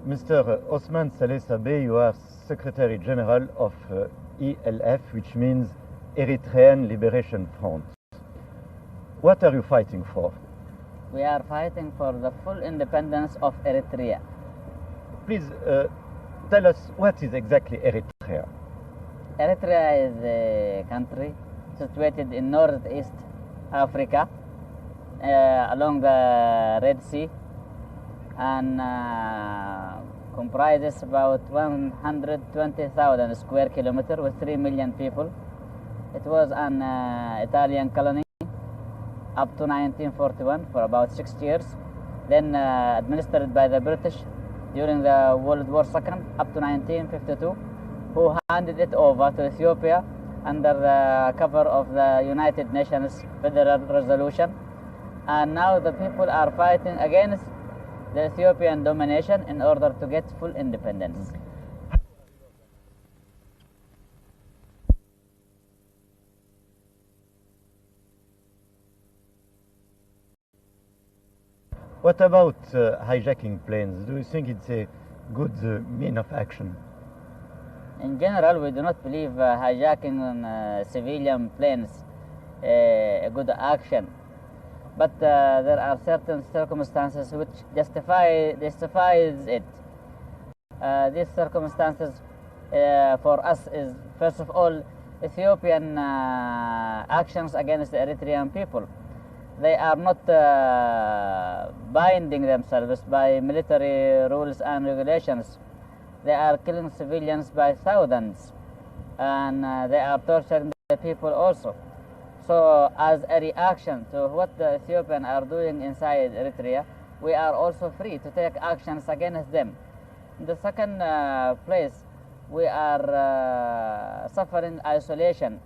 Mister Osman Saleh Sabe, you are Secretary General of uh, E L F, which means Eritrean Liberation Front. What are you fighting for? We are fighting for the full independence of Eritrea. Please uh, tell us what is exactly Eritrea. Eritrea is a country situated in northeast Africa, uh, along the Red Sea, and uh, comprises about one hundred twenty thousand square kilometer with three million people. It was an uh, Italian colony up to nineteen forty-one for about six years, then uh, administered by the British during the World War Second up to nineteen fifty-two, who handed it over to Ethiopia under the cover of the United Nations Federal Resolution. And now the people are fighting against the Ethiopian domination in order to get full independence. What about uh, hijacking planes? Do you think it's a good uh, mean of action? In general, we do not believe uh, hijacking on uh, civilian planes uh, a good action, but uh, there are certain circumstances which justify justifies it. Uh, these circumstances uh, for us is, first of all, Ethiopian uh, actions against the Eritrean people. They are not uh, binding themselves by military rules and regulations. They are killing civilians by thousands, and uh, they are torturing the people also. So, as a reaction to what the Ethiopians are doing inside Eritrea, we are also free to take actions against them. In the second uh, place, we are uh, suffering isolation.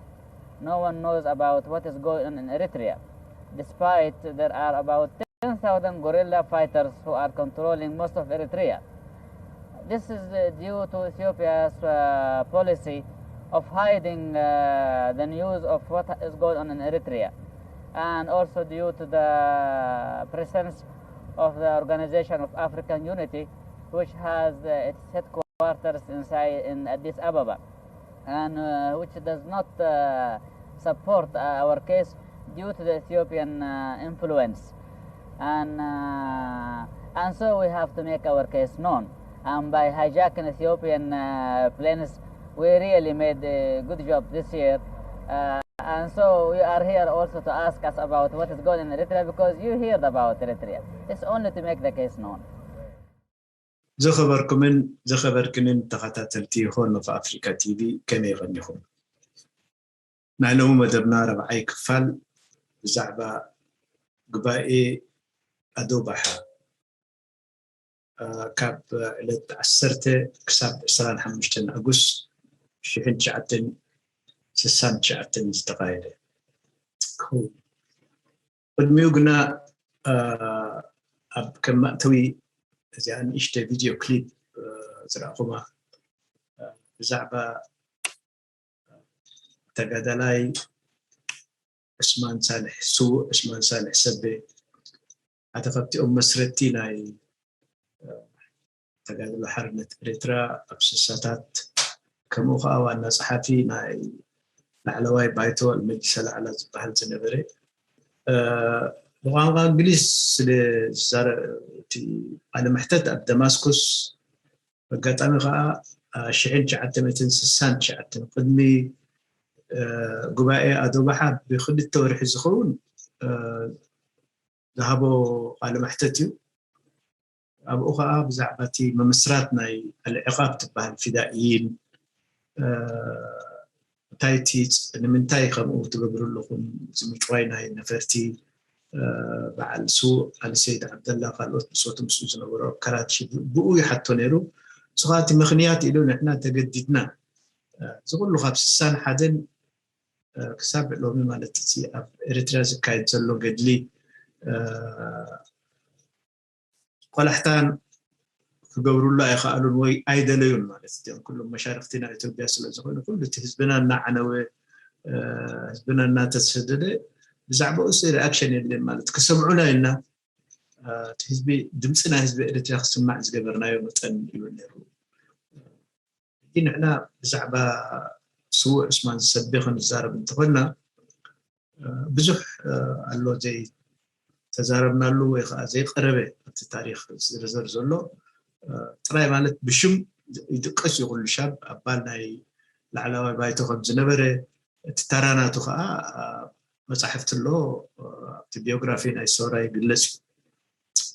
No one knows about what is going on in Eritrea, despite there are about ten thousand guerrilla fighters who are controlling most of Eritrea. This is uh, due to Ethiopia's uh, policy of hiding uh, the news of what is going on in Eritrea, and also due to the presence of the Organization of African Unity, which has uh, its headquarters inside in Addis Ababa, and uh, which does not uh, support uh, our case due to the Ethiopian uh, influence. And, uh, and so we have to make our case known. And by hijacking Ethiopian uh, planes, we really made a good job this year. Uh, and so we are here also to ask us about what is going on in Eritrea, because you heard about Eritrea. It's only to make the case known. ዝኸበርኩምን ዝኸበርክንን ተኸታተልቲ ሆርን ኦፍ ኣፍሪካ ቲቪ፣ ከመይ ቐኒኹም? ናይ ሎሚ መደብና ረብዓይ ክፋል ብዛዕባ ጉባኤ ኣዶባሓ፣ እ፣ ካብ ዕለት ዓሰርተ ክሳብ ዕስራን ሓሙሽተን ኣጉስ ሽሕን ትሽዓተን ስሳን ትሽዓተን ዝተኻየደ ክኸውን። ቅድሚኡ ግና፣ እ፣ ኣብ ከም መእተዊ እዚኣ ንእሽተይ ቪድዮ ክሊፕ፣ እ፣ ዝረኣኹማ፣ እ፣ ብዛዕባ ተጋዳላይ ዑስማን ሳልሕ፣ ስዉእ ዑስማን ሳልሕ ሰቤ፣ ሓደ ካብቲኦም መስረትቲ ናይ፣ እ፣ ተጋድሎ ሓርነት ኤርትራ ኣብ ስሳታት፣ ከምኡ ኸኣ ዋና ጸሓፊ ናይ ላዕለዋይ ባይቶ ኣልመጅሊስ ኣልኣዕላ ዝበሃል ዝነበረ፣ እ፣ ብቋንቋ እንግሊዝ ስለ ዝዛረ-፣ እቲ ቃለ መሕተት ኣብ ደማስኩስ ኣጋጣሚ ኸኣ፣ እ፣ ሽሕን ትሽዓተ ሚእትን ስሳን ትሽዓተን ቅድሚ፣ እ፣ ጉባኤ ኣዶባሓ ብክልተ ወርሒ ዝኸውን፣ እ፣ ዝሃቦ ቃለ መሕተት እዩ። ኣብኡ ኸኣ ብዛዕባ እቲ ምምስራት ናይ ኣልዕቓብ ትበሃል ፊዳኢን፣ እ፣ እንታይ እቲ ጽ-፣ ንምንታይ ከምኡ ትገብሩ ኣለኹም፣ እዚ ምጭዋይ ናይ ነፈርቲ፣ እ፣ በዓል ስዉእ ኣሊ ሰይድ ዓብደላ፣ ካልኦት ብጾቱ ምስኡ ዝነበሩ ኣብ ካራቺ ብ-፣ ብኡ ይሓቶ ነይሩ። ንሱ ኸኣ እቲ ምኽንያት ኢሉ፣ ንሕና ተገዲድና፣ እ፣ እዚ ኹሉ ካብ ስሳን ሓደን፣ እ፣ ክሳብ ሎሚ ማለት እቲ ኣብ ኤርትራ ዝካየድ ዘሎ ገድሊ፣ እ፣ ቆላሕታን ክገብሩሉ ኣይኸኣሉን ወይ ኣይደለዩን ማለት እዩ። እዚኦም ኩሎም መሻርኽቲ ናይ ኢትዮጵያ ስለ ዝኾኑ፣ ኩሉ እቲ ህዝብና እናዓነወ፣ እ፣ ህዝብና እናተሰደደ፣ ብዛዕባኡስ ሪኣክሽን የለን ማለት፣ ክሰምዑና ኢልና እቲ ህዝቢ ድምፂ ናይ ህዝቢ ኤርትራ ክስማዕ ዝገበርናዮ መጠን ይብል ነይሩ። ሕጂ ንሕና ብዛዕባ ስዉእ ዑስማን ሰቤ ክንዛረብ እንተኾንና ብዙሕ ኣሎ ዘይተዛረብናሉ ወይ ከዓ ዘይቀረበ ኣብቲ ታሪክ ዝርዝር ዘሎ ጥራይ ማለት ብሽም ይጥቀስ እዩ ኩሉ ሻብ ኣባል ናይ ላዕላዋይ ባይቶ ከም ዝነበረ እቲ ተራ ናቱ ከዓ መፃሕፍቲ ኣሎ ኣብቲ ቢዮግራፊ ናይ ሰውራ ይግለፅ እዩ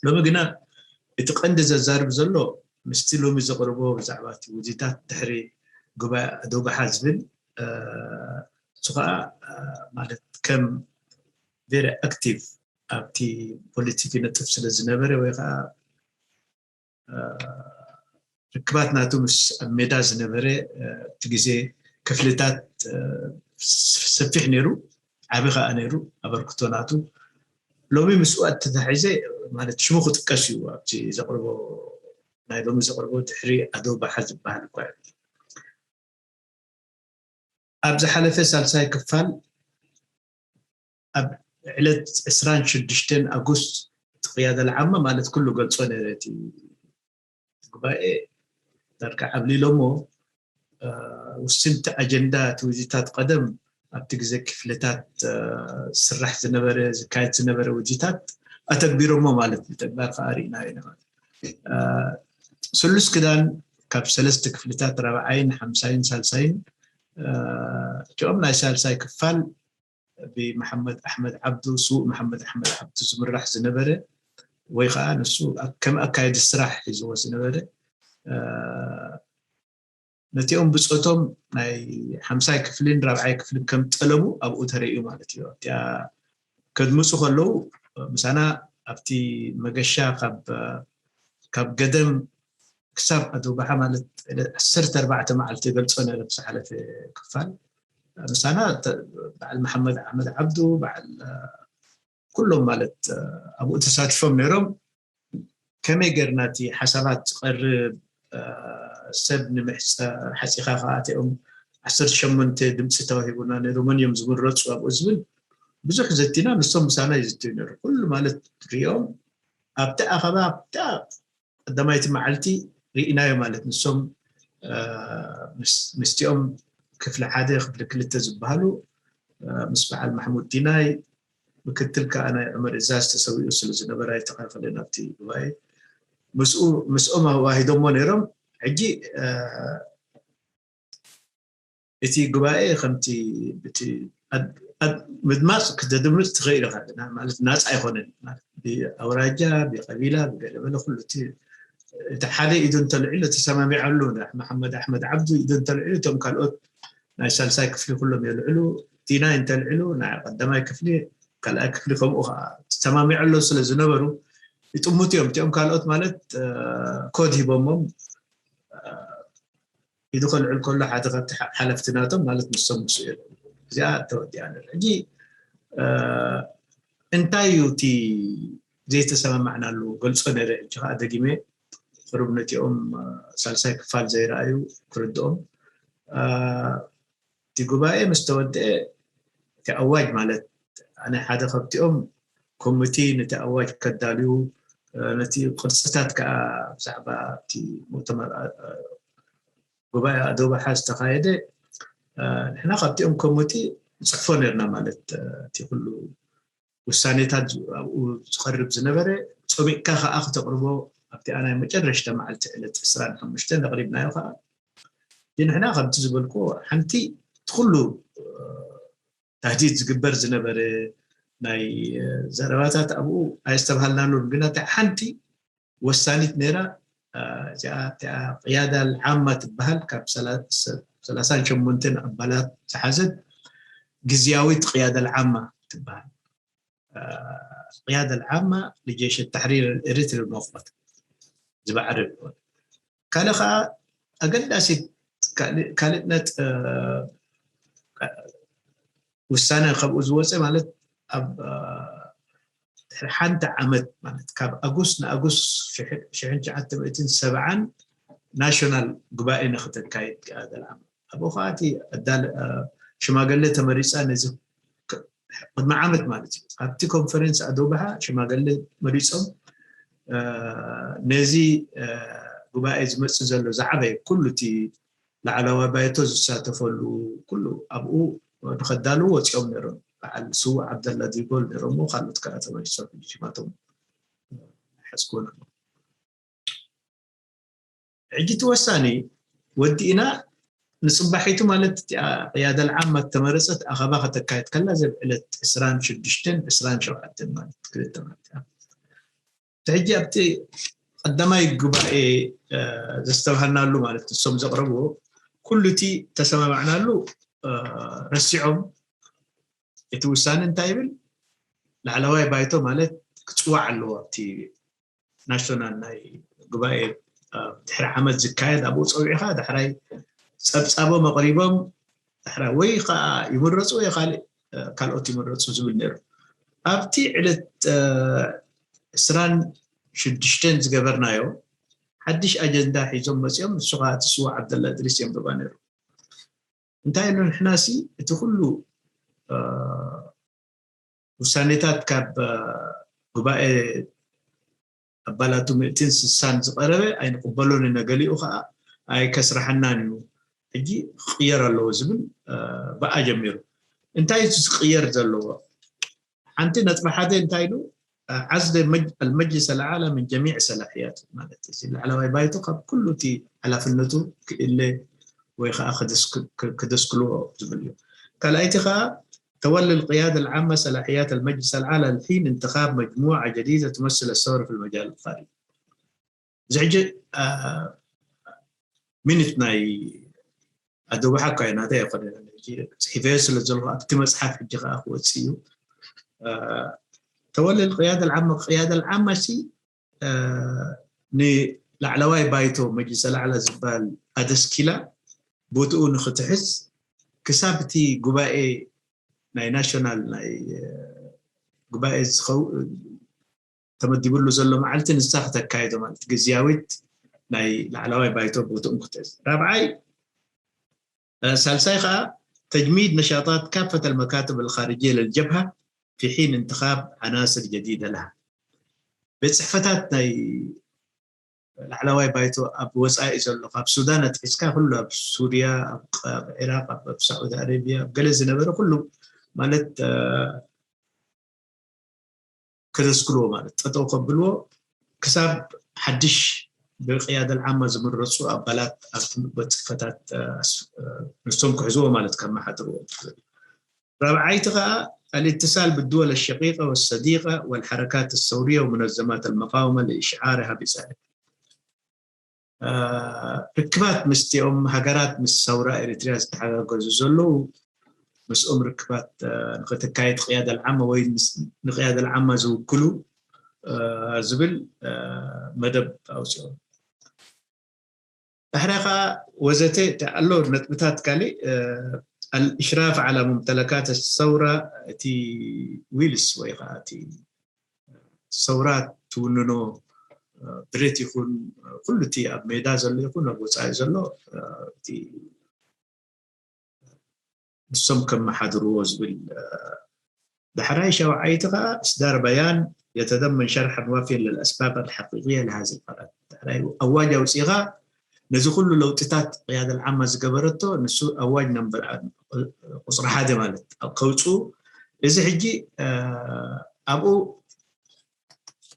ሎሚ ግና እቲ ቀንዲ ዘዛርብ ዘሎ ምስቲ ሎሚ ዘቕርቦ ብዛዕባ እቲ ውዲታት ድሕሪ ጉባኤ ኣዶባሓ ዝብል እሱ ከዓ ማለት ከም very active ኣብቲ ፖለቲክ ይነጥፍ ስለ ዝነበረ ወይ ከዓ ርክባት ናቱ ምስ ኣብ ሜዳ ዝነበረ እቲ ግዜ ክፍልታት ሰፊሕ ነይሩ ዓቢ ከዓ ነይሩ ኣበርክቶ ናቱ ሎሚ ምስኡ ኣተታሒዘ ማለት ሽሙ ክጥቀስ እዩ ኣብቲ ዘቕርቦ ናይ ሎሚ ዘቕርቦ ድሕሪ ኣዶ ባሓ ዝበሃል እኳ እዩ ኣብ ዝሓለፈ ሳልሳይ ክፋል ኣብ ዕለት ዕስራን ሽዱሽተን ኣጉስት እቲ ቅያደ ልዓማ ማለት ኩሉ ገልጾ ነረ እቲ ጉባኤ ዳርጋ ዓብሊሎሞ ውስንቲ ኣጀንዳ እቲ ውዚታት ቀደም ኣብቲ ግዜ ክፍልታት ስራሕ ዝነበረ ዝካየድ ዝነበረ ውዚታት ኣተግቢሮሞ ማለት ብተግባር ከዓ ርኢናዮ ኢና ስሉስ ክዳን ካብ ሰለስተ ክፍልታት ራብዓይን ሓምሳይን ሳልሳይን እቲኦም ናይ ሳልሳይ ክፋል ብመሓመድ ኣሕመድ ዓብዱ ስዉእ መሓመድ ኣሕመድ ዓብዱ ዝምራሕ ዝነበረ ወይ ከዓ ንሱ ከም ኣካየዲ ስራሕ ሒዝዎ ዝነበረ ነቲኦም ብፆቶም ናይ ሓምሳይ ክፍልን ራብዓይ ክፍልን ከም ጠለቡ ኣብኡ ተረእዩ ማለት እዩ ኣብቲኣ ከድምፁ ከለዉ ምሳና ኣብቲ መገሻ ካብ ገደም ክሳብ ኣደውባሓ ማለት ዓሰርተ ኣርባዕተ መዓልቲ ገልፆ ነረ ዝሓለፈ ክፋል ምሳና በዓል መሓመድ ኣሕመድ ዓብዱ በዓል ኩሎም ማለት ኣብኡ ተሳቲፎም ነይሮም ከመይ ገርና እቲ ሓሳባት ዝቐርብ ሰብ ንምሕፀር ሓፂኻ ከዓ እቲኦም ዓሰርተ ሸሞንተ ድምፂ ተዋሂቡና ነይሩ መን እዮም ዝምረፁ ኣብኡ ዝብል ብዙሕ ዘቲና ንሶም ምሳና ይዝትዩ ነይሩ ኩሉ ማለት ሪኦም ኣብቲ ኣኸባ ኣብታ ቀዳማይቲ መዓልቲ ርኢናዮ ማለት ንሶም ምስቲኦም ክፍሊ ሓደ ክፍሊ ክልተ ዝበሃሉ ምስ በዓል ማሕሙድ ዲናይ ምክትል ከዓ ናይ ዑመር እዛዝ ተሰዊኡ ስለ ዝነበረ ኣይተኸልኸለን ኣብቲ ጉባኤ ምስኦም ኣዋሂዶሞ ነይሮም ሕጂ እቲ ጉባኤ ከምቲ ምድማፅ ክተድምፅ ትኽእል ኢኻ ማለት ናፃ ኣይኮነን ብኣውራጃ ብቀቢላ ብገለበለ ኩሉ እቲ ሓደ ኢዱ እንተልዕሉ ተሰማሚዐሉ መሓመድ ኣሕመድ ዓብዱ ኢዱ እንተልዕሉ እቶም ካልኦት ናይ ሳልሳይ ክፍሊ ኩሎም የልዕሉ ዲናይ እንተልዕሉ ናይ ቀዳማይ ክፍሊ ካልኣይ ክፍሊ ከምኡ ከዓ ተሰማሚዐሎ ስለ ዝነበሩ ይጥሙት እዮም እቲኦም ካልኦት ማለት ኮድ ሂቦሞም ኢዱ ከልዕል ከሎ ሓደ ካብቲ ሓለፍቲ ናቶም ማለት ንሶም ምስ እዚኣ ተወዲኣ ነር ሕጂ እንታይ እዩ እቲ ዘይተሰማማዕናሉ ገልፆ ነረ እጂ ከዓ ደጊመ ቅሩብ ነቲኦም ሳልሳይ ክፋል ዘይረኣዩ ክርድኦም እቲ ጉባኤ ምስ ተወደአ እቲ ኣዋጅ ማለት ኣነ ሓደ ካብቲኦም ኮሚቲ ነቲ ኣዋጅ ከዳልዩ ነቲ ቅርፅታት ከዓ ብዛዕባ እቲ ሙእተመር ጉባኤ ኣደባሓ ዝተካየደ ንሕና ካብቲኦም ኮሚቲ ንፅሕፎ ነርና ማለት እቲ ኩሉ ውሳኔታት ኣብኡ ዝቐርብ ዝነበረ ፀሚቕካ ከዓ ክተቕርቦ ኣብቲ ኣናይ መጨረሽታ መዓልቲ ዕለት ዕስራን ሓሙሽተን ኣቕሪብናዮ ከዓ ንሕና ከምቲ ዝበልኩ ሓንቲ ትኩሉ ታህዲድ ዝግበር ዝነበረ ናይ ዘረባታት ኣብኡ ኣየስተብሃልናሉን ግና ሓንቲ ወሳኒት ነይራ እዚኣ እቲኣ ቅያዳ ልዓማ ትበሃል ካብ ሰላሳን ሸሞንተን ኣባላት ዝሓዘት ግዝያዊት ቅያዳ ልዓማ ትበሃል ቅያዳ ልዓማ ልጀሽ ተሕሪር ኤሪትሪ መቆት ዝበዓር ካልእ ከዓ ኣገዳሲት ካልእ ነጥ ውሳነ ካብኡ ዝወፀ ማለት ኣብ ድሕሪ ሓንቲ ዓመት ማለት ካብ ኣጉስ ንኣጉስ ሽሕን ትሽዓተ ሚእትን ሰብዓን ናሽናል ጉባኤ ንክተካይድ ዝኣገል ዓመት ኣብኡ ከዓ እቲ ኣዳል ሽማገለ ተመሪፃ ነዚ ቅድሚ ዓመት ማለት እዩ ኣብቲ ኮንፈረንስ ኣደውባሓ ሽማገለ መሪፆም ነዚ ጉባኤ ዝመፅእ ዘሎ ዝዓበየ ኩሉ እቲ ላዕለዋይ ባይቶ ዝሳተፈሉ ኩሉ ኣብኡ ንኸዳልው ወፂኦም ነይሮም። በዓል ስዉእ ዓብደላ ዲጎል ነይሮም፣ ካልኦት ከዓ ተመሊሶም ሽማቶም ሓዝኮነ። ሕጂ እቲ ወሳኒ ወዲእና ንፅባሒቱ ማለት እቲኣ ቅያደል ዓማ ተመረፀት ኣኸባ ከተካየድ ከላ ዘብ ዕለት ዕስራን ሽዱሽተን ዕስራን ሸውዓተን ማለት ክልተ ማለት እያ። ሕጂ ኣብቲ ቀዳማይ ጉባኤ ዘስተብሃልናሉ ማለት ንሶም ዘቕረብዎ ኩሉ እቲ ተሰማማዕናሉ ረሲዖም እቲ ውሳኔ እንታይ ይብል? ላዕለዋይ ባይቶ ማለት ክፅዋዕ ኣለዎ ኣብቲ ናሽናል ናይ ጉባኤ ድሕሪ ዓመት ዝካየድ ኣብኡ ፀዊዕካ ዳሕራይ ፀብፃቦም ኣቕሪቦም ዳሕራይ ወይ ከዓ ይምረፁ ወይ ካልእ ካልኦት ይምረፁ ዝብል ነይሩ። ኣብቲ ዕለት ዕስራን ሽዱሽተን ዝገበርናዮ ሓድሽ ኣጀንዳ ሒዞም መፂኦም። ንሱ ከዓ እቲ ስዋ ዓብደላ እድሪስ እዮም ዘባ ነይሩ። እንታይ ኢሉ ንሕናሲ እቲ ኩሉ ውሳኔታት ካብ ጉባኤ ኣባላቱ ምእትን ስሳን ዝቐረበ ኣይንቕበሎን ኢና፣ ገሊኡ ከዓ ኣይከስራሓናን እዩ፣ ሕጂ ክቕየር ኣለዎ ዝብል ብኣ ጀሚሩ። እንታይ እዩ ዝቕየር ዘለዎ? ሓንቲ ነጥቢ ሓደ እንታይ ኢሉ? ዓዝለ المجلس الأعلى من جميع صلاحياته ማለት እዚ ላዕለዋይ ባይቶ ካብ ኩሉ እቲ ሓላፍነቱ ክእለ ወይ ከዓ ክደስክልዎ ዝብል እዩ። ካልኣይቲ ከዓ تولي القيادة العامة صلاحيات المجلس الأعلى لحين انتخاب مجموعة جديدة تمثل الثورة في المجال الخارجي. እዚ ሕጂ ሚኒት ናይ ኣደባሓ እኳ እዩ ናተይ ኣይኮነ ፅሒፈዮ ስለ ዘለኹ ኣብቲ መፅሓፍ ሕጂ ከዓ ክወፅእ እዩ። ተወልል ቅያደ ልዓማ ቅያደ ልዓማ ሲ ንላዕለዋይ ባይቶ መጅልሰ ላዕላ ዝበሃል ኣደስኪላ ቦትኡ ንክትሕዝ ክሳብ እቲ ጉባኤ ናይ ናሽናል ናይ ጉባኤ ዝኸው ተመዲብሉ ዘሎ መዓልቲ ንሳ ክተካየዶ ማለት ግዝያዊት ናይ ላዕለዋይ ባይቶ ቦትኡ ክትሕዝ። ራብዓይ ሳልሳይ ከዓ تجميد نشاطات كافة المكاتب الخارجية للجبهة في حين انتخاب عناصر جديدة لها. ቤት ፅሕፈታት ናይ ላዕለዋይ ባይቶ ኣብ ወፃኢ ዘሎ ካብ ሱዳን ኣትሒዝካ ኩሉ ኣብ ሱርያ ኣብ ኢራቅ ኣብ ሳዑዲ ኣረብያ ኣብ ገለ ዝነበረ ኩሉ ማለት ክደስክልዎ ማለት ጠጠው ከብልዎ ክሳብ ሓድሽ ብቅያደ ልዓማ ዝምረፁ ኣባላት ኣብቲ ቤት ፅሕፈታት ንሶም ክሕዝዎ ማለት ከመሓድርዎ። ራብዓይቲ ከዓ الاتصال بالدول الشقيقة والصديقة والحركات الثورية ومنظمات المقاومة لإشعارها بذلك. ርክባት ምስቲኦም ሃገራት ምስ ሰውራ ኤሪትሪያ ዝተሓጋገዙ ዘለዉ ምስኦም ርክባት ንክትካየድ ቅያደ ልዓማ ወይ ንቅያደ ልዓማ ዝውክሉ ዝብል መደብ ኣውፅኦም። ድሕሪያ ከዓ ወዘተ ኣሎ ነጥብታት ካሊእ الإشراف على ممتلكات الثورة እቲ ዊልስ ወይ ከዓ እቲ ሰውራ ትውንኖ ብረት ይኹን ኩሉ እቲ ኣብ ሜዳ ዘሎ ይኹን ኣብ ወፃኢ ዘሎ እቲ ንሶም ከመሓድርዎ ዝብል ዳሕራይ ሸውዓይቲ ከዓ إصدار بيان يتضمن شرحا وافيا للأسباب الحقيقية لهذه القرارات. ዳሕራይ ኣዋጅ ኣውፂኻ ነዚ ኩሉ ለውጥታት ቅያደ ልዓማ ዝገበረቶ ንሱ ኣዋጅ ነምበር ቁፅሪ ሓደ ማለት ከውፁ እዚ ሕጂ ኣብኡ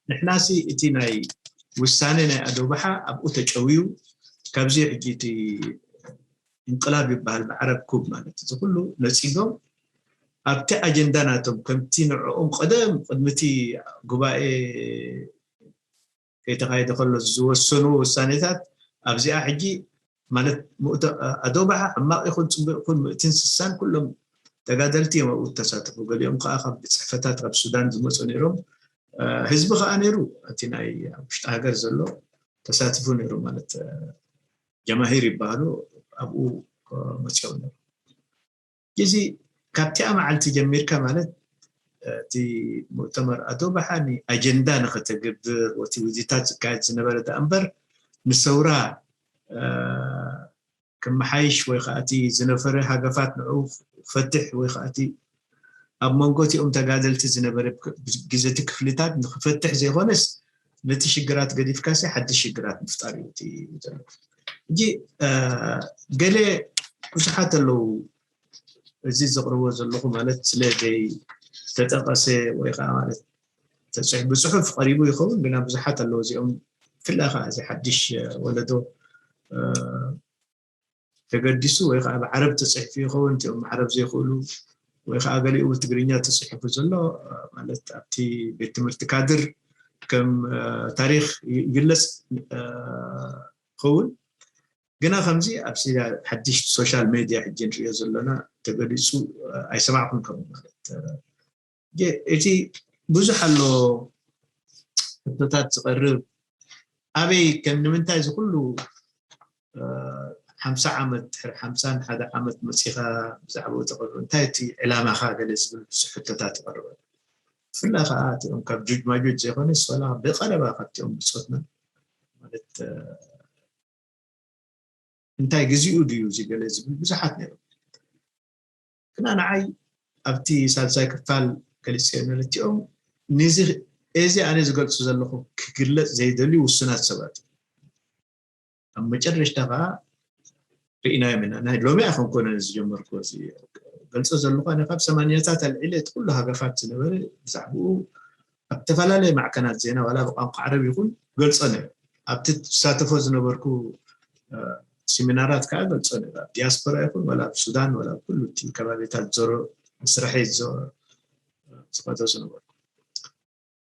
ንሕናሲ እቲ ናይ ውሳኔ ናይ ኣደባሓ ኣብኡ ተጨውዩ ካብዚ ሕጂ እቲ እንቅላብ ይበሃል ብዓረብ ኩብ ማለት እዚ ኩሉ ነፂጎም ኣብቲ ኣጀንዳ ናቶም ከምቲ ንዕኦም ቀደም ቅድሚ እቲ ጉባኤ ከይተኻየደ ከሎ ዝወሰንዎ ውሳኔታት ኣብዚኣ ሕጂ ማለት ኣደባሓ ሕማቕ ይኹን ፅቡቅ ይኹን ምእትን ስሳን ኩሎም ተጋደልቲ እዮም ኣብኡ ተሳተፉ። ገሊኦም ከዓ ካብ ቤት ፅሕፈታት ካብ ሱዳን ዝመፁ ነይሮም። ህዝቢ ከዓ ነይሩ እቲ ናይ ኣብ ውሽጢ ሃገር ዘሎ ተሳትፉ ነይሩ ማለት ጀማሂር ይበሃሉ ኣብኡ መፅኦም ነይሩ። እዚ ካብቲኣ መዓልቲ ጀሚርካ ማለት እቲ ሙእተመር ኣደባሓ ንኣጀንዳ ንክተግብር ወቲ ውዚታት ዝካየድ ዝነበረ ዳ እምበር ንሰውራ ክመሓይሽ ወይ ከዓ እቲ ዝነበረ ሃገፋት ንዑ ክፈትሕ ወይ ከዓ እቲ ኣብ መንጎ እቲኦም ተጋደልቲ ዝነበረ ግዘቲ ክፍልታት ንክፈትሕ ዘይኮነስ ነቲ ሽግራት ገዲፍካ ሲ ሓድሽ ሽግራት ምፍጣር እዩ እቲ ዘሎ። ሕጂ ገለ ብዙሓት ኣለዉ፣ እዚ ዘቕርቦ ዘለኹ ማለት ስለ ዘይተጠቐሰ ወይ ከዓ ማለት ብፅሑፍ ቀሪቡ ይኸውን፣ ግና ብዙሓት ኣለዉ እዚኦም፣ ብፍላይ ከዓ እዚ ሓድሽ ወለዶ ተገዲሱ ወይ ከዓ ብዓረብ ተፅሒፉ ይኸውን፣ እቲኦም ዓረብ ዘይኽእሉ ወይ ከዓ ገሊኡ ብትግርኛ ተፅሒፉ ዘሎ ማለት ኣብቲ ቤት ትምህርቲ ካድር ከም ታሪኽ ይግለፅ ይኸውን። ግና ከምዚ ኣብ ሓድሽ ሶሻል ሜድያ ሕጂ ንሪኦ ዘለና ተገሊፁ ኣይሰማዕኩን ከም ማለት እቲ ብዙሕ ኣሎ ሕቶታት ዝቐርብ ኣበይ ከም ንምንታይ እዚ ኩሉ ሓምሳ ዓመት ድሕሪ ሓምሳን ሓደ ዓመት መፂኻ ብዛዕባኡ ተቕርብ እንታይ እቲ ዕላማኻ ገለ ዝብል ብዙሕ ሕቶታት ይቐርበ። ብፍላይ ከዓ እቲኦም ካብ ጁጅ ማጁጅ ዘይኮነ ስላ ብቐረባ ካብቲኦም ብፆትና ማለት እንታይ ግዜኡ ድዩ እዚ ገለ ዝብል ብዙሓት ነይሮም። ግና ንዓይ ኣብቲ ሳልሳይ ክፋል ገሊፀዮ ነለቲኦም ነዚ እዚ ኣነ ዝገልፁ ዘለኹ ክግለፅ ዘይደልዩ ውሱናት ሰባት ኣብ መጨረሽታ ከዓ ርኢናዮም ኢና። ናይ ሎሚ ኣይኮንኮነ ዝጀመርኩ ገልፆ ዘለኹ ኣነ ካብ ሰማንያታት ኣልዒለ እቲ ኩሉ ሃገፋት ዝነበረ ብዛዕባኡ ኣብ ዝተፈላለየ ማዕከናት ዜና ዋላ ብቋንቋ ዓረብ ይኹን ገልፆ ነይሩ። ኣብቲ ዝሳተፎ ዝነበርኩ ሲሚናራት ከዓ ገልፆ ነይሩ። ኣብ ዲያስፖራ ይኹን ዋላ ኣብ ሱዳን ዋላ ኣብ ኩሉ እቲ ከባቢታት ዞሮ ስራሐይ ዝኸዶ ዝነበርኩ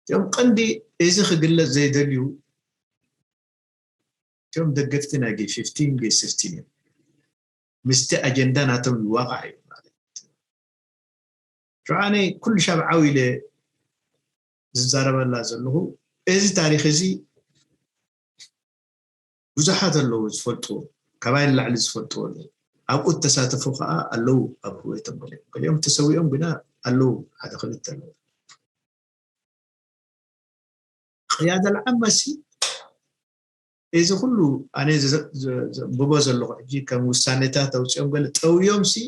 እዚኦም ቀንዲ እዚ ክግለፅ ዘይደልዩ እቲኦም ደገፍቲ ናይ ጌ ፊፍቲን ጌ ስፍቲን እዮም። ምስቲ ኣጀንዳ ናቶም ይዋቃዕ እዩ ማለት ሽዓነ ኩሉ ሻብ ዓው ኢለ ዝዛረበላ ዘለኹ እዚ ታሪክ እዚ ብዙሓት ኣለዉ ዝፈልጥዎ ካባይ ንላዕሊ ዝፈልጥዎ ኣለዉ ኣብኡ ተሳተፉ ከዓ ኣለዉ ኣብ ህወቶም ገሊኦም ገሊኦም ተሰዊኦም ግና ኣለዉ ሓደ ክልተ ኣለዉ ቅያደ ልዓመሲ እዚ ኩሉ ኣነ ዘንብቦ ዘለኹ ሕጂ ከም ውሳኔታት ኣውፅኦም ገለ ጠውዮም ሲ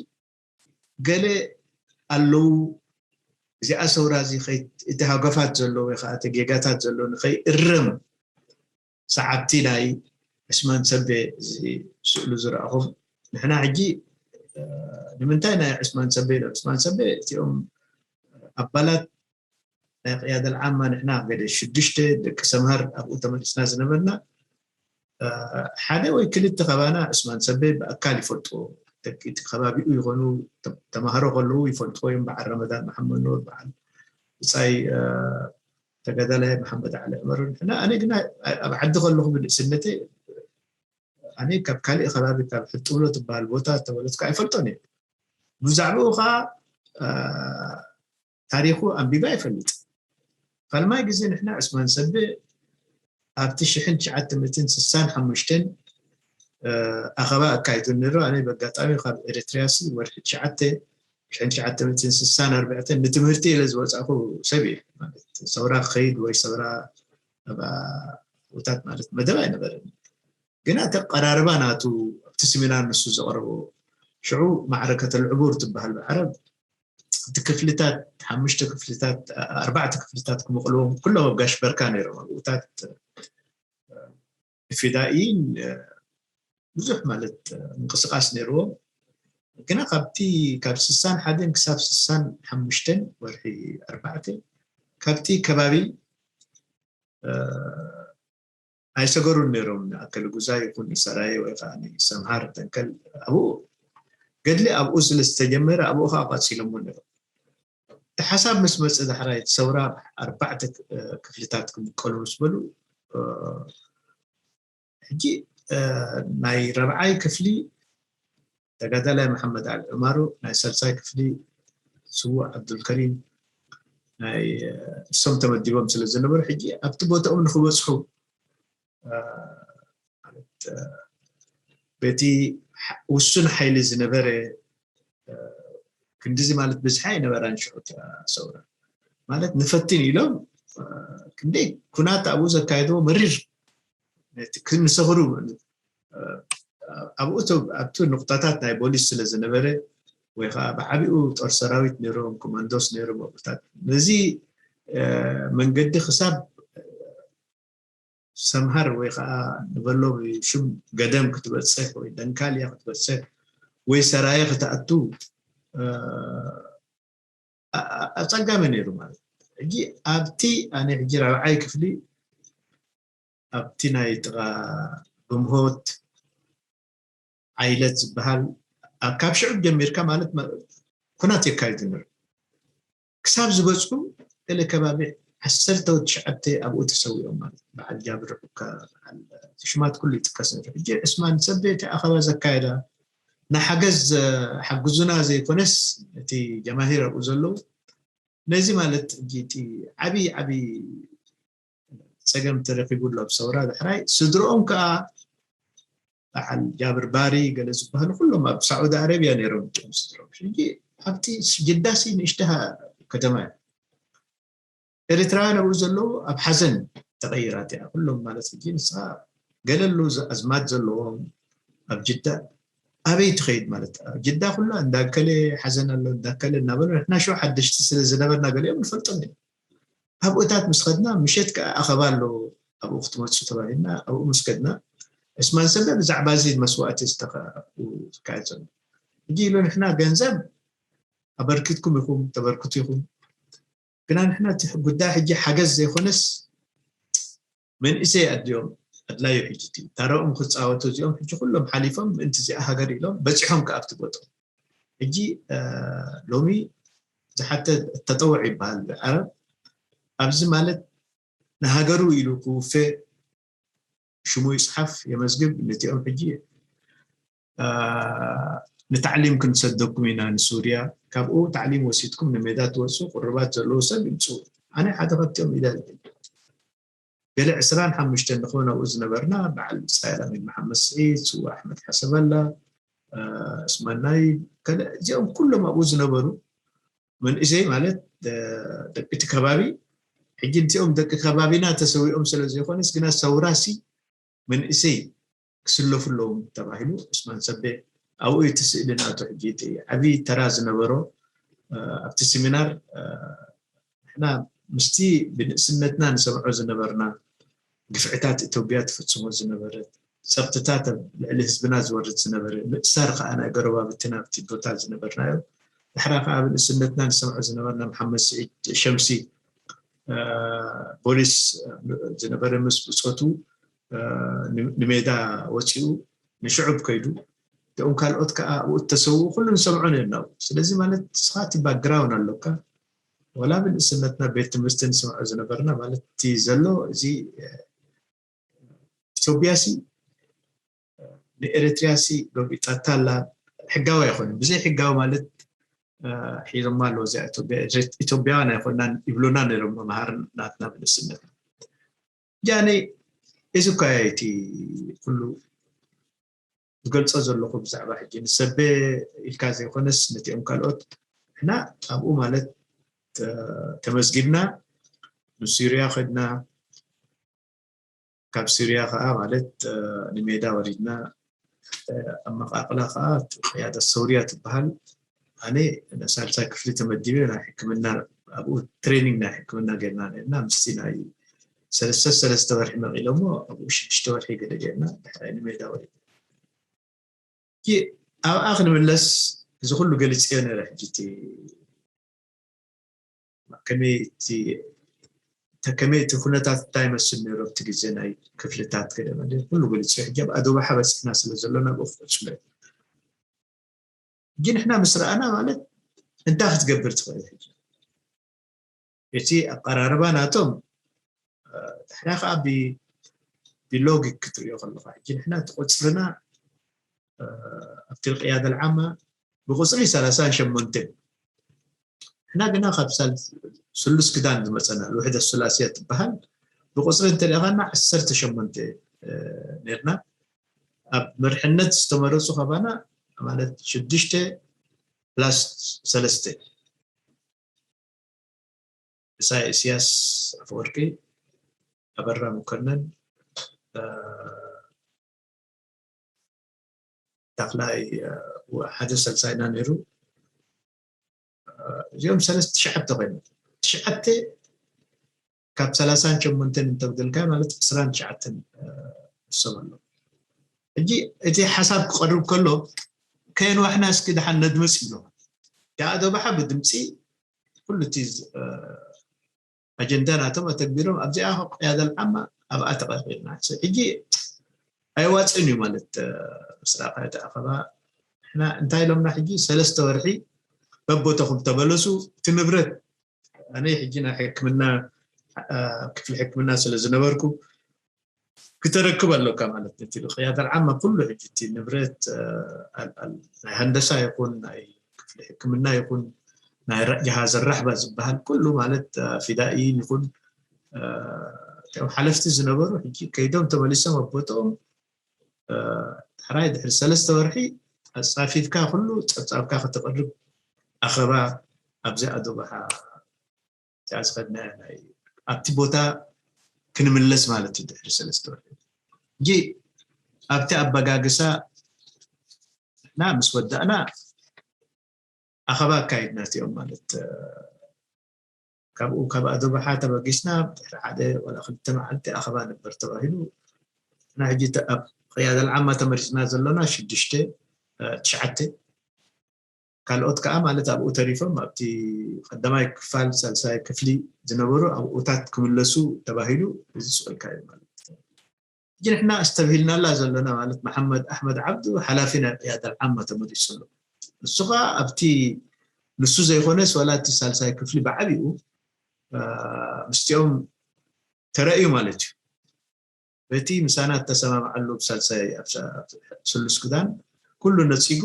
ገለ ኣለዉ እዚኣ ሰውራ እዚ እቲ ሃገፋት ዘሎ ወይ ከዓ እቲ ጌጋታት ዘሎ ንኸይእረም ሰዓብቲ ናይ ዕስማን ሰቤ እዚ ስእሉ ዝረኣኹም ንሕና ሕጂ ንምንታይ ናይ ዕስማን ሰቤ ኢለ ዕስማን ሰቤ እቲኦም ኣባላት ናይ ቅያደ ልዓማ ንሕና ገደ ሽዱሽተ ደቂ ሰምሃር ኣብኡ ተመሊስና ዝነበርና ሓደ ወይ ክልተ ካባና ዕስማን ሰቤ ብኣካል ይፈልጥዎ ደቂ እቲ ከባቢኡ ይኾኑ ተማሃሮ ከለዉ ይፈልጥዎ እዮም በዓል ረመዳን መሓመድ ኑር በዓል ብፃይ ተጋዳላይ መሓመድ ዓሊ ዕመር ንሕና ኣነ ግና ኣብ ዓዲ ከለኹ ብንእስነተይ ኣነ ካብ ካሊእ ከባቢ ካብ ሕጥብሎ ትበሃል ቦታ ተወለድኩ ኣይፈልጦን እየ ብዛዕባኡ ከዓ ታሪኹ ኣንቢባ ይፈልጥ ካልማይ ግዜ ንሕና ዕስማን ሰበ ኣብቲ ሽሕን ትሽዓተ ሚእትን ስሳን ሓሙሽተን ኣኸባ ኣካይዱ ነይሩ ኣነ በጋጣሚ ካብ ኤርትርያ ሲ ወርሒ ትሽዓተ ሽሕን ትሽዓተ ሚእትን ስሳን ኣርባዕተን ንትምህርቲ ኢለ ዝወፃእኩ ሰብ እየ ማለት ሰውራ ክኸይድ ወይ ሰውራ ኣብታት ማለት መደብ ኣይነበረን ግና እቲ ኣቀራርባ ናቱ ኣብቲ ስሚናር ንሱ ዘቕረቦ ሽዑ ማዕረከተ ልዕቡር ትበሃል ብዓረብ እቲ ክፍልታት ሓሙሽተ ክፍልታት ኣርባዕተ ክፍልታት ክምቕልዎም ኩሎም ኣብ ጋሽ በርካ ነይሮም ኣብኡታት ፊዳኢን ብዙሕ ማለት ምንቅስቃስ ነይርዎም ግና ካብቲ ካብ ስሳን ሓደን ክሳብ ስሳን ሓሙሽተን ወርሒ ኣርባዕተ ካብቲ ከባቢ ኣይሰገሩን ነይሮም ንኣከለ ጉዛይ ይኹን ንሰራየ ወይ ከዓ ንሰምሃር ተንከል ኣብኡ ገድሊ ኣብኡ ስለ ዝተጀመረ ኣብኡ ከዓ ቀፂሎሞ ነይሮም እቲ ሓሳብ ምስ መፀ ዳሕራይ ሰውራ ኣርባዕተ ክፍልታት ክምቀሉ ምስ በሉ ሕጂ ናይ ረብዓይ ክፍሊ ተጋዳላይ መሓመድ ኣል ዑማሩ ናይ ሳልሳይ ክፍሊ ስዉእ ዓብዱልከሪም ናይ እሶም ተመዲቦም ስለ ዝነበሩ ሕጂ ኣብቲ ቦታኦም ንክበፅሑ በቲ ውሱን ሓይሊ ዝነበረ ክንዲዚ ማለት ብዝሓ ይነበራን ሽዑ ሰውራ ማለት ንፈትን ኢሎም ክንደይ ኩናት ኣብኡ ዘካየድዎ መሪር ክንሰኽሩ ኣብኡ ኣብቲ ንቁጣታት ናይ ቦሊስ ስለ ዝነበረ ወይ ከዓ ብዓቢኡ ጦር ሰራዊት ነይሮም ኮማንዶስ ነይሮም ኣብታት ነዚ መንገዲ ክሳብ ሰምሃር ወይ ከዓ ንበሎ ሽም ገደም ክትበፅሕ ወይ ደንካልያ ክትበፅሕ ወይ ሰራየ ክትኣቱ ኣፀጋሚ ነይሩ ማለት እዩ። ሕጂ ኣብቲ ኣነ ሕጂ ራብዓይ ክፍሊ ኣብቲ ናይ ጥቓ ብምሆት ዓይለት ዝበሃል ካብ ሽዑ ጀሚርካ ማለት ኩናት የካይዱ ነሩ ክሳብ ዝበፅሑ ገለ ከባቢ ዓሰርተ ትሽዓተ ኣብኡ ተሰዊኦም ማለት በዓል ጃብር ዑካ ሽማት ኩሉ ይጥቀስ ነሩ። ሕጂ ዕስማን ሰቤ እቲ ኣኸባ ዘካየዳ ንሓገዝ ሓግዙና ዘይኮነስ እቲ ጀማሂር ኣብኡ ዘለዉ ነዚ ማለት ሕጂ እቲ ዓብዪ ዓብዪ ፀገም ተረኪቡ ኣሎ ኣብ ሰውራ ዳሕራይ ስድርኦም ከዓ በዓል ጃብር ባሪ ገለ ዝበሃሉ ኩሎም ኣብ ሳዑዲ ኣረብያ ነይሮም እቶም ስድርኦም ሕጂ ኣብቲ ጅዳሲ ንእሽተሃ ከተማ እዩ ኤርትራውያን ኣብኡ ዘለዉ ኣብ ሓዘን ተቐይራት እያ ኩሎም ማለት ሕጂ ንስኻ ገለሉ ኣዝማድ ዘለዎም ኣብ ጅዳ ኣበይ ትኸይድ ማለት ጅዳ ኩላ እንዳከለ ሓዘን ኣሎ እንዳከለ እናበሉ ንሕና ሽው ሓደሽቲ ስለ ዝነበርና ገሊኦም ንፈልጦም ኢና ኣብኡታት ምስ ኸድና ምሸት ከዓ ኣኸባ ኣሎ ኣብኡ ክትመፁ ተባሂልና ኣብኡ ምስ ከድና ዕስማን ሰበ ብዛዕባ እዚ መስዋእቲ ዝካየድ ዘሎ ሕጂ ኢሉ ንሕና ገንዘብ ኣበርኪትኩም ኢኹም ተበርክቱ ኢኹም ግና ንሕና እቲ ጉዳይ ሕጂ ሓገዝ ዘይኮነስ መንእሰይ ኣድዮም ኣድላዩ ሕጂ እቲ ታረኦም ክፃወቱ እዚኦም ሕጂ ኩሎም ሓሊፎም ምእንቲ እዚኣ ሃገር ኢሎም በፂሖም ከኣብቲ ቦጦ ሕጂ ሎሚ ዝሓተ ተጠውዕ ይበሃል ዓረብ ኣብዚ ማለት ንሃገሩ ኢሉ ክውፌ ሽሙ ይፅሓፍ የመዝግብ ነቲኦም ሕጂ ንታዕሊም ክንሰደኩም ኢና ንሱርያ ካብኡ ታዕሊም ወሲድኩም ንሜዳ ትወፁ ቁርባት ዘለዎ ሰብ ይምፁ ኣነ ሓደ ካብቲኦም ኢለ ገለ ዕስራን ሓሙሽተን ንኾን ኣብኡ ዝነበርና በዓል ፀላሚን መሓመድ ስዒድ ስዋ ኣሕመድ ሓሰበላ እስማናይ ከለ እዚኦም ኩሎም ኣብኡ ዝነበሩ መንእሰይ ማለት ደቂ እቲ ከባቢ ሕጂ እዚኦም ደቂ ከባቢና ተሰዊኦም ስለ ዘይኮነስ ግና ሰውራሲ መንእሰይ ክስለፉ ኣለዎም ተባሂሉ ዑስማን ሰቤ ኣብኡ እቲ ስእሊ ናቱ ሕጂ እቲ ዓብዪ ተራ ዝነበሮ ኣብቲ ሲሚናር ንሕና ምስቲ ብንእስነትና ንሰምዖ ዝነበርና ግፍዕታት ኢትዮጵያ ትፍፅሞ ዝነበረት ፀቕጥታት ኣብ ልዕሊ ህዝብና ዝወርድ ዝነበረ ምእሳር ከዓ ናይ ጎረባብትና ኣብቲ ቦታ ዝነበርናዮ ድሕራ ከዓ ብንእስነትና ንሰምዖ ዝነበርና መሓመድ ስዒድ ሸምሲ ፖሊስ ዝነበረ ምስ ብፆቱ ንሜዳ ወፂኡ ንሽዑብ ከይዱ እኦም ካልኦት ከዓ ኣብኡ እተሰውኡ ኩሉ ንሰምዖ ነርና ስለዚ ማለት ንስኻ እቲ ባክግራውንድ ኣለካ ወላ ብንእስነትና ቤት ትምህርቲ ንሰምዖ ዝነበርና ማለት እቲ ዘሎ እዚ ኢትዮጵያ ሲ ንኤርትርያ ሲ ዶብ ይጠታ ኣላ ሕጋዊ ኣይኮነ ብዘይ ሕጋዊ ማለት ሒዞማ ኣለዎ እዚኣ ኢትዮጵያ ኢትዮጵያውያን ኣይኮናን ይብሉና ነይሮም መምሃር ናትና ብንእስነትና ጃኒ እዚ እኳ እቲ ኩሉ ዝገልፆ ዘለኹ ብዛዕባ ሕጂ ንሰቤ ኢልካ ዘይኮነስ ነቲኦም ካልኦት ንሕና ኣብኡ ማለት ተመዝጊብና ንሱርያ ከድና ካብ ሱርያ ከዓ ማለት ንሜዳ ወሪድና ኣመቃቅላ ከዓ ቅያዳ ሰውርያ ትበሃል ኣነ ሳልሳይ ክፍሊ ተመዲበ ናይ ሕክምና ኣብኡ ትሬኒንግ ናይ ሕክምና ገርና ነርና ምስቲ ናይ ሰለስተ ሰለስተ ወርሒ መቂሎሞ ኣብኡ ሽዱሽተ ወርሒ ገለ ገርና ድሕራይ ንሜዳ ወሪድና ኣብኣ ክንምለስ እዚ ኩሉ ገሊፅዮ ነረ ሕጂ ከመይ እቲ ኩነታት እንታይ ይመስል ነይሩ ኣብቲ ግዜ ናይ ክፍልታት ገለ ኩሉ ገሊፅዮ ሕጂ ኣብ ኣዶባሓ በፂሕና ስለ ዘሎና ብኡ ክቅፅሎ ሕጂ ንሕና ምስ ረኣና ማለት እንታይ ክትገብር ትኽእል ሕጂ እቲ ኣቀራርባ ናቶም ድሕራ ከዓ ብሎጊክ ክትሪኦ ከለካ ሕጂ ንሕና እቲ ቁፅርና ኣብቲ ቅያደ ልዓማ ብቁፅሪ ሰላሳን ሸሞንተን ንሕና ግና ካብ ስሉስ ክዳን ዝመፀና ውሕደት ሱላስያ ትበሃል ብቁፅሪ እንተሪኢኻና ዓሰርተ ሸሞንተ ነርና ኣብ መርሕነት ዝተመረፁ ካባና ማለት ሽዱሽተ ፕላስ ሰለስተ ምሳይ እስያስ ኣፈወርቂ ኣበራ መኮነን ታክላይ ሓደ ሰልሳይና ነይሩ እዚኦም ሰለስተ ትሽዓተ ኮይኖም ትሽዓተ ካብ ሰላሳን ሸሞንተን እንተብደልካ ማለት ዕስራን ትሽዓተን ሕሰብ ኣሎ። ሕጂ እቲ ሓሳብ ክቐርብ ከሎ ከየንዋሕና እስኪ ደሓን ነድምፅ ይብሎ። ያ ኣዶ ባሓ ብድምፂ ኩሉ እቲ ኣጀንዳ ናቶም ኣተግቢሮም ኣብዚኣ ቅያደል ዓማ ኣብኣ ተቐሪርና ሕጂ ኣይዋፅን እዩ ማለት ምስራቕ ተኣኸባ ንሕና እንታይ ኢሎምና ሕጂ ሰለስተ ወርሒ በቦተኹም ተበለሱ እቲ ንብረት ኣነ ሕጂ ናይ ሕክምና ክፍሊ ሕክምና ስለ ዝነበርኩ ክተረክብ ኣለካ ማለት ነቲ ቅያደል ዓማ ኩሉ ሕጂ እቲ ንብረት ናይ ሃንደሳ ይኹን ናይ ክፍሊ ሕክምና ይኹን ናይ ጀሃዝ ራሕባ ዝበሃል ኩሉ ማለት ፊዳኢን ይኹን ሓለፍቲ ዝነበሩ ሕጂ ከይዶም ተመሊሶም ኣብ ቦትኦም ሕራይ ድሕሪ ሰለስተ ወርሒ ኣፃፊፍካ ኩሉ ፀብፃብካ ከተቕርብ ኣኸባ ኣብዚ ኣዶባሓ እዚኣ ዝኸድናያ ናይ ኣብቲ ቦታ ክንምለስ ማለት እዩ ድሕሪ ሰለስተ ወርሒ ሕጂ ኣብቲ ኣበጋግሳ እና ምስ ወዳእና ኣኸባ ኣካይድና እቲኦም ማለት ካብኡ ካብ ኣዶባሓ ተበጊስና ድሕሪ ሓደ ወላ ክልተ መዓልቲ ኣኸባ ነበር ተባሂሉ እና ሕጂ ኣብ ቅያደል ዓማ ተመሪፅና ዘሎና ሽዱሽተ ትሽዓተ ካልኦት ከዓ ማለት ኣብኡ ተሪፎም ኣብቲ ቀዳማይ ክፋል ሳልሳይ ክፍሊ ዝነበሩ ኣብኡታት ክምለሱ ተባሂሉ እዚ ስቕልካ እዩ ማለት ሕጂ ንሕና ኣስተብሂልናላ ዘለና ማለት መሓመድ ኣሕመድ ዓብዱ ሓላፊ ናይ ቅያደል ዓማ ተመሪፁ ኣሎ እሱ ከዓ ኣብቲ ንሱ ዘይኮነስ ዋላ እቲ ሳልሳይ ክፍሊ ብዓብኡ ምስቲኦም ተረእዩ ማለት እዩ በቲ ምሳና እተሰማምዓሉ ብሳልሳይ ስሉስ ክዳን ኩሉ ነፂጉ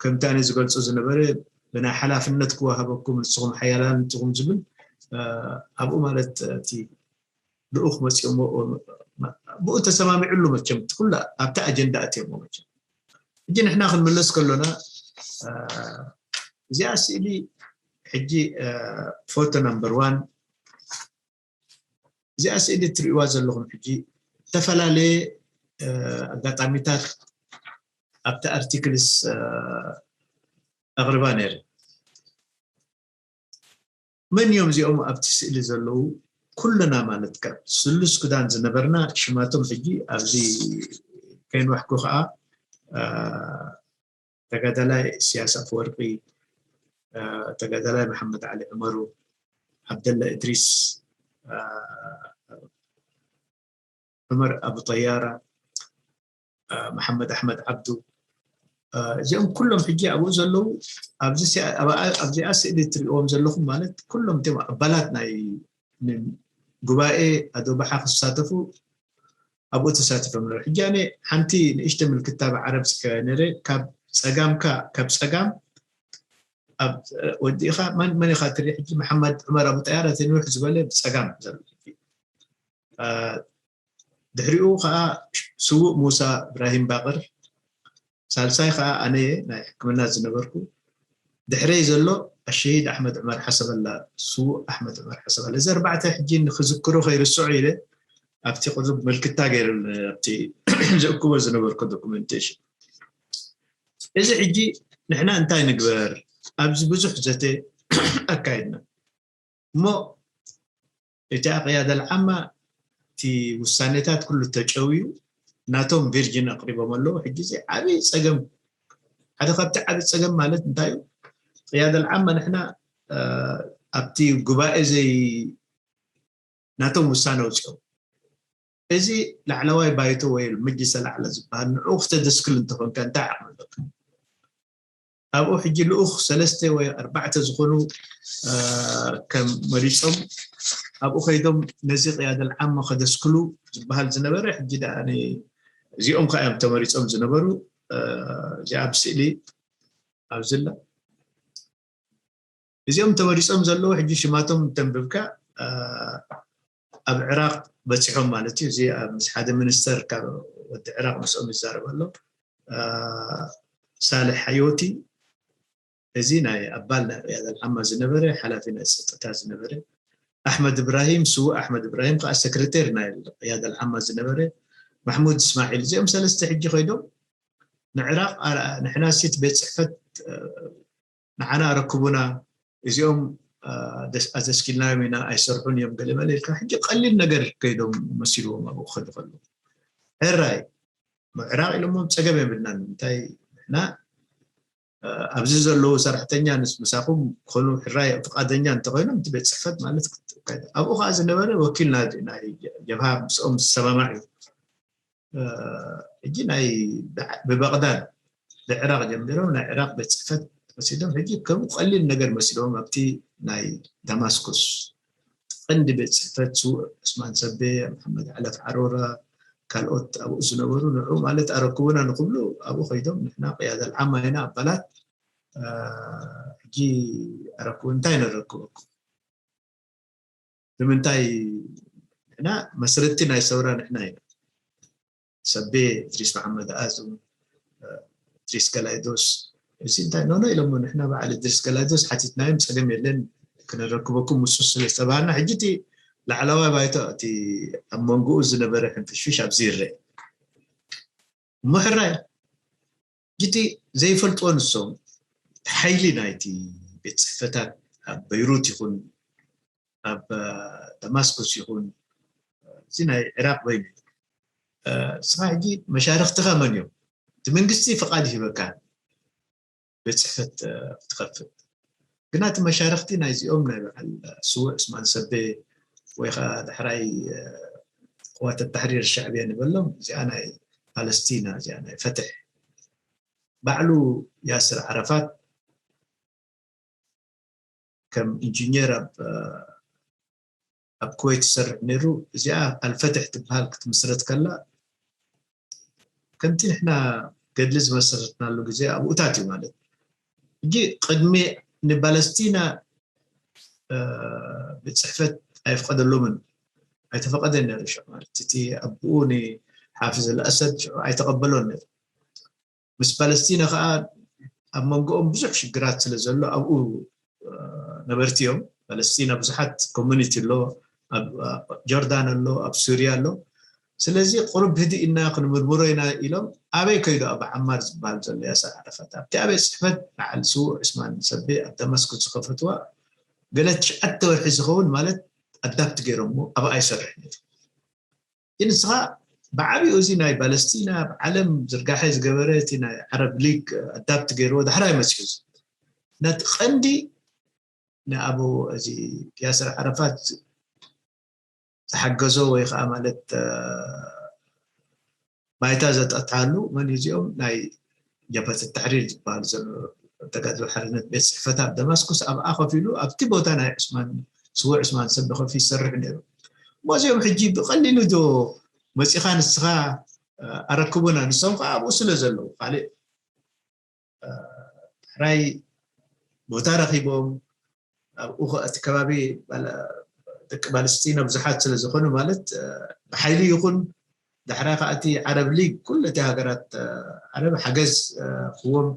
ከምቲ ኣነ ዝገልፆ ዝነበረ ብናይ ሓላፍነት ክወሃበኩም ንስኹም ሓያላን ንስኹም ዝብል ኣብኡ ማለት እቲ ልኡኽ መፂኦሞ ብኡ ተሰማሚዕሉ መቸም ኩሉ ኣብቲ ኣጀንዳ ኣትዮሞ መቸም ሕጂ ንሕና ክንምለስ ከሎና እዚኣ ስእሊ ሕጂ ፎቶ ነምበር ዋን እዚኣ ስእሊ እትርእይዋ ዘለኹም ሕጂ ዝተፈላለየ ኣጋጣሚታት ኣብቲ ኣርቲክልስ ኣቕርባ ነይረ መን እዮም እዚኦም ኣብቲ ስእሊ ዘለዉ ኩልና ማለት ካብ ስሉስ ክዳን ዝነበርና ሽማቶም ሕጂ ኣብዚ ከይንዋሕኩ ከዓ ተጋዳላይ እስያስ ኣፈወርቂ ተጋዳላይ መሓመድ ዓሊ ዕመሩ ዓብደላ እድሪስ ዑመር ኣቡ ጠያራ መሓመድ ኣሕመድ ዓብዱ እዚኦም ኩሎም ሕጂ ኣብኡ ዘለዉ ኣብዚኣ ስእሊ ትሪእዎም ዘለኹም ማለት ኩሎም እቲኦም ኣባላት ናይ ጉባኤ ኣዶባሓ ክሳተፉ ኣብኡ ተሳቲፎም ነበሩ ሕጂ ኣነ ሓንቲ ንእሽተ ምልክታ ብዓረብ ፅሕያ ነረ ካብ ፀጋምካ ካብ ፀጋም ወዲእኻ መን ኢኻ ትርኢ ሕጂ መሓመድ ዑመር ኣቡ ጠያራ እቲ ንውሕ ዝበለ ብፀጋም ዘሎ ድሕሪኡ ከዓ ስዉእ ሙሳ እብራሂም ባቅር ሳልሳይ ከዓ ኣነ ናይ ሕክምና ዝነበርኩ ድሕረይ ዘሎ ኣሸሂድ ኣሕመድ ዑመር ሓሰበላ ስዉእ ኣሕመድ ዑመር ሓሰበላ እዚ ኣርባዕተ ሕጂ ንክዝክሮ ከይርስዑ ኢለ ኣብቲ ቅሩብ ምልክታ ገይረ ኣብቲ ዘእክቦ ዝነበርኩ ዶኩመንቴሽን እዚ ሕጂ ንሕና እንታይ ንግበር ኣብዚ ብዙሕ ዘተ ኣካይድና እሞ እቲ ኣቅያደል ዓማ እቲ ውሳኔታት ኩሉ ተጨውዩ ናቶም ቪርጂን ኣቅሪቦም ኣለዉ ሕጂ እዚ ዓብይ ፀገም ሓደ ካብቲ ዓብይ ፀገም ማለት እንታይ እዩ ቅያደል ዓማ ንሕና ኣብቲ ጉባኤ ዘይ ናቶም ውሳነ ኣውፅኦም እዚ ላዕለዋይ ባይቶ ወይ ምጅሰ ላዕለ ዝበሃል ንዑ ክተደስክል እንተኾንካ እንታይ ዓቕሚ ኣለካ ኣብኡ ሕጂ ልኡኽ ሰለስተ ወይ ኣርባዕተ ዝኾኑ ከም መሪፆም ኣብኡ ከይዶም ነዚ ቅያደል ዓማ ከደስክሉ ዝበሃል ዝነበረ ሕጂ ደኣ እዚኦም ከዓ እዮም ተመሪፆም ዝነበሩ እዚኣ ኣብ ስእሊ ኣብዝላ እዚኦም ተመሪፆም ዘለዉ ሕጂ ሽማቶም እንተንብብካ ኣብ ዕራቅ በፂሖም ማለት እዩ እዚ ምስ ሓደ ሚኒስተር ካብ ወዲ ዕራቅ ምስኦም ይዛረብ ኣሎ ሳልሕ ሓዮቲ እዚ ናይ ኣባል ናይ ቅያደል ዓማ ዝነበረ ሓላፊ ናይ ፀጥታ ዝነበረ ኣሕመድ እብራሂም ስዉእ ኣሕመድ እብራሂም ከዓ ሰክረቴር ናይ ቅያደል ዓማ ዝነበረ ማሕሙድ እስማዒል እዚኦም ሰለስተ ሕጂ ከይዶም ንዕራቕ ንሕና ሲት ቤት ፅሕፈት ንዓና ኣረክቡና እዚኦም ኣዘስኪልናዮም ኢና ኣይሰርሑን እዮም ገለ መለ ኢልካ ሕጂ ቀሊል ነገር ከይዶም መሲልዎም ኣብኡ ክኸዱ ከለዉ ሕራይ ምዕራቕ ኢሎሞም ጸገም የብልናን እንታይ ንሕና ኣብዚ ዘለዉ ሰራሕተኛ ምስ ምሳኹም ክኾኑ ሕራይ ፍቓደኛ እንተኾይኖም እቲ ቤት ፅሕፈት ማለት ኣብኡ ከዓ ዝነበረ ወኪል ናይ ጀብሃ ምስኦም ዝሰማማዕ እዩ ሕጂ ናይ ብበቕዳድ ብዕራቕ ጀሚሮም ናይ ዕራቕ ቤት ፅሕፈት ወሲዶም ሕጂ ከምኡ ቀሊል ነገር መሲሎም ኣብቲ ናይ ዳማስኮስ ቀንዲ ቤት ፅሕፈት ስውእ ዑስማን ሰቤ መሓመድ ዓለፍ ዓሮራ ካልኦት ኣብኡ ዝነበሩ ንዑ ማለት ኣረክቡና ንክብሉ ኣብኡ ከይዶም ንሕና ቅያደ ልዓማ ኢና ኣባላት ሕጂ ኣረክቡ እንታይ ነረክበኩም ንምንታይ ንሕና መስረቲ ናይ ሰውራ ንሕና ኢና ሰቤ እድሪስ መሓመድ ኣዝም እድሪስ ገላይዶስ እዚ እንታይ ኖኖ ኢሎሞ ንሕና በዓል እድሪስ ገላይዶስ ሓቲትናዮም ፀገም የለን ክነረክበኩም ምስ ስለ ዝተባሃልና ሕጂ እቲ ላዕለዋይ ባይቶ እቲ ኣብ መንጎኡ ዝነበረ ሕንፍሽፍሽ ኣብዚ ይረአ እሞ ሕራይ ሕጂ ዘይፈልጥዎ ንሶም ሓይሊ ናይቲ ቤት ፅሕፈታት ኣብ በይሩት ይኹን ኣብ ደማስኮስ ይኹን እዚ ናይ ዕራቅ በይኑ እዩ ንስኻ ሕጂ መሻርክትኻ መን እዮም እቲ መንግስቲ ፍቓድ ይህበካ ቤት ፅሕፈት ክትኸፍት ግና እቲ መሻርክቲ ናይዚኦም ናይ በዓል ስውእ ዑስማን ሰቤ ወይ ከዓ ዳሕራይ ቅዋት ተሕሪር ሻዕብያ ንበሎም እዚኣ ናይ ፓለስቲና እዚኣ ናይ ፈትሕ ባዕሉ ያስር ዓረፋት ከም ኢንጂኒየር ኣብ ኣብ ኩወይት ዝሰርሕ ነይሩ እዚኣ ኣልፈትሕ ትበሃል ክትምስረት ከላ ከምቲ ንሕና ገድሊ ዝመሰረትናሉ ግዜ ኣብኡታት እዩ ማለት ሕጂ ቅድሚ ንባለስቲና ብፅሕፈት ኣይፍቀደሎምን ኣይተፈቀደ ነሩ ማለት እቲ ኣቦኡ ንሓፍዝ ኣልኣሰድ ኣይተቀበሎን ነሩ ምስ ፓለስቲና ከዓ ኣብ መንጎኦም ብዙሕ ሽግራት ስለ ዘሎ ኣብኡ ነበርቲ እዮም ፓለስቲና ብዙሓት ኮሚኒቲ ኣሎ ኣብ ጆርዳን ኣሎ ኣብ ሱርያ ኣሎ ስለዚ ቁሩብ ህድእ ኢና ክንምርምሮ ኢና ኢሎም ኣበይ ከይዱ ኣብ ዓማር ዝበሃል ዘሎ ያሰር ዓረፋት ኣብቲ ኣበይ ፅሕፈት በዓል ስዉእ ዑስማን ሰቤ ኣብ ደመስኩስ ዝኸፈትዋ ገለ ትሽዓተ ወርሒ ዝኸውን ማለት ኣዳፕት ገይሮሞ ኣብኣ ይሰርሕ ነይሩ ግን ንስኻ ብዓብኡ እዚ ናይ ፓለስቲና ኣብ ዓለም ዝርጋሐ ዝገበረ እቲ ናይ ዓረብ ሊግ ኣዳፕት ገይርዎ ዳሕራይ መፅኡ ነቲ ቀንዲ ንኣቡ እዚ ያስር ዓረፋት ዝሓገዞ ወይ ከዓ ማለት ባይታ ዘጠታሉ መን እዚኦም ናይ ጀብሀት ተሕሪር ዝበሃል ዘሎ ተጋድሎ ሓርነት ቤት ፅሕፈት ኣብ ደማስኩስ ኣብኣ ከፊሉ ኣብቲ ቦታ ናይ ዑስማን ስዉእ ዑስማን ሰብ ብኸፊ ይሰርሕ ነይሩ እሞ እዚኦም ሕጂ ብቐሊሉ ዶ መፂኻ ንስኻ ኣረክቡና ንሶም ከዓ ኣብኡ ስለ ዘለዉ ካልእ ሕራይ ቦታ ረኪቦም ኣብኡ እቲ ከባቢ ደቂ ፓለስቲና ብዙሓት ስለ ዝኾኑ ማለት ብሓይሊ ይኹን ዳሕራይ ከዓ እቲ ዓረብ ሊግ ኩሉ እቲ ሃገራት ዓረብ ሓገዝ ክዎም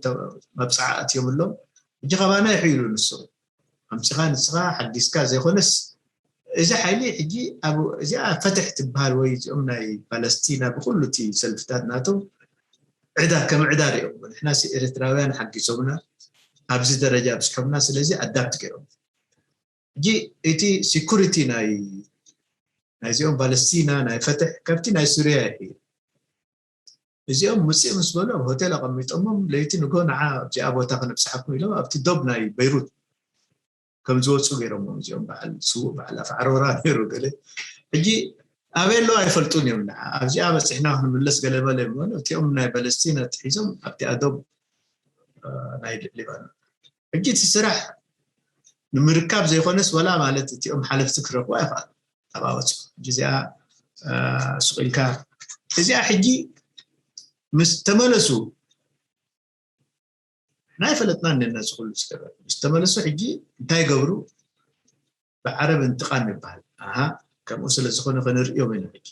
መብፅዓ ኣትዮም ኣሎም ሕጂ ካባና ይሕይሉ ንሶም ኣምፅኻ ንስኻ ሓጊዝካ ዘይኮነስ እዚ ሓይሊ ሕጂ ኣብ እዚኣ ፈትሕ ትበሃል ወይ እዚኦም ናይ ፓለስቲና ብኩሉ እቲ ሰልፍታት ናቶም ዕዳ ከም ዕዳ ሪኦም ንሕና ኤርትራውያን ሓጊዞምና ኣብዚ ደረጃ ኣብዝሖምና ስለዚ ኣዳፕት ገይሮም ሕጂ እቲ ሲኩሪቲ ናይ ናይዚኦም ፓለስቲና ናይ ፈትሕ ካብቲ ናይ ሱርያ ይሕይል እዚኦም ውፅእ ምስ በሉ ኣብ ሆቴል ኣቐሚጦሞም ለይቲ ንጎ ንዓ ኣብዚኣ ቦታ ክነብፅሓኩም ኢሎም ኣብቲ ዶብ ናይ በይሩት ከም ዝወፁ ገይሮሞም እዚኦም በዓል ስዉእ በዓል ኣፍዓሮራ ነይሩ ገለ ሕጂ ኣበይ ኣለዉ ኣይፈልጡን እዮም ንዓ ኣብዚኣ በፂሕና ክንምለስ ገለ በለ እሞ እቲኦም ናይ ፓለስቲን ኣትሒዞም ኣብቲ ኣዶብ ናይ ሊባኖን ሕጂ እቲ ስራሕ ንምርካብ ዘይኮነስ ወላ ማለት እቲኦም ሓለፍቲ ክረኽቡ ኣይኽኣሉ ኣባወፁ ሕጂ እዚኣ ሱቕ ኢልካ እዚኣ ሕጂ ምስ ተመለሱ ናይ ፈለጥና እንና ዝኩሉ ዝገበር ምስ ተመለሱ ሕጂ እንታይ ገብሩ ብዓረብ እንትቃም ይበሃል ኣሃ ከምኡ ስለ ዝኾነ ክንርእዮም ኢና ሕጂ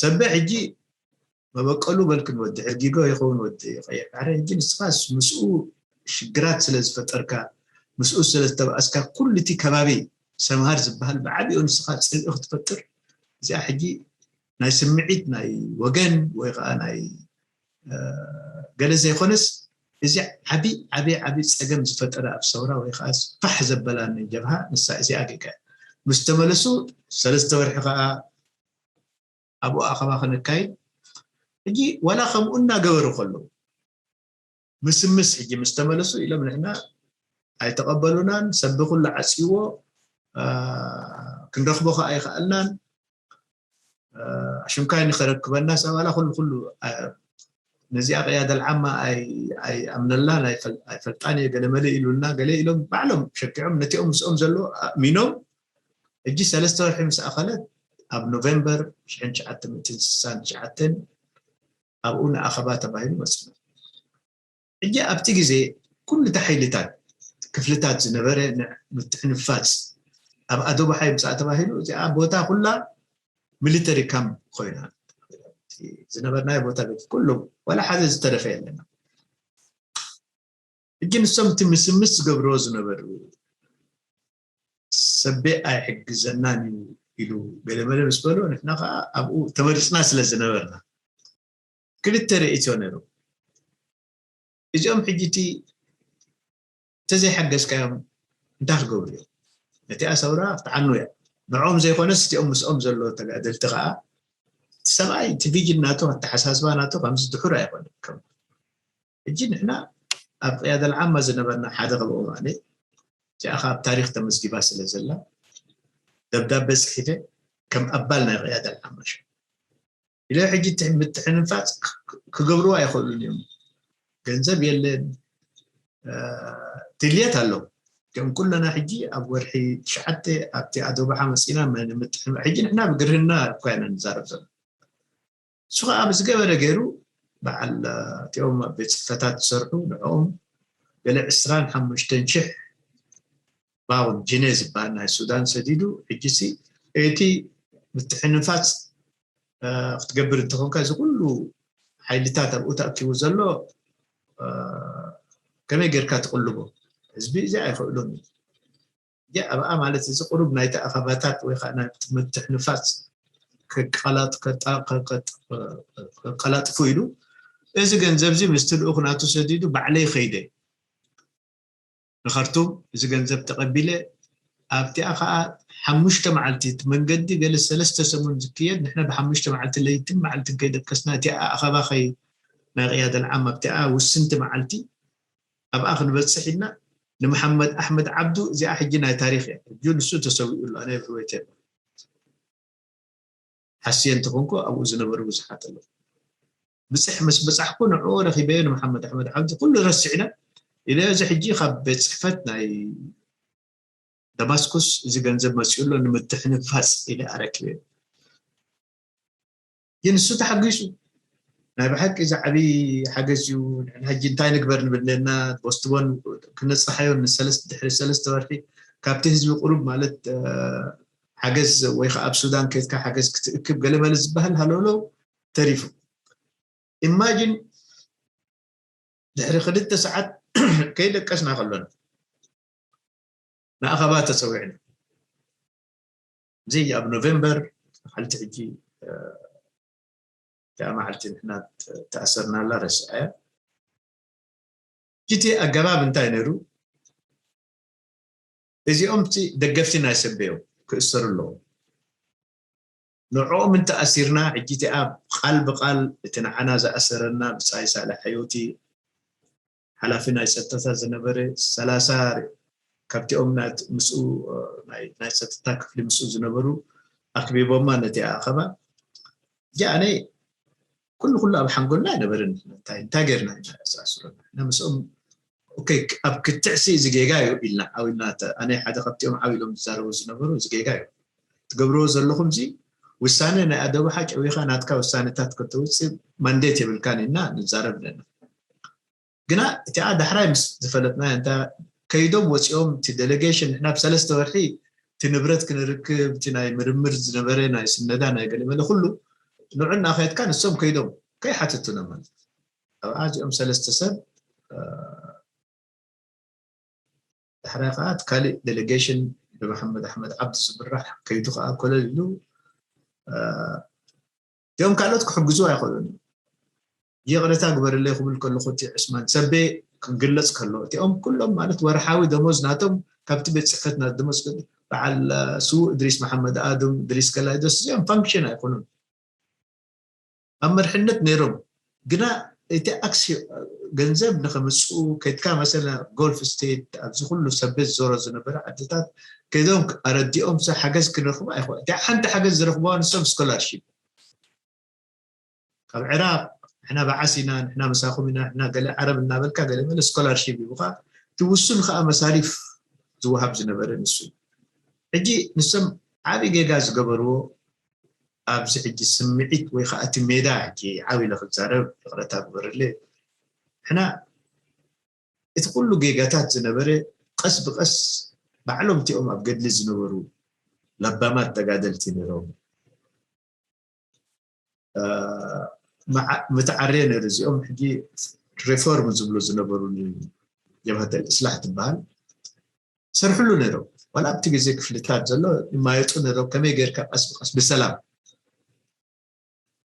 ሰበ ሕጂ መበቀሉ በልክን ወዲ ሕርጊጎ ይኸውን ወዲ ቀይሕ ባሕሪ ሕጂ ንስኻስ ምስኡ ሽግራት ስለ ዝፈጠርካ ምስኡ ስለ ዝተባእስካ ኩሉ እቲ ከባቢ ሰምሃር ዝበሃል ብዓቢኡ ንስኻ ፅልኢ ክትፈጥር እዚኣ ሕጂ ናይ ስምዒት ናይ ወገን ወይ ከዓ ናይ ገለ ዘይኮነስ እዚ ዓቢ ዓቢ ዓቢ ጸገም ዝፈጠረ ኣብ ሰውራ ወይ ከዓ ፋሕ ዘበላ ናይ ጀብሃ ንሳ እዚኣ ጌጋ። ምስ ተመለሱ ሰለስተ ወርሒ ከዓ ኣብኡ ኣኸባ ከነካይድ። ሕጂ ዋላ ከምኡ እናገበሩ ከለዉ ምስምስ ሕጂ ምስ ተመለሱ ኢሎም ንሕና ኣይተቐበሉናን፣ ሰብ ኩሉ ዓጽይዎ፣ አ፣ ክንረኽቦ ከኣ ኣይኸኣልናን። አ፣ ሽምካይ ንኸረክበና ሰብ ዋላ ኩሉ ኩሉ፣ አ፣ ነዚኣ ቅያደ ልዓማ ኣይ-፣ ኣይኣምነላን ኣይፈል-፣ ኣይፈልጣን እየ ገለ መለ ኢሉና ገለ ኢሎም ባዕሎም ሸኪዖም ነቲኦም ምስኦም ዘለዎ ኣእሚኖም። ሕጂ ሰለስተ ወርሒ ምስ ኣኸለት ኣብ ኖቬምበር ሽሕን ትሽዓተ ሚእትን ስሳን ትሽዓተን ኣብኡ ንኣኸባ ተባሂሉ መፅና። ሕጂ ኣብቲ ግዜ ኩሉ እቲ ሓይልታት ክፍልታት ዝነበረ ን-፣ ምትሕንፋፅ ኣብ ኣዶ ባሓ ይምፃእ ተባሂሉ እዚኣ ቦታ ኩላ ሚሊተሪ ካምፕ ኮይና ዝነበርናዮ ቦታ ቤት ኩሉ ዋላ ሓደ ዝተረፈ የለና። ሕጂ ንሶም እቲ ምስምስ ዝገብርዎ ዝነበሩ ሰቤ ኣይሕግዘናን እዩ ኢሉ ገለመለ ምስ በሎ ንሕና ከዓ ኣብኡ ተመሪፅና ስለ ዝነበርና ክልተ ርእይቶ ነይሩ። እዚኦም ሕጂ እቲ እንተዘይሓገዝካዮም እንታይ ክገብሩ እዮም? ነቲኣ ሰውራ ክትዓኑ እያ። ንዕኦም ዘይኮነስ እቲኦም ምስኦም ዘሎ ተጋደልቲ ከዓ እቲ ሰብኣይ እቲ ቪጅን ናቱ ኣተሓሳስባ ናቱ ከምዚ ድሑር ኣይኮነን። ከም ሕጂ ንሕና ኣብ ቅያደ ልዓማ ዝነበርና ሓደ ከብኦም ኣነ እዚኣ ኣብ ታሪክ ተመዝጊባ ስለ ዘላ ደብዳቤ ፅሒፈ ከም ኣባል ናይ ቅያደ ልዓማ ሸ ኢለ ሕጂ እቲ ምትሕንፋፅ ክ-፣ ክገብርዎ ኣይኽእሉን እዮም። ገንዘብ የለን፣ እ፣ ድልየት ኣሎ። ከም ኩለና ሕጂ ኣብ ወርሒ ትሽዓተ ኣብቲ ኣዶ ባሓ መፂና መ-፣ ንምትሕን-፣ ሕጂ ንሕና ብግርህና እኳ ኢና ንዛረብ ዘሎ። እሱ ከዓ ብዝገበረ ገይሩ በዓል፣ እ፣ እቲኦም ኣብ ቤት ፅሕፈታት ዝሰርሑ ንዕኦም ገለ ዕስራን ሓሙሽተን ሽሕ ባውንድ ጅኔ ዝበሃል ናይ ሱዳን ሰዲዱ። ሕጂ ሲ እቲ ምትሕንፋፅ፣ እ፣ ክትገብር እንተኾንካ እዚ ኩሉ ሓይልታት ኣብኡ ተኣኪቡ ዘሎ፣ እ፣ ከመይ ጌርካ ትቕልቦ? ህዝቢ እዚ ኣይኽእሉን እዩ። ያ ኣብኣ ማለት እዚ ቁሩብ ናይቲ ኣኸባታት ወይ ከዓ ናይ ምትሕንፋፅ ከቀላጥ-፣ ከጣ-፣ ከቀጥ-፣ ከቀላጥፉ ኢሉ እዚ ገንዘብ እዚ ምስቲ ልኡኽ ናቱ ሰዲዱ ባዕለይ ኸይደ ንኸርቱም እዚ ገንዘብ ተቐቢለ ኣብቲኣ ከዓ ሓሙሽተ መዓልቲ እቲ መንገዲ ገለ ሰለስተ ሰሙን ዝክየድ ንሕና ብሓሙሽተ መዓልቲ ለይትን መዓልትን ከይደቀስና እቲኣ ኣኸባ ኸይ ናይ ቅያደ ልዓም ኣብቲኣ ውስንቲ መዓልቲ ኣብኣ ክንበፅሕ ኢልና ንመሓመድ ኣሕመድ ዓብዱ እዚኣ ሕጂ ናይ ታሪክ እያ። ሕጂ ንሱ ተሰዊኡ ኣሎ፣ ኣነ ብህይወት የለን። ሓስየ እንተኾንኩ ኣብኡ ዝነበሩ ብዙሓት ኣለዉ። ብፅሕ ምስ በፃሕኩ ንዕኡ ረኺበዮ ንመሓመድ ኣሕመድ ዓብዲ ኩሉ ረሲዕና ኢለ እዚ ሕጂ ካብ ቤት ፅሕፈት ናይ ደማስኩስ እዚ ገንዘብ መፂኡ ኣሎ ንምትሕንፋፅ ኢለ ኣረኪበዮ። ግን እሱ ተሓጒሱ ናይ ብሓቂ እዚ ዓብዪ ሓገዝ እዩ። ንሕና ሕጂ እንታይ ንግበር ንብል ነና ቦስትቦን ክነፅሓዮ ንሰለስተ ድሕሪ ሰለስተ ወርሒ ካብቲ ህዝቢ ቁሩብ ማለት ሓገዝ ወይ ከዓ ኣብ ሱዳን ከይድካ ሓገዝ ክትእክብ ገለመለ ዝበሃል ሃለውለው ተሪፉ። ኢማጂን ድሕሪ ክልተ ሰዓት ከይደቀስና ከሎና ንኣኸባ ተፀዊዕና እዚ ኣብ ኖቬምበር ሓልቲ ሕጂ እቲኣ መዓልቲ ንሕና ተኣሰርናላ ረስዐ። እቲ ኣገባብ እንታይ ነይሩ? እዚኦም እቲ ደገፍቲ ናይ ሰበዮም ክእሰሩ ኣለዎም። ንዕኦም እንተኣሲርና ሕጂ እቲኣ ቃል ብቃል እቲ ንዓና ዝኣሰረና ብፃይ ሳልሕ ሕዮቲ ሓላፊ ናይ ፀጥታ ዝነበረ ሰላሳ ካብቲኦም ምስኡ ናይ ፀጥታ ክፍሊ ምስኡ ዝነበሩ ኣክቢቦማ ነቲ ኣኸባ ጃ ኣነ ኩሉ ኩሉ ኣብ ሓንጎልና ኣይነበርን። እንታይ እንታይ ጌርና ኢና ያሳስረና እና ምስኦም ኦኬ ኣብ ክትዕሲ እዚ ጌጋ እዩ ኢልና ዓው ኢልና ኣነ ሓደ ካብቲኦም ዓው ኢሎም ዝዛረቡ ዝነበሩ እዚ ጌጋ እዩ ትገብርዎ ዘለኹም እዚ ውሳነ ናይ ኣደባሓ ጨዊኻ ናትካ ውሳነታት ከተውፅእ ማንዴት የብልካን ኢልና ንዛረብ ኣለና። ግና እቲኣ ዳሕራይ ምስ ዝፈለጥና እንተ ከይዶም ወፂኦም እቲ ዴሌጌሽን ንሕና ብሰለስተ ወርሒ እቲ ንብረት ክንርክብ እቲ ናይ ምርምር ዝነበረ ናይ ስነዳ ናይ ገለመለ ኩሉ ንዑ እናኸድካ ንሶም ከይዶም ከይሓተቱና ማለት ኣብኣ እዚኦም ሰለስተ ሰብ ዳሕራይ ከዓ እቲ ካሊእ ዴሌጌሽን ብመሓመድ ኣሕመድ ዓብዲ ዝምራሕ ከይዱ ከዓ ኮለል ኢሉ እዚኦም ካልኦት ክሕግዙ ኣይኽእሉን እዮም። ይቕሬታ ግበርለይ ክብል ከለኹ እቲ ዕስማን ሰቤ ክግለጽ ከሎ እቲኦም ኩሎም ማለት ወርሓዊ ደሞዝ ናቶም ካብቲ ቤት ጽሕፈት ናት ደሞዝ በዓል ስዉእ እድሪስ መሓመድ ኣድም እድሪስ ከላይዶስ እዚኦም ፋንክሽን ኣይኮኑን። ኣብ መርሕነት ነይሮም ግና እቲ ኣክሲ ገንዘብ ንኸምፅኡ ከድካ መሰለ ጎልፍ ስቴት ኣብዚ ኩሉ ሰቤት ዞሮ ዝነበረ ዓድታት ከይዶም ኣረዲኦም ሓገዝ ክንረኽቡ ኣይኮ እቲ ሓንቲ ሓገዝ ዝረኽብዋ ንሶም ስኮላርሽፕ ካብ ዕራቕ ንሕና በዓስ ኢና ንሕና ምሳኹም ኢና ንሕና ገለ ዓረብ እናበልካ ገለ መለ ስኮላርሽፕ ይቡኻ እቲ ውሱን ከዓ መሳሪፍ ዝወሃብ ዝነበረ ንሱ ሕጂ ንሶም ዓብዪ ጌጋ ዝገበርዎ ኣብዚ ሕጂ ስምዒት ወይ ከዓ እቲ ሜዳ ሕጂ ዓው ኢለ ክዛረብ ይቕረታ ግበርለ ሕና እቲ ኩሉ ጌጋታት ዝነበረ ቀስ ብቀስ ባዕሎም እቲኦም ኣብ ገድሊ ዝነበሩ ለባማት ተጋደልቲ ነይሮም ምትዓርየ ነይሩ እዚኦም ሕጂ ሪፎርም ዝብሉ ዝነበሩ ጀብሃተ እስላሕ ትበሃል ሰርሕሉ ነይሮም ዋላ ኣብቲ ግዜ ክፍልታት ዘሎ ይማየጡ ነይሮም ከመይ ገይርካ ቀስ ብቀስ ብሰላም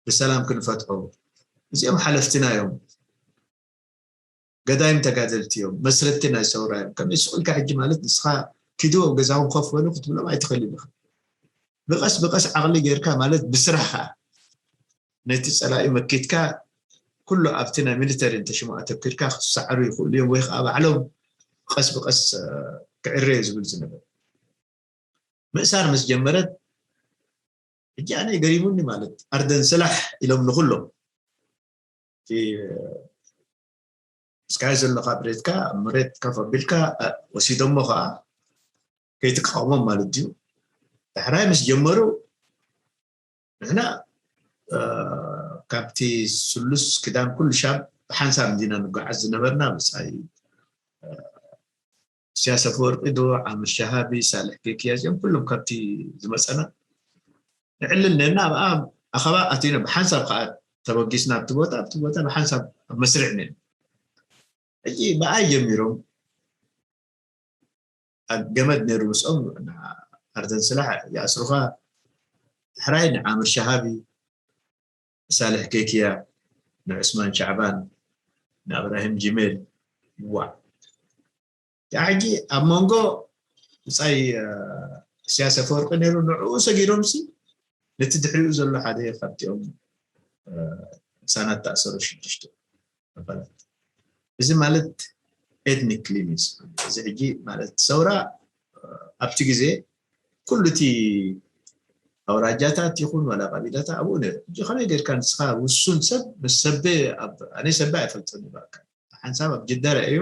ብሰላም ክንፈትሖ እዚኦም ሓለፍትና እዮም ገዳይም ተጋደልቲ እዮም መስረትቲ ናይ ሰውራ እዮም ከመይ ስቕ ኢልካ ሕጂ ማለት ንስኻ ኪዱ ኣብ ገዛኹም ኮፍ በሉ ክትብሎም ኣይትኽእልን ኢኻ ብቐስ ብቐስ ዓቕሊ ጌርካ ማለት ብስራሕ ከዓ ነቲ ፀላኢ መኪትካ ኩሉ ኣብቲ ናይ ሚሊተሪ እንተሽሙ ኣተኪርካ ክሰዓሩ ይኽእሉ እዮም ወይ ከዓ ባዕሎም ቀስ ብቀስ ክዕረዩ ዝብል ዝነበር ምእሳር ምስ ጀመረት ሕጂ ኣነ ገሪሙኒ ማለት ኣርደን ስላሕ ኢሎም ንኩሎም እስካይ ዘለካ ብሬትካ ኣብ መሬት ከፍ ኣቢልካ ወሲዶሞ ከዓ ከይትቃወሞም ማለት ድዩ ዳሕራይ ምስ ጀመሩ ንሕና ካብቲ ስሉስ ክዳን ኩሉ ሻብ ብሓንሳብ እንዲና ንጓዓዝ ዝነበርና ብፃይ ስያሰ ፈወርቂ ዶ ዓምር ሻሃቢ ሳልሕ ኬክያ እዚኦም ኩሎም ካብቲ ዝመፀና ንዕልል ነና ኣብኣ ኣኸባ ኣቲና ብሓንሳብ ከዓ ተበጊስና ኣብቲ ቦታ ኣብቲ ቦታ ብሓንሳብ ኣብ መስርዕ ነና ሕጂ ብኣይ ጀሚሮም ኣብ ገመድ ነይሩ ምስኦም ኣርደን ስላሕ ይኣስሩኻ ሕራይ ንዓምር ሻሃቢ ንሳልሕ ኬክያ ንዑስማን ሻዕባን ንእብራሂም ጅሜል ዋዕ ሕጂ ኣብ መንጎ ብፃይ ስያሰ ፈወርቂ ነይሩ ንዕኡ ሰጊሮም ሲ ነቲ ድሕሪኡ ዘሎ ሓደ ካብቲኦም ሳናት ተኣሰሩ ሽዱሽተ ኣባላት እዚ ማለት ኤትኒክ ክሊኒስ እዚ ሕጂ ማለት ሰውራ ኣብቲ ግዜ ኩሉ እቲ ኣውራጃታት ይኹን ዋላ ቀቢላታት ኣብኡ ነይሩ ሕጂ ከመይ ጌርካ ንስኻ ውሱን ሰብ ምስ ሰበ ኣነ ሰበ ኣይፈልጦን ይባካ ሓንሳብ ኣብ ጅዳ ረኣዮ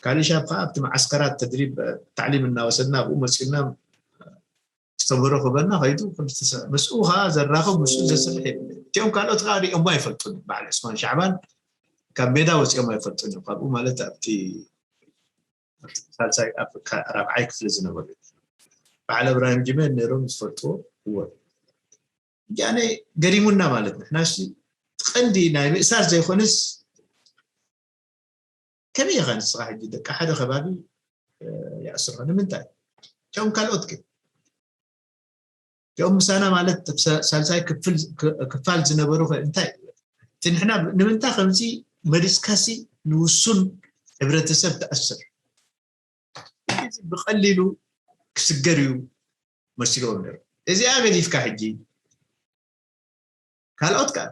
ካልእ ሻብ ከዓ ኣብቲ መዓስከራት ተድሪብ ታዕሊም እናወሰድና ኣብኡ መፂኡና ዝተምሮ ክበና ከይዱ ምስኡ ከዓ ዘራኽብ ምስኡ ዘስርሕ የብለ እቲኦም ካልኦት ከዓ ሪኦሞ ኣይፈልጡን በዓል ዑስማን ሻዕባን ካብ ሜዳ ወፂኦም ኣይፈልጡን እዮም ካብኡ ማለት ኣብቲ ሳልሳይ ራብዓይ ክፍሊ ዝነበሩ በዓል እብራሂም ጅሜል ነይሮም ዝፈልጥዎ እወ እጃነ ገሪሙና ማለት ንሕና ቀንዲ ናይ ምእሳር ዘይኮነስ ከመይ ኢኻ ንስኻ ሕጂ ደቂ ሓደ ከባቢ ይኣስርኻ ንምንታይ እቶም ካልኦት ግን እቲኦም ምሳና ማለት ሳልሳይ ክፋል ዝነበሩ እንታይ እቲ ንሕና ንምንታይ ከምዚ መሪፅካሲ ንውሱን ሕብረተሰብ ትኣስር ብቐሊሉ ክስገር እዩ መሲልዎም ነሩ እዚኣ ገዲፍካ ሕጂ ካልኦት ከዓ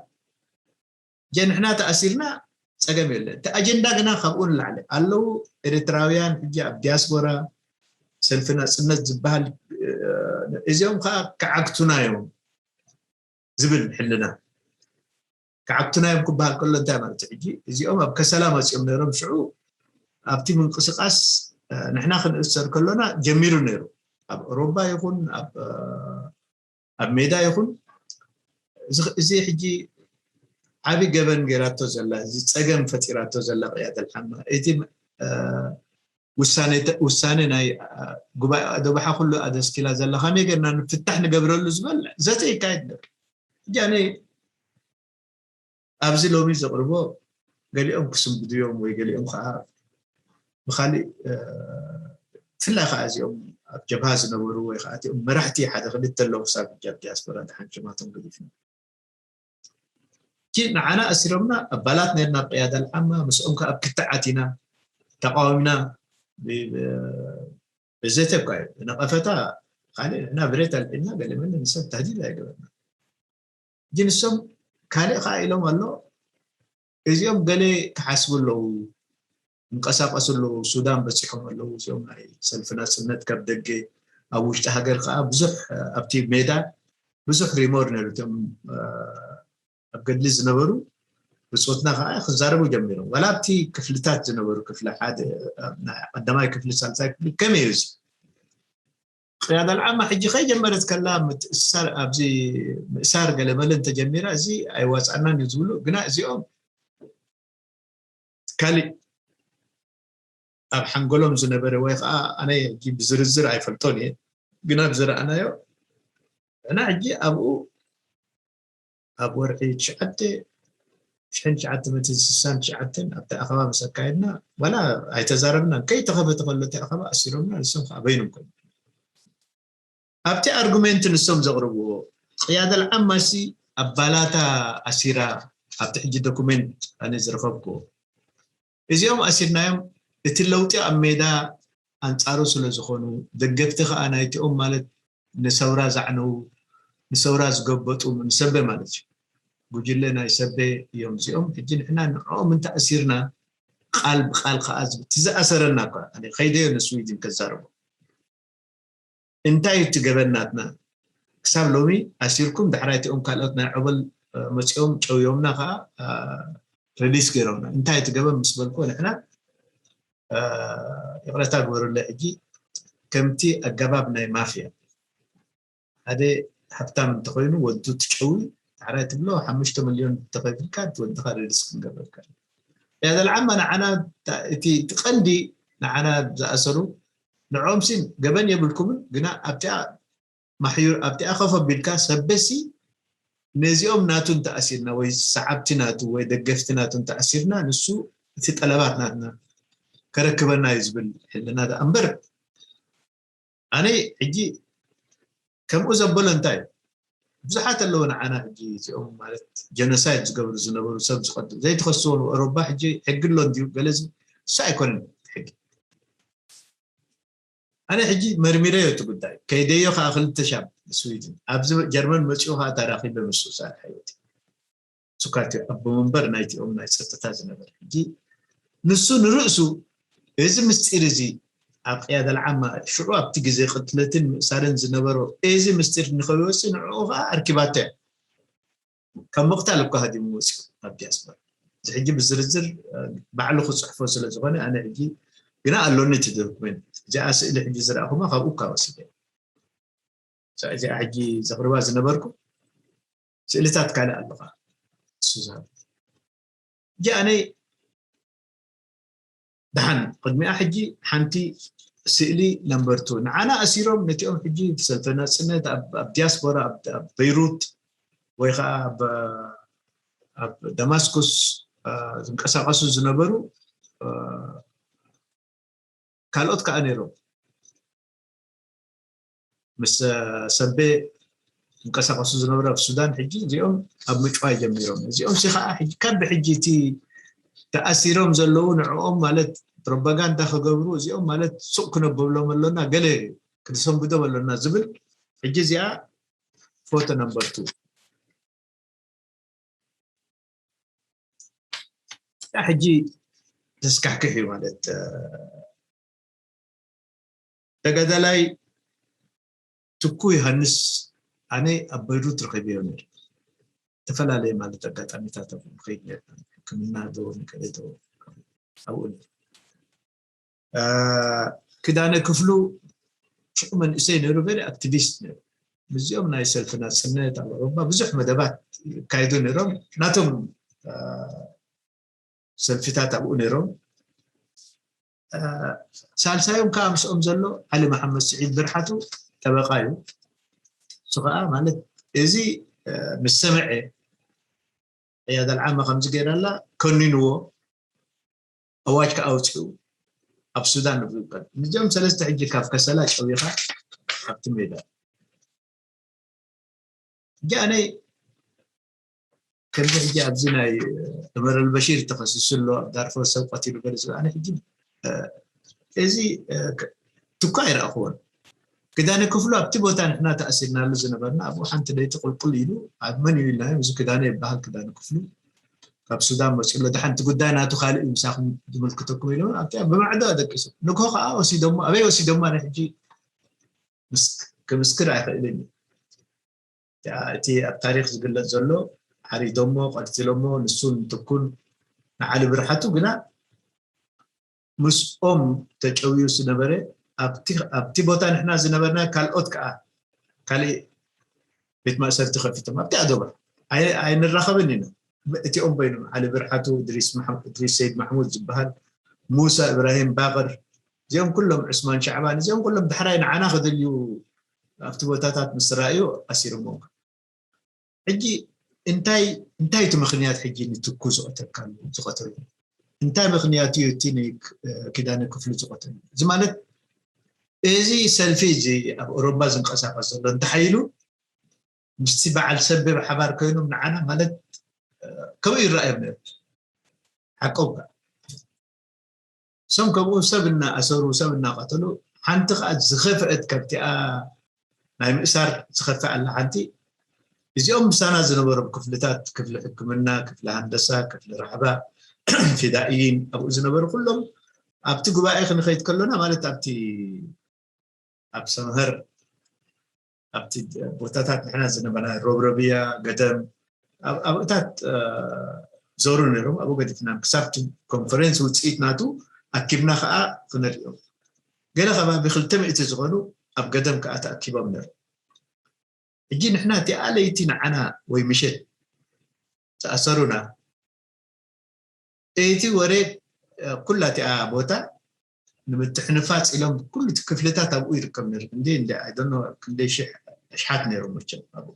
ጀ ንሕና ተኣሲርና ፀገም የለን እቲ ኣጀንዳ ግና ካብኡ ንላዕሊ ኣለዉ ኤርትራውያን ሕጂ ኣብ ዲያስፖራ ሰልፊ ናፅነት ዝበሃል እዚኦም ከዓ ክዓግቱና እዮም ዝብል ሕልና ክዓግቱና እዮም ክበሃል ከሎ እንታይ ማለት ሕጂ እዚኦም ኣብ ከሰላ መፂኦም ነይሮም ሽዑ ኣብቲ ምንቅስቃስ ንሕና ክንእሰር ከሎና ጀሚሩ ነይሩ ኣብ ኦሮባ ይኹን ኣብ ሜዳ ይኹን እዚ ሕጂ ዓብዪ ገበን ገይራቶ ዘላ እዚ ፀገም ፈጢራቶ ዘላ ቅያት ኣልሓማ እቲ ውሳነ ናይ ጉባኤ ኣደባሓ ኩሉ ኣደስኪላ ዘላ ከመይ ገርና ንፍታሕ ንገብረሉ ዝበል ዘተ ይካየድ ነር ሕጂ ኣነ ኣብዚ ሎሚ ዘቕርቦ ገሊኦም ክስንብዱ እዮም ወይ ገሊኦም ከዓ ብካሊእ ብፍላይ ከዓ እዚኦም ኣብ ጀብሃ ዝነበሩ ወይ ከዓ እቲኦም መራሕቲ ሓደ ክልተ ኣለዉ ክሳብ ሕጂ ኣብ ዲያስፖራ ድሓን ሽማቶም ገዲፍና እቲ ንዓና ኣሲሮምና ኣባላት ነርና ቅያዳ ልዓማ ምስኦም ከዓ ኣብ ክትዓት ኢና ተቃዋሚና ብዘተ እኳ እዩ። ነቐፈታ ካልእ፣ ንሕና ብሬት ኣልዒልና ገለ መለ ንሰብ ተህዲድ ኣይገበርና። ግን ንሶም ካልእ ከዓ ኢሎም ኣሎ። እዚኦም ገለ ክሓስቡ ኣለዉ፣ ይንቀሳቀሱ ኣለዉ። ሱዳን በፂሖም ኣለዉ። እዚኦም ናይ ሰልፊ ናፅነት ካብ ደገ፣ ኣብ ውሽጢ ሃገር ከዓ ብዙሕ ኣብቲ ሜዳ ብዙሕ ሪሞር ነሩ። እቶም ኣብ ገድሊ ዝነበሩ ብፆትና ከዓ ክዛረቡ ጀሚሮም። ዋላ ኣብቲ ክፍልታት ዝነበሩ ክፍሊ ሓደ፣ ቀዳማይ ክፍሊ፣ ሳልሳይ ክፍሊ ከመይ እዩ እዚ? ቅያዳ ልዓማ ሕጂ ከይጀመረት ከላ ምትእሳር፣ ኣብዚ ምእሳር ገለመለ እንተጀሚራ፣ እዚ ኣይዋፃናን እዩ ዝብሉ። ግና እዚኦም ካሊእ ኣብ ሓንጎሎም ዝነበረ ወይ ከዓ ኣነ ሕጂ ብዝርዝር ኣይፈልጦን እየ፣ ግና ብዝረኣናዮ ንሕና ሕጂ ኣብኡ ኣብ ወርሒ ትሽዓተ ሽሕን ትሽዓተ ሚእትን ስሳን ትሽዓተን ኣብቲ ኣኸባ ምስ ኣካየድና ዋላ ኣይተዛረብናን። ከይተኸፈተ ከሎ እቲ ኣኸባ ኣሲሮምና፣ ንሶም ከዓ በይኖም ኮይኖም። ኣብቲ ኣርጉሜንት ንሶም ዘቕርብዎ ቅያደል ዓማሲ ኣባላታ ኣሲራ ኣብቲ ሕጂ ዶኩሜንት ኣነ ዝረኸብኩዎ እዚኦም ኣሲርናዮም እቲ ለውጢ ኣብ ሜዳ ኣንጻሩ ስለ ዝኾኑ ደገፍቲ ከዓ ናይቲኦም ማለት ንሰውራ ዛዕነው ንሰውራ ዝገበጡ ንሰበ ማለት እዩ ጉጅለ ናይ ሰበ እዮም እዚኦም ሕጂ ንሕና ንዕኦም እንተኣሲርና ቃል ብቃል ከዓ ዝኣሰረና እኳ ከይደዮ ንስዊድን ከዛርቦ እንታይ እዩ እቲ ገበን ናትና ክሳብ ሎሚ ኣሲርኩም ዳሕራይ እቲኦም ካልኦት ናይ ዖበል መፂኦም ጨውዮምና ከዓ ሪሊስ ገይሮምና እንታይ እቲ ገበን ምስ በልኩ ንሕና ይቕረታ ግበሩለ ሕጂ ከምቲ ኣገባብ ናይ ማፍያ ሓደ ሃብታም እንተኮይኑ ወዱ ትጨዊ ዳሕራይ ትብሎ ሓሙሽተ ሚልዮን ተኸፊልካ ወድኻ ሪሊስ ክንገብረልካ ያደልዓማ ንዓና እቲ ቀንዲ ንዓና ዝኣሰሩ ንዕኦም ሲ ገበን የብልኩምን ግና ኣብቲኣ ማሕዩር ኣብቲኣ ከፍ ኣቢልካ ሰበሲ ነዚኦም ናቱ እንተኣሲርና ወይ ሰዓብቲ ናቱ ወይ ደገፍቲ ናቱ እንተኣሲርና ንሱ እቲ ጠለባት ናትና ከረክበና እዩ ዝብል ሕልና ደኣ እምበር ኣነ ሕጂ ከምኡ ዘበሎ እንታይ እዩ ብዙሓት ኣለዉ ንዓና ሕጂ እዚኦም ማለት ጀኖሳይድ ዝገብሩ ዝነበሩ ሰብ ዝቀትሉ ዘይተኸስዎ ኣውሮባ ሕጂ ሕጊ ኣሎ እንድዩ ገለ እሱ ኣይኮነን ሕጊ ኣነ ሕጂ መርሚረዮ እቲ ጉዳይ ከይደዮ ከዓ ክልተ ሻብ ስዊድን ኣብዚ ጀርመን መፂኡ ከዓ ተራኪበ ምስ ሳል ሕይወት ሱካት ኣቦ መንበር ናይቲኦም ናይ ፀጥታ ዝነበረ ሕጂ ንሱ ንርእሱ እዚ ምስጢር እዚ ኣብ ቅያደል ዓማ ሽዑ ኣብቲ ግዜ ቅትለትን ምእሳርን ዝነበሮ እዚ ምስጢር ንኸይወፅእ ንዕኡ ከዓ ኣርኪባቶ እያ ካብ ምቕታል እኳ ሃዲሙ ወፂኡ ናብ ዲያስፖራ እዚ ሕጂ ብዝርዝር ባዕሉ ክፅሕፎ ስለ ዝኾነ ኣነ ሕጂ ግና ኣሎኒ እቲ ዶክመንት እዚኣ ስእሊ ሕጂ ዝረኣኹማ ካብኡ እኳ ወሲደ እዚኣ ሕጂ ዘቕርባ ዝነበርኩ ስእልታት ካልእ ኣለኻ እሱ ዝሃብ ሕጂ ኣነ ደሓን ቅድሚኣ ሕጂ ሓንቲ ስእሊ ነንበርቱ ንዓና ኣሲሮም ነቲኦም ሕጂ ሰልፈ ናፅነት ኣብ ዲያስፖራ ኣብ በይሩት ወይ ከዓ ኣብ ደማስኩስ ዝንቀሳቀሱ ዝነበሩ ካልኦት ከዓ ነይሮም ምስ ሰቤ ዝንቀሳቀሱ ዝነበሩ ኣብ ሱዳን ሕጂ እዚኦም ኣብ ምጭዋይ ጀሚሮም እዚኦም ሲ ከዓ ሕጂ ካብ ብሕጂ እቲ ተኣሲሮም ዘለዉ ንዕኦም ማለት ፕሮፓጋንዳ ክገብሩ እዚኦም ማለት ሱቅ ክነብብሎም ኣሎና ገለ ክንሰንብዶም ኣሎና ዝብል ሕጂ እዚኣ ፎቶ ነምበር ቱ ሕጂ ተስካሕክሕ እዩ ማለት ተጋዳላይ ትኩ ዮሃንስ ኣነ ኣብ በይሩት ረኺበዮ ነይረ ዝተፈላለየ ማለት ኣጋጣሚታት ኣብኡ ንኸይድ ነርና ሕክምና ዶ ንከለ ዶ ኣብኡ ነይሩ ክዳነ ክፍሉ ሽዑ መንእሰይ ነይሩ very activist ነይሩ ምስዚኦም ናይ ሰልፊ ናፅነት ኣብ ኣውሮፓ ብዙሕ መደባት ይካየዱ ነይሮም ናቶም ሰልፊታት ኣብኡ ነይሮም ሳልሳዮም ከዓ ምስኦም ዘሎ ዓሊ መሓመድ ስዒድ ብርሓቱ ጠበቃ እዩ እሱ ከዓ ማለት እዚ ምስ ሰምዐ ዕያድ ኣልዓማ ከምዚ ገይራ ኣላ ከኒንዎ ኣዋጅ ከዓ ኣውፅኡ ኣብ ሱዳን ንብዝበል እዚኦም ሰለስተ ሕጂ ካብ ከሰላ ጨዊኻ ኣብቲ ሜዳ ሕጂ ኣነ ከምዚ ሕጂ ኣብዚ ናይ ዑመር ኣልበሺር ተኸሲሱ ኣሎ ኣብ ዳርፎር ሰብ ቀቲሉ ገለ ዝብል ኣነ ሕጂ እዚ ትኳ ኣይረኣኽዎን። ክዳነ ክፍሉ ኣብቲ ቦታ ንሕና ተኣሲርናሉ ዝነበርና ኣብኡ ሓንቲ ለይቲ ቁልቁል ኢሉ ኣብ መን እዩ ኢልናዮ፣ እዚ ክዳነ ይበሃል፣ ክዳነ ክፍሉ ካብ ሱዳን መፅኡ ኣሎ፣ ደሓንቲ ጉዳይ ናቱ ካልእ እዩ፣ ምሳኹም ዝምልክተኩም ኢሉ ኣብቲ ብማዕዶ ኣደቂሱ። ንግሆ ከዓ ወሲዶሞ፣ ኣበይ ወሲዶሞ? ኣነ ሕጂ ክምስክር ኣይኽእልን እዩ። እቲ ኣብ ታሪክ ዝግለፅ ዘሎ ሓሪዶሞ፣ ቀትሎሞ፣ ንሱን ትኩን ንዓሊ ብርሓቱ ግና ምስኦም ተጨውዩ ዝነበረ ኣብቲ ቦታ ንሕና ዝነበርና ካልኦት ከዓ ካልእ ቤት ማእሰርቲ ከፊቶም ኣብቲ ኣዶባ ኣይንራኸብን ኢና። እቲኦም ኮይኖም ዓሊ ብርሓቱ፣ እድሪስ ሰይድ ማሕሙድ ዝበሃል፣ ሙሳ እብራሂም ባቅር፣ እዚኦም ኩሎም ዑስማን ሻዕባን፣ እዚኦም ኩሎም ዳሕራይ ንዓና ክደልዩ ኣብቲ ቦታታት ምስ ረኣዩ ኣሲሮምዎም። ሕጂ እንታይ እንታይ እቲ ምኽንያት ሕጂ ንትኩ ዝቐተልካሉ ዝቐተሉ እንታይ ምኽንያት እዩ እቲ ኪዳነ ክፍሉ ዝቐተሉ? እዚ ማለት እዚ ሰልፊ እዚ ኣብ ኦሮምባ ዝንቀሳቀስ ዘሎ እንተሓይሉ ምስቲ በዓል ሰቤ ብሓባር ኮይኖም ንዓና ማለት ከምኡ ይረኣዮም ነሩ። ሓቆም ከዓ እሶም ከምኡ ሰብ እናኣሰሩ ሰብ እናቐተሉ ሓንቲ ከዓ ዝኸፍአት ካብቲኣ ናይ ምእሳር ዝኸፍእ ኣላ ሓንቲ። እዚኦም ምሳና ዝነበሮም ክፍልታት፣ ክፍሊ ሕክምና፣ ክፍሊ ሃንደሳ፣ ክፍሊ ራሕባ፣ ፊዳኢን ኣብኡ ዝነበሩ ኩሎም ኣብቲ ጉባኤ ክንኸይድ ከሎና ማለት ኣብቲ ኣብ ሰምሀር ኣብቲ ቦታታት ንሕና ዝነበና ሮብረብያ፣ ገደም ኣብታት ዞሩ ነይሮም። ኣብኡ ገዲፍና ክሳብ ኮንፈረንስ ውፅኢት ናቱ ኣኪብና ከዓ ክነሪኦም። ገለ ከባቢ ክልተ ሚእቲ ዝኾኑ ኣብ ገደም ከዓ ተኣኪቦም ነይሮም። ሕጂ ንሕና እቲኣ ለይቲ ንዓና ወይ ምሸት ዝኣሰሩና እቲ ወረ ኩላ እቲኣ ቦታ ንምትሕንፋፅ ኢሎም ኩሉ እቲ ክፍልታት ኣብኡ ይርከብ ነይሩ። ክንደይ እንደ ኣይደኖ ክንደይ ሽሕ ኣሽሓት ነይሩ መቸም ኣብኡ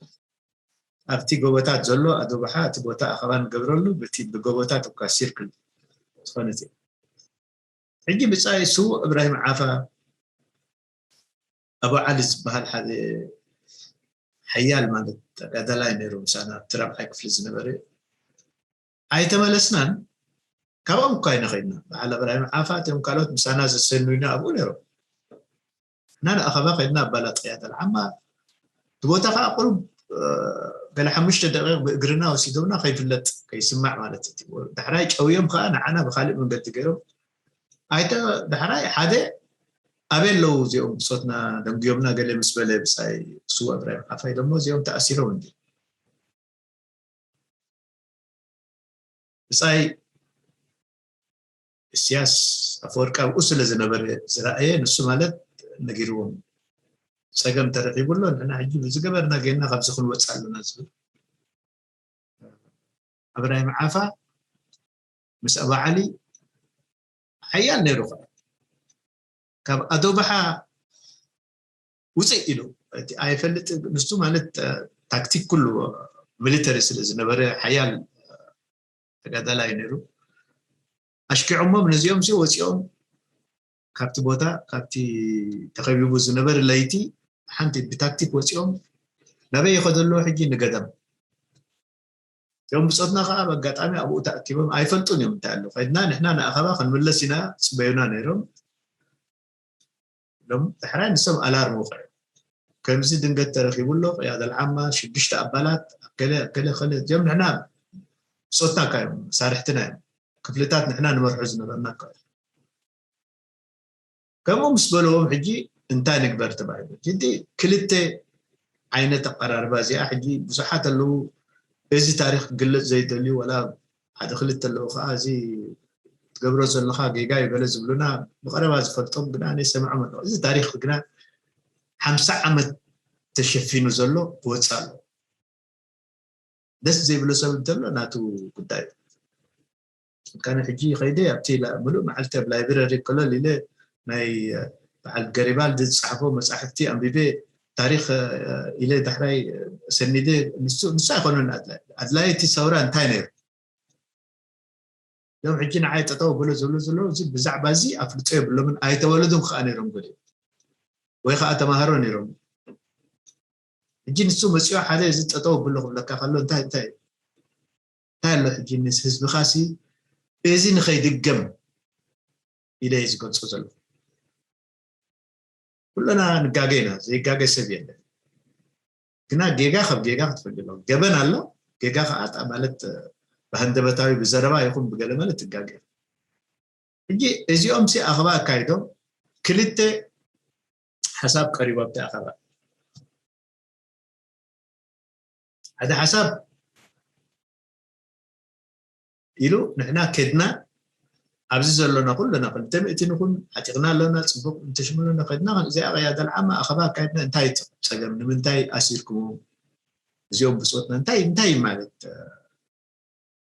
ኣብቲ ጎቦታት ዘሎ ኣዶባሓ እቲ ቦታ ኣኸባ ንገብረሉ በቲ ብጎቦታት እኳ ሲርክል ዝኾነት እያ። ሕጂ ብፃይ ስዉእ እብራሂም ዓፋ ኣቡ ዓሊ ዝበሃል ሓደ ሓያል ማለት ተጋዳላይ ነይሩ ምሳና ኣብቲ ራብዓይ ክፍሊ ዝነበረ ኣይተመለስናን። ካብኦም እኳ ኣይነኸድና በዓል እብራሂም ዓፋ እቶም ካልኦት ምሳና ዘሰኑይና ኣብኡ ነይሮም። እና ንኣኸባ ከድና ኣባላጥያ ተልዓማ እቲ ቦታ ከዓ ቁሩብ ገለ ሓሙሽተ ደቂቕ ብእግርና ወሲዶምና ከይፍለጥ ከይስማዕ ማለት እዩ። ዳሕራይ ጨውዮም ከዓ ንዓና ብካሊእ መንገዲ ገይሮም ኣይተ ዳሕራይ ሓደ ኣበይ ኣለዉ እዚኦም ብፆትና ደንጉዮምና ገለ ምስ በለ ብፃይ ስዋ እብራሂም ዓፋ ኢሎሞ እዚኦም ተኣሲሮም እንዲ ብፃይ እስያስ ኣፈወርቂ ኣብኡ ስለ ዝነበረ ዝረኣየ ንሱ ማለት ነጊርዎም ፀገም ተረኪቡ ኣሎ ንሕና ሕጂ ብዝገበርና ጌና ካብዚ ክንወፅ ኣለና ዝብል ኣብራሂም ዓፋ ምስ ኣባዓሊ ሓያል ነይሩ ከዓ ካብ ኣዶባሓ ውፅእ ኢሉ ኣይፈልጥ ንሱ ማለት ታክቲክ ኩሉ ሚሊተሪ ስለ ዝነበረ ሓያል ተጋዳላይ ነይሩ ኣሽኪዖሞም ነዚኦም ሲ ወፂኦም ካብቲ ቦታ ካብቲ ተኸቢቡ ዝነበረ ለይቲ ሓንቲ ብታክቲክ ወፂኦም ናበይ ይኸደሎ ሕጂ ንገደም እቶም ብፆትና ከዓ ብኣጋጣሚ ኣብኡ ተኣኪቦም ኣይፈልጡን እዮም እንታይ ኣሎ ከድና ንሕና ንኣኸባ ክንምለስ ኢና ፅበዩና ነይሮም ሎም ዳሕራይ ንሶም ኣላርም ውቕዕ ከምዚ ድንገት ተረኪቡ ኣሎ ቅያደ ልዓማ ሽዱሽተ ኣባላት ኣከለ ኣከለ ከለ እዚኦም ንሕና ብፆትና ካዮም መሳርሕትና እዮም ክፍልታት ንሕና ንመርሑ ዝነበርና ካ ከምኡ ምስ በልዎም ሕጂ እንታይ ንግበር ተባሂሉ ሕጂ ክልተ ዓይነት ኣቀራርባ እዚኣ ሕጂ ብዙሓት ኣለዉ እዚ ታሪክ ክግለፅ ዘይደልዩ ወላ ሓደ ክልተ ኣለዉ ከዓ እዚ ትገብሮ ዘለካ ጌጋ እዩ ገለ ዝብሉና ብቀረባ ዝፈልጦም ግና ኣነ ሰምዖም ኣለኩ እዚ ታሪክ ግና ሓምሳ ዓመት ተሸፊኑ ዘሎ ክወፅእ ኣሎ ደስ ዘይብሎ ሰብ እንተሎ ናቱ ጉዳይ እዩ ካነ ሕጂ ከይደ ኣብቲ ምሉእ መዓልቲ ኣብ ላይብረሪ ኮለል ኢለ ናይ በዓል ገሪባልዲ ዝፀሓፎ መፃሕፍቲ ኣንቢበ ታሪክ ኢለ ዳሕራይ ሰኒደ ንሱ ኣይኮነን ኣድላይ ኣድላይ እቲ ሰውራ እንታይ ነይሩ እዞም ሕጂ ንዓይ ጠጠው ብሎ ዝብሉ ዘለዉ እዚ ብዛዕባ እዚ ኣፍልጦ የብሎምን ኣይተወለዱን ከዓ ነይሮም ገሊኦም ወይ ከዓ ተማሃሮ ነይሮም ሕጂ ንሱ መፅዮ ሓደ እዚ ጠጠው ብሎ ክብለካ ከሎ እንታይ እንታይ እንታይ ኣሎ ሕጂ ምስ ህዝብካ ሲ እዚ ንኸይድገም ኢለ እየ ዝገልጾ ዘለኹ። ኩለና ንጋገ ኢና፣ ዘይጋገ ሰብ የለን። ግና ጌጋ ካብ ጌጋ ክትፈልዩ ኣለዎ። ገበን ኣሎ፣ ጌጋ ከዓ ጣ-፣ ማለት፣ እ፣ ብሃንደበታዊ ብዘረባ ይኹን ብገለ መለ ትጋገ። ሕጂ እዚኦም ሲ ኣኸባ ኣካይዶም ክልተ ሓሳብ ቀሪቡ ኣብቲ ኣኸባ። ሓደ ሓሳብ ኢሉ ንሕና ከድና ኣብዚ ዘሎና ኩለና ክልተ ሚእቲ ንኹን ዓጢቕና ኣለና፣ ጽቡቕ እንተሽምሉና ከድና እዚኣ ቅያዳ ልዓማ ኣኸባ ኣካይድና እንታይ ጸገም፣ ንምንታይ ኣሲርኩምዎም እዚኦም ብጾትና እንታይ፣ እንታይ ማለት፣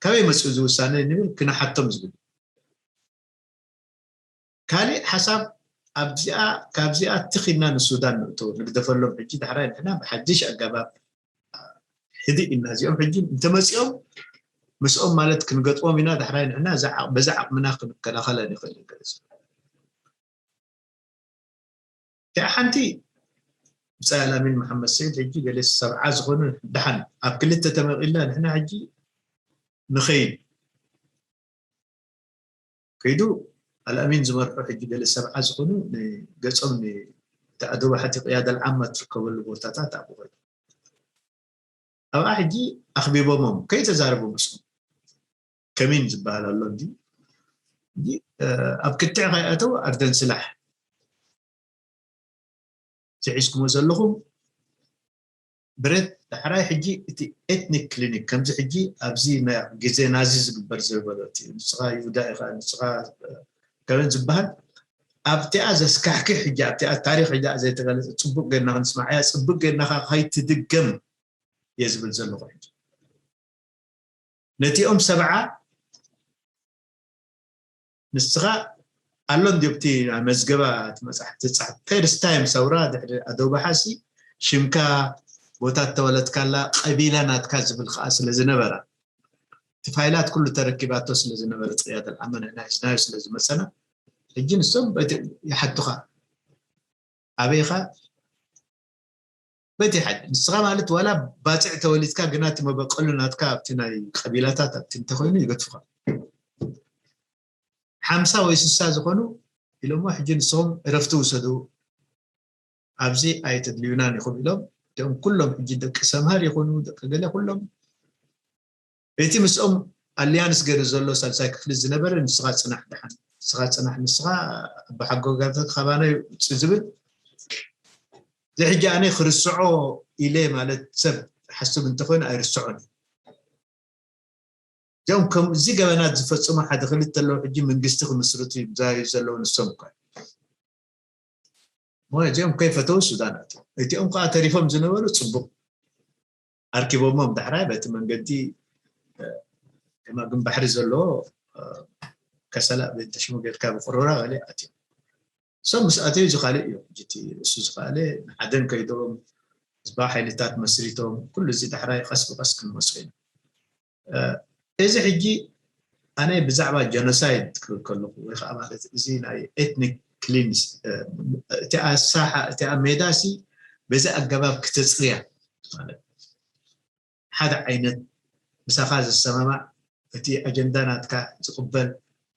ካበይ መጽኡ እዚ ውሳነ ንብል ክነሓቶም ዝብል። ካሊእ ሓሳብ ኣብዚኣ፣ ካብዚኣ ትኺልና ንሱዳን ንእቶ ንግደፈሎም። ሕጂ ዳሕራይ ንሕና ብሓድሽ ኣገባብ ሕዲ ኢና እዚኦም ሕጂ እንተመጺኦም ምስኦም ማለት ክንገጥሞም ኢና። ዳሕራይ ንሕና እዛ ዓቕ-፣ በዛ ዓቕምና ክንከላኸል ኣይንኽእል ገለ ዝብል። እቲኣ ሓንቲ ብጻይ ኣላሚን መሓመድ ሰይድ ሕጂ ገለ ሰብዓ ዝኾኑ ደሓን ኣብ ክልተ ተመቒልና ንሕና ሕጂ ንኸይድ ከይዱ ኣልኣሚን ዝመርሑ ሕጂ ገለ ሰብዓ ዝኾኑ ንገጾም ን-፣ እቲ ኣደባሓት ቅያዳ ልዓማ ትርከበሉ ቦታታት ኣብኡ ከይዱ ኣብኣ ሕጂ ኣኽቢቦሞም ከይተዛረቡ ምስኦም ከሚን ዝበሃል ኣሎ እንዲ ሕጂ፣ እ፣ ኣብ ክትዕ ከይኣተው ኣርደን ስላሕ ዝሒዝኩሞ ዘለኹም ብረት ዳሕራይ ሕጂ እቲ ኤትኒክ ክሊኒክ ከምዚ ሕጂ ኣብዚ ናይ ግዜ ናዚ ዝግበር ዝነበረ እቲ ንስኻ ይሁዳ ኢኻ ንስኻ ከበን ዝበሃል ኣብቲኣ ዘስካሕክሕ ሕጂ ኣብቲኣ ታሪኽ ሕጂ ዘይተገለጸ ጽቡቕ ጌርና ክንስማዓያ ጽቡቕ ጌርና ከይትድገም እየ ዝብል ዘለኹ ሕጂ ነቲኦም ሰብዓ ንስኻ ኣሎ እንዲዮ ብቲ መዝገባ እቲ መፅሓፍ ትፃሓፍ ፈርስት ታይም ሰውራ ድሕሪ ኣደው ባሓሲ ሽምካ ቦታ ተወለድካላ ቀቢላ ናትካ ዝብል ከዓ ስለ ዝነበራ እቲ ፋይላት ኩሉ ተረኪባቶ ስለ ዝነበረ ፅያት ኣመነ ናይ ዝናዩ ስለ ዝመፀና ሕጂ ንሶም ይሓቱኻ ኣበይኻ በቲ ሓደ ንስኻ ማለት ዋላ ባፅዕ ተወሊድካ ግና እቲ መበቀሉ ናትካ ኣብቲ ናይ ቀቢላታት ኣብቲ እንተኮይኑ ይገድፉኻ ሓምሳ ወይ ስሳ ዝኾኑ ኢሎሞ ሕጂ ንስኹም እረፍቲ ውሰዱ ኣብዚ ኣይተድልዩናን ኢኹም ኢሎም እም ኩሎም ሕጂ ደቂ ሰምሃር ይኹኑ ደቂ ገለ ኩሎም እቲ ምስኦም ኣልያንስ ገይሩ ዘሎ ሳልሳይ ክፍሊ ዝነበረ ንስኻ ፅናሕ ድሓን ንስኻ ፅናሕ ንስኻ ኣባሓጎጋታት ካባናይ ውፅእ ዝብል እዚ ሕጂ ኣነ ክርስዖ ኢለ ማለት ሰብ ሓስብ እንተኮይኑ ኣይርስዖን እዚኦም ከምዚ ገበናት ዝፈፅሙ ሓደ ክልተ ኣለዉ ሕጂ መንግስቲ ክምስርቱ ይዛዩ ዘለዉ ንሶም እኳ እዚኦም ከይፈተው ሱዳን ኣትዮም እቲኦም ከዓ ተሪፎም ዝነበሩ ፅቡቅ ኣርኪቦሞም ዳሕራይ በቲ መንገዲ ከማግን ባሕሪ ዘለዎ ከሰላ ቤተሽሙ ጌርካ ብቅሮራ ገለ ኣትዮም እሶም ምስ ኣተዩ ዝካልእ እዩ ሕጂ እቲ እሱ ዝካለ ንዓደን ከይዶም ህዝባዊ ሓይልታት መስሪቶም ኩሉ እዚ ዳሕራይ ቀስ ብቀስ ክንመፅኦ ኢና እዚ ሕጂ ኣነ ብዛዕባ ጀኖሳይድ ክብል ከለኹ ወይ ከዓ ማለት እዚ ናይ ኤትኒክ ክሊንስ እቲኣ ሳሓ እቲኣ ሜዳ ሲ በዚ ኣገባብ ክተፅርያ ማለት ሓደ ዓይነት ምሳኻ ዘሰማማዕ እቲ ኣጀንዳ ናትካ ዝቕበል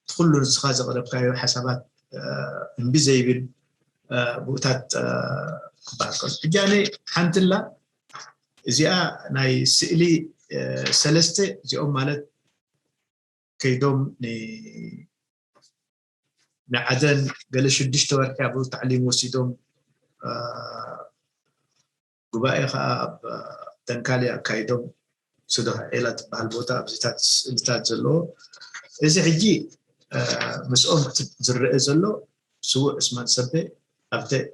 እቲ ኩሉ ንስኻ ዘቕረብካዮ ሓሳባት እምቢ ዘይብል ብኡታት ክበሃል ከሎ ሕጂ ኣነ ሓንትላ እዚኣ ናይ ስእሊ ሰለስተ እዚኦም ማለት ከይዶም ንዓደን ገለ ሽዱሽተ ወርሒ ኣብኡ ታዕሊም ወሲዶም ጉባኤ ከዓ ኣብ ደንካሊ ኣካይዶም ሱዳን ዒላ ትበሃል ቦታ ኣብዚታት ስእልታት ዘለዎ እዚ ሕጂ ምስኦም ዝረአ ዘሎ ስዉእ ዑስማን ሰቤ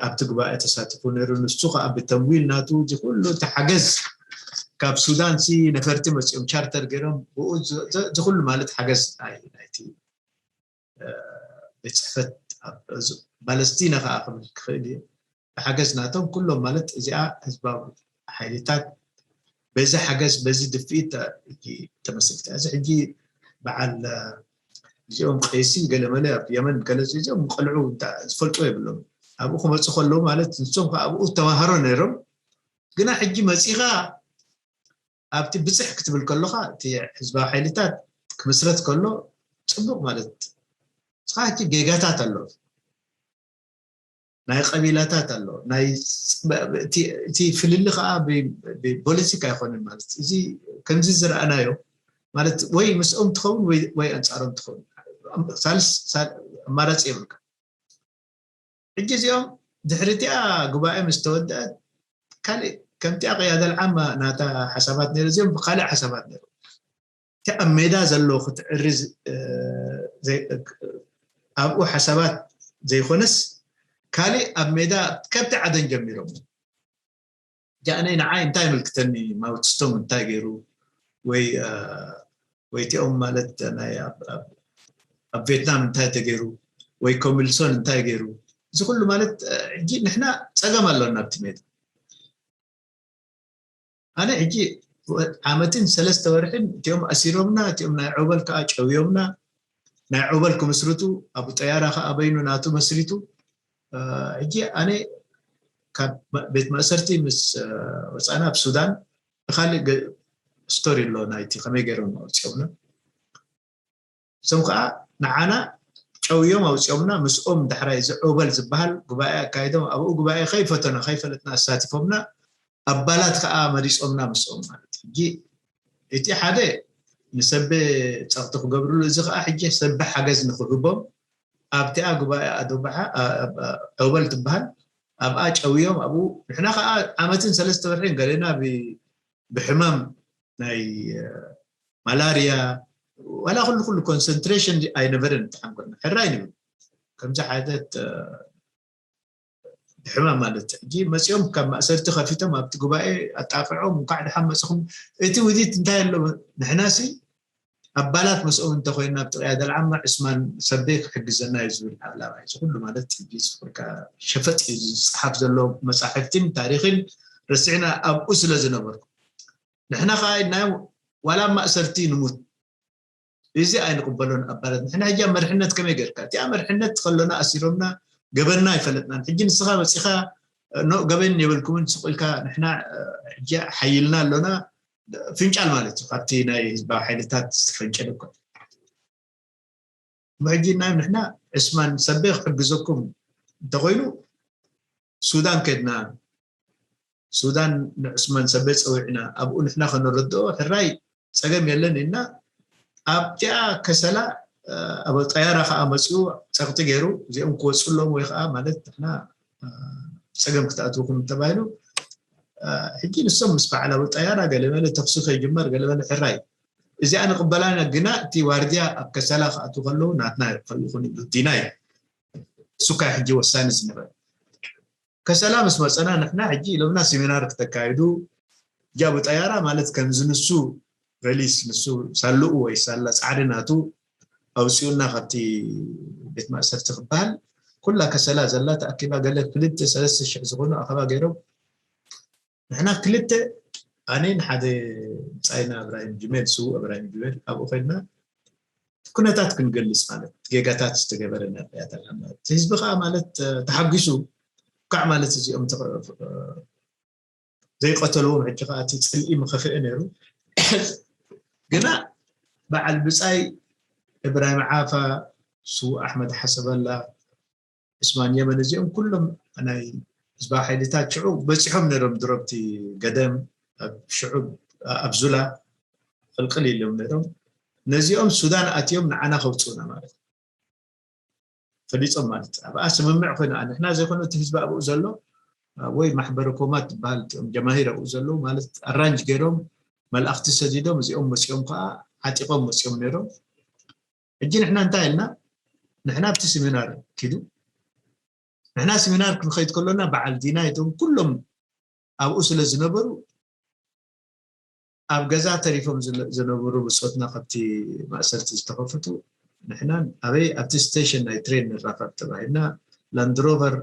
ኣብቲ ጉባኤ ተሳቲፉ ነይሩ ንሱ ከዓ ብተምዊል ናቱ እዚ ኩሉ እቲ ሓገዝ ካብ ሱዳን ሲ ነፈርቲ መፂኦም ቻርተር ገይሮም ብኡ እዚ ኩሉ ማለት ሓገዝ ናይቲ ቤት ፅሕፈት ባለስቲና ከዓ ክብል ክኽእል እየ ብሓገዝ ናቶም ኩሎም ማለት እዚኣ ህዝባዊ ሓይልታት በዚ ሓገዝ በዚ ድፍኢት ተመስሪታ እዚ ሕጂ በዓል እዚኦም ቀይሲ ገለመለ ኣብ የመን ገለ እዚኦም ቆልዑ ዝፈልጡ የብሎም ኣብኡ ክመፁ ከለዉ ማለት ንሶም ከዓ ኣብኡ ተማሃሮ ነይሮም ግና ሕጂ መፂኻ ኣብቲ ብፅሕ ክትብል ከለካ እቲ ህዝባዊ ሓይልታት ክምስረት ከሎ ፅቡቅ ማለት እስኻ ሕጂ ጌጋታት ኣሎ፣ ናይ ቀቢላታት ኣሎ፣ ናይ እቲ ፍልሊ ከዓ ብፖለቲካ ኣይኮነን። ማለት እዚ ከምዚ ዝረኣናዮ ማለት ወይ ምስኦም ትኸውን ወይ ኣንፃሮም ትኸውን፣ ሳልስ ኣማራፂ የብልካ። ሕጂ እዚኦም ድሕሪ እቲኣ ጉባኤ ምስ ተወደአት ካልእ ከምቲኣ ቅያደል ዓማ ናታ ሓሳባት ነይሩ፣ እዚኦም ብካልእ ሓሳባት ነይሩ። እቲ ኣብ ሜዳ ዘሎ ክትዕሪ ኣብኡ ሓሳባት ዘይኮነስ ካልእ ኣብ ሜዳ ከብቲ ዓደን ጀሚሮም። ጃእነይ ንዓይ እንታይ ምልክተኒ፣ ማውትስቶም እንታይ ገይሩ ወይ ወይቲኦም ማለት ናይ ኣብ ቬትናም እንታይ ተገይሩ ወይ ኮሚልሶን እንታይ ገይሩ፣ እዚ ኩሉ ማለት ሕጂ ንሕና ፀገም ኣለና ኣብቲ ሜዳ። ኣነ ሕጂ ዓመትን ሰለስተ ወርሕን እቲኦም ኣሲሮምና፣ እቲኦም ናይ ዖበል ከዓ ጨውዮምና፣ ናይ ዖበል ክምስርቱ፣ ኣብ ጠያራ ከዓ በይኑ ናቱ መስሪቱ። ሕጂ ኣነ ካብ ቤት ማእሰርቲ ምስ ወፃና ኣብ ሱዳን ብካልእ ስቶሪ ኣሎ ናይቲ ከመይ ገይሮም ኣውፅኦምና። እዞም ከዓ ንዓና ጨውዮም ኣውፅኦምና። ምስኦም ዳሕራይ እዚ ዖበል ዝበሃል ጉባኤ ኣካይዶም፣ ኣብኡ ጉባኤ ከይፈተና ከይፈለጥና ኣሳቲፎምና፣ ኣባላት ከዓ መሪፆምና ምስኦም ማለት እዩ። ሕጂ እቲ ሓደ ንሰበ ፀቕጢ ክገብርሉ፣ እዚ ከዓ ሕጂ ሰበ ሓገዝ ንክህቦም ኣብቲኣ ጉባኤ ኣዶባሓ ዖበል ትበሃል ኣብኣ ጨውዮም ኣብኡ። ንሕና ከዓ ዓመትን ሰለስተ ወርሒን ገሌና ብሕማም ናይ ማላርያ ዋላ ኩሉ ኩሉ ኮንሰንትሬሽን ኣይነበረን። ተሓንኮና ሕራይ ንብል ከምዚ ዓይነት ሕማም ማለት ሕጂ መፂኦም ካብ ማእሰርቲ ከፊቶም ኣብቲ ጉባኤ ኣጣቅዖም እንኳዕ ደሓን መፅኹም። እቲ ውዲት እንታይ ኣሎ? ንሕናሲ ኣባላት ምስኦም እንተኮይና ኣብቲ ቅያደል ዓማ ዕስማን ሰቤ ክሕግዘና እዩ ዝብል ዓላማ እዩ። እዚ ኩሉ ማለት ሕጂ ዝፍርካ ሸፈጥ እዩ ዝፀሓፍ ዘሎ መፃሕፍትን ታሪክን ረሲዕና ኣብኡ ስለ ዝነበርኩ ንሕና ከዓ ኢልናዮም ዋላ ኣብ ማእሰርቲ ንሙት እዚ ኣይንቅበሎን ኣባላት። ንሕና ሕጂ ኣብ መርሕነት ከመይ ገርካ እቲኣ መርሕነት ከሎና ኣሲሮምና ገበንና ኣይፈለጥናን። ሕጂ ንስኻ መፂኻ ኖ ገበን የበልኩምን ስቕ ኢልካ ንሕና ሕጂ ሓይልና ኣሎና ፍንጫል ማለት እዩ። ካብቲ ናይ ህዝባዊ ሓይልታት ዝተፈንጨለ እኮ ሕጂ ናይ ንሕና ዕስማን ሰበ ክሕግዘኩም እንተኮይኑ ሱዳን ከድና ሱዳን ንዕስማን ሰበ ፀዊዕና ኣብኡ ንሕና ከነረድኦ ሕራይ ፀገም የለን ኢልና ኣብቲኣ ከሰላ ኣብ ጠያራ ከዓ መፅኡ ፀቕጢ ገይሩ እዚኦም ክወፅሎም ወይ ከዓ ማለት ንሕና ፀገም ክትኣትውኩም ተባሂሉ ሕጂ ንሶም ምስ በዓል ኣብ ጠያራ ገለመለ ተኽሲ ከይጅመር ገለመለ ሕራይ እዚኣ ንቕበላና ግና እቲ ዋርድያ ኣብ ከሰላ ክኣትው ከለዉ ናትና ይኸልኹን ይብሉ ዲናይ እሱካ ሕጂ ወሳኒ ዝነበረ ከሰላ ምስ መፀና ንሕና ሕጂ ኢሎምና ሴሚናር ክተካይዱ ጃቡ ጠያራ ማለት ከምዚ ንሱ ሬሊስ ንሱ ሳልኡ ወይ ሳላ ፃዕሪ ናቱ ኣውፅኡና ካብቲ ቤት ማእሰርቲ ክበሃል ኩላ ከሰላ ዘላ ተኣኪባ ገለ ክልተ ሰለስተ ሽሕ ዝኾኑ ኣኸባ ገይሮም ንሕና ክልተ ኣነን ሓደ ብፃይና እብራሂም ጅሜል ስዉእ እብራሂም ጅሜል ኣብኡ ኮይንና ኩነታት ክንገልፅ ማለት ጌጋታት ዝተገበረ ነርያታት ማለት ህዝቢ ከዓ ማለት ተሓጒሱ ካዕ ማለት እዚኦም ዘይቀተልዎም ሕጂ ከዓ እቲ ፅልኢ ምኸፍአ ነይሩ ግና በዓል ብፃይ እብራሂም ዓፋ ስዉእ ኣሕመድ ሓሰበላ ዑስማን የመን እዚኦም ኩሎም ናይ ህዝባዊ ሓይልታት ሽዑ በፂሖም ነይሮም ድሮብቲ ገደም ኣብ ሽዑ ኣብ ዙላ ቅልቅል ኢሎም ነይሮም ነዚኦም ሱዳን ኣትዮም ንዓና ከውፅኡና ማለት ፈሊፆም ማለት ኣብኣ ስምምዕ ኮይኑ ንሕና ዘይኮነ እቲ ህዝቢ ኣብኡ ዘሎ ወይ ማሕበረ ኮማት ትበሃል ጀማሂር ኣብኡ ዘለዉ ማለት ኣራንጅ ገይሮም መልኣክቲ ሰዲዶም እዚኦም መፂኦም ከዓ ዓጢቆም መፂኦም ነይሮም ሕጂ ንሕና እንታይ ኢልና ንሕና ኣብቲ ሴሚናር ኪዱ ንሕና ሴሚናር ክንኸይድ ከሎና በዓል ዲና ይቶም ኩሎም ኣብኡ ስለ ዝነበሩ ኣብ ገዛ ተሪፎም ዝነበሩ ብፆትና ካብቲ ማእሰርቲ ዝተኸፍቱ ንሕናን ኣበይ ኣብቲ ስቴሽን ናይ ትሬን ንራኸብ ተባሂልና ላንድሮቨር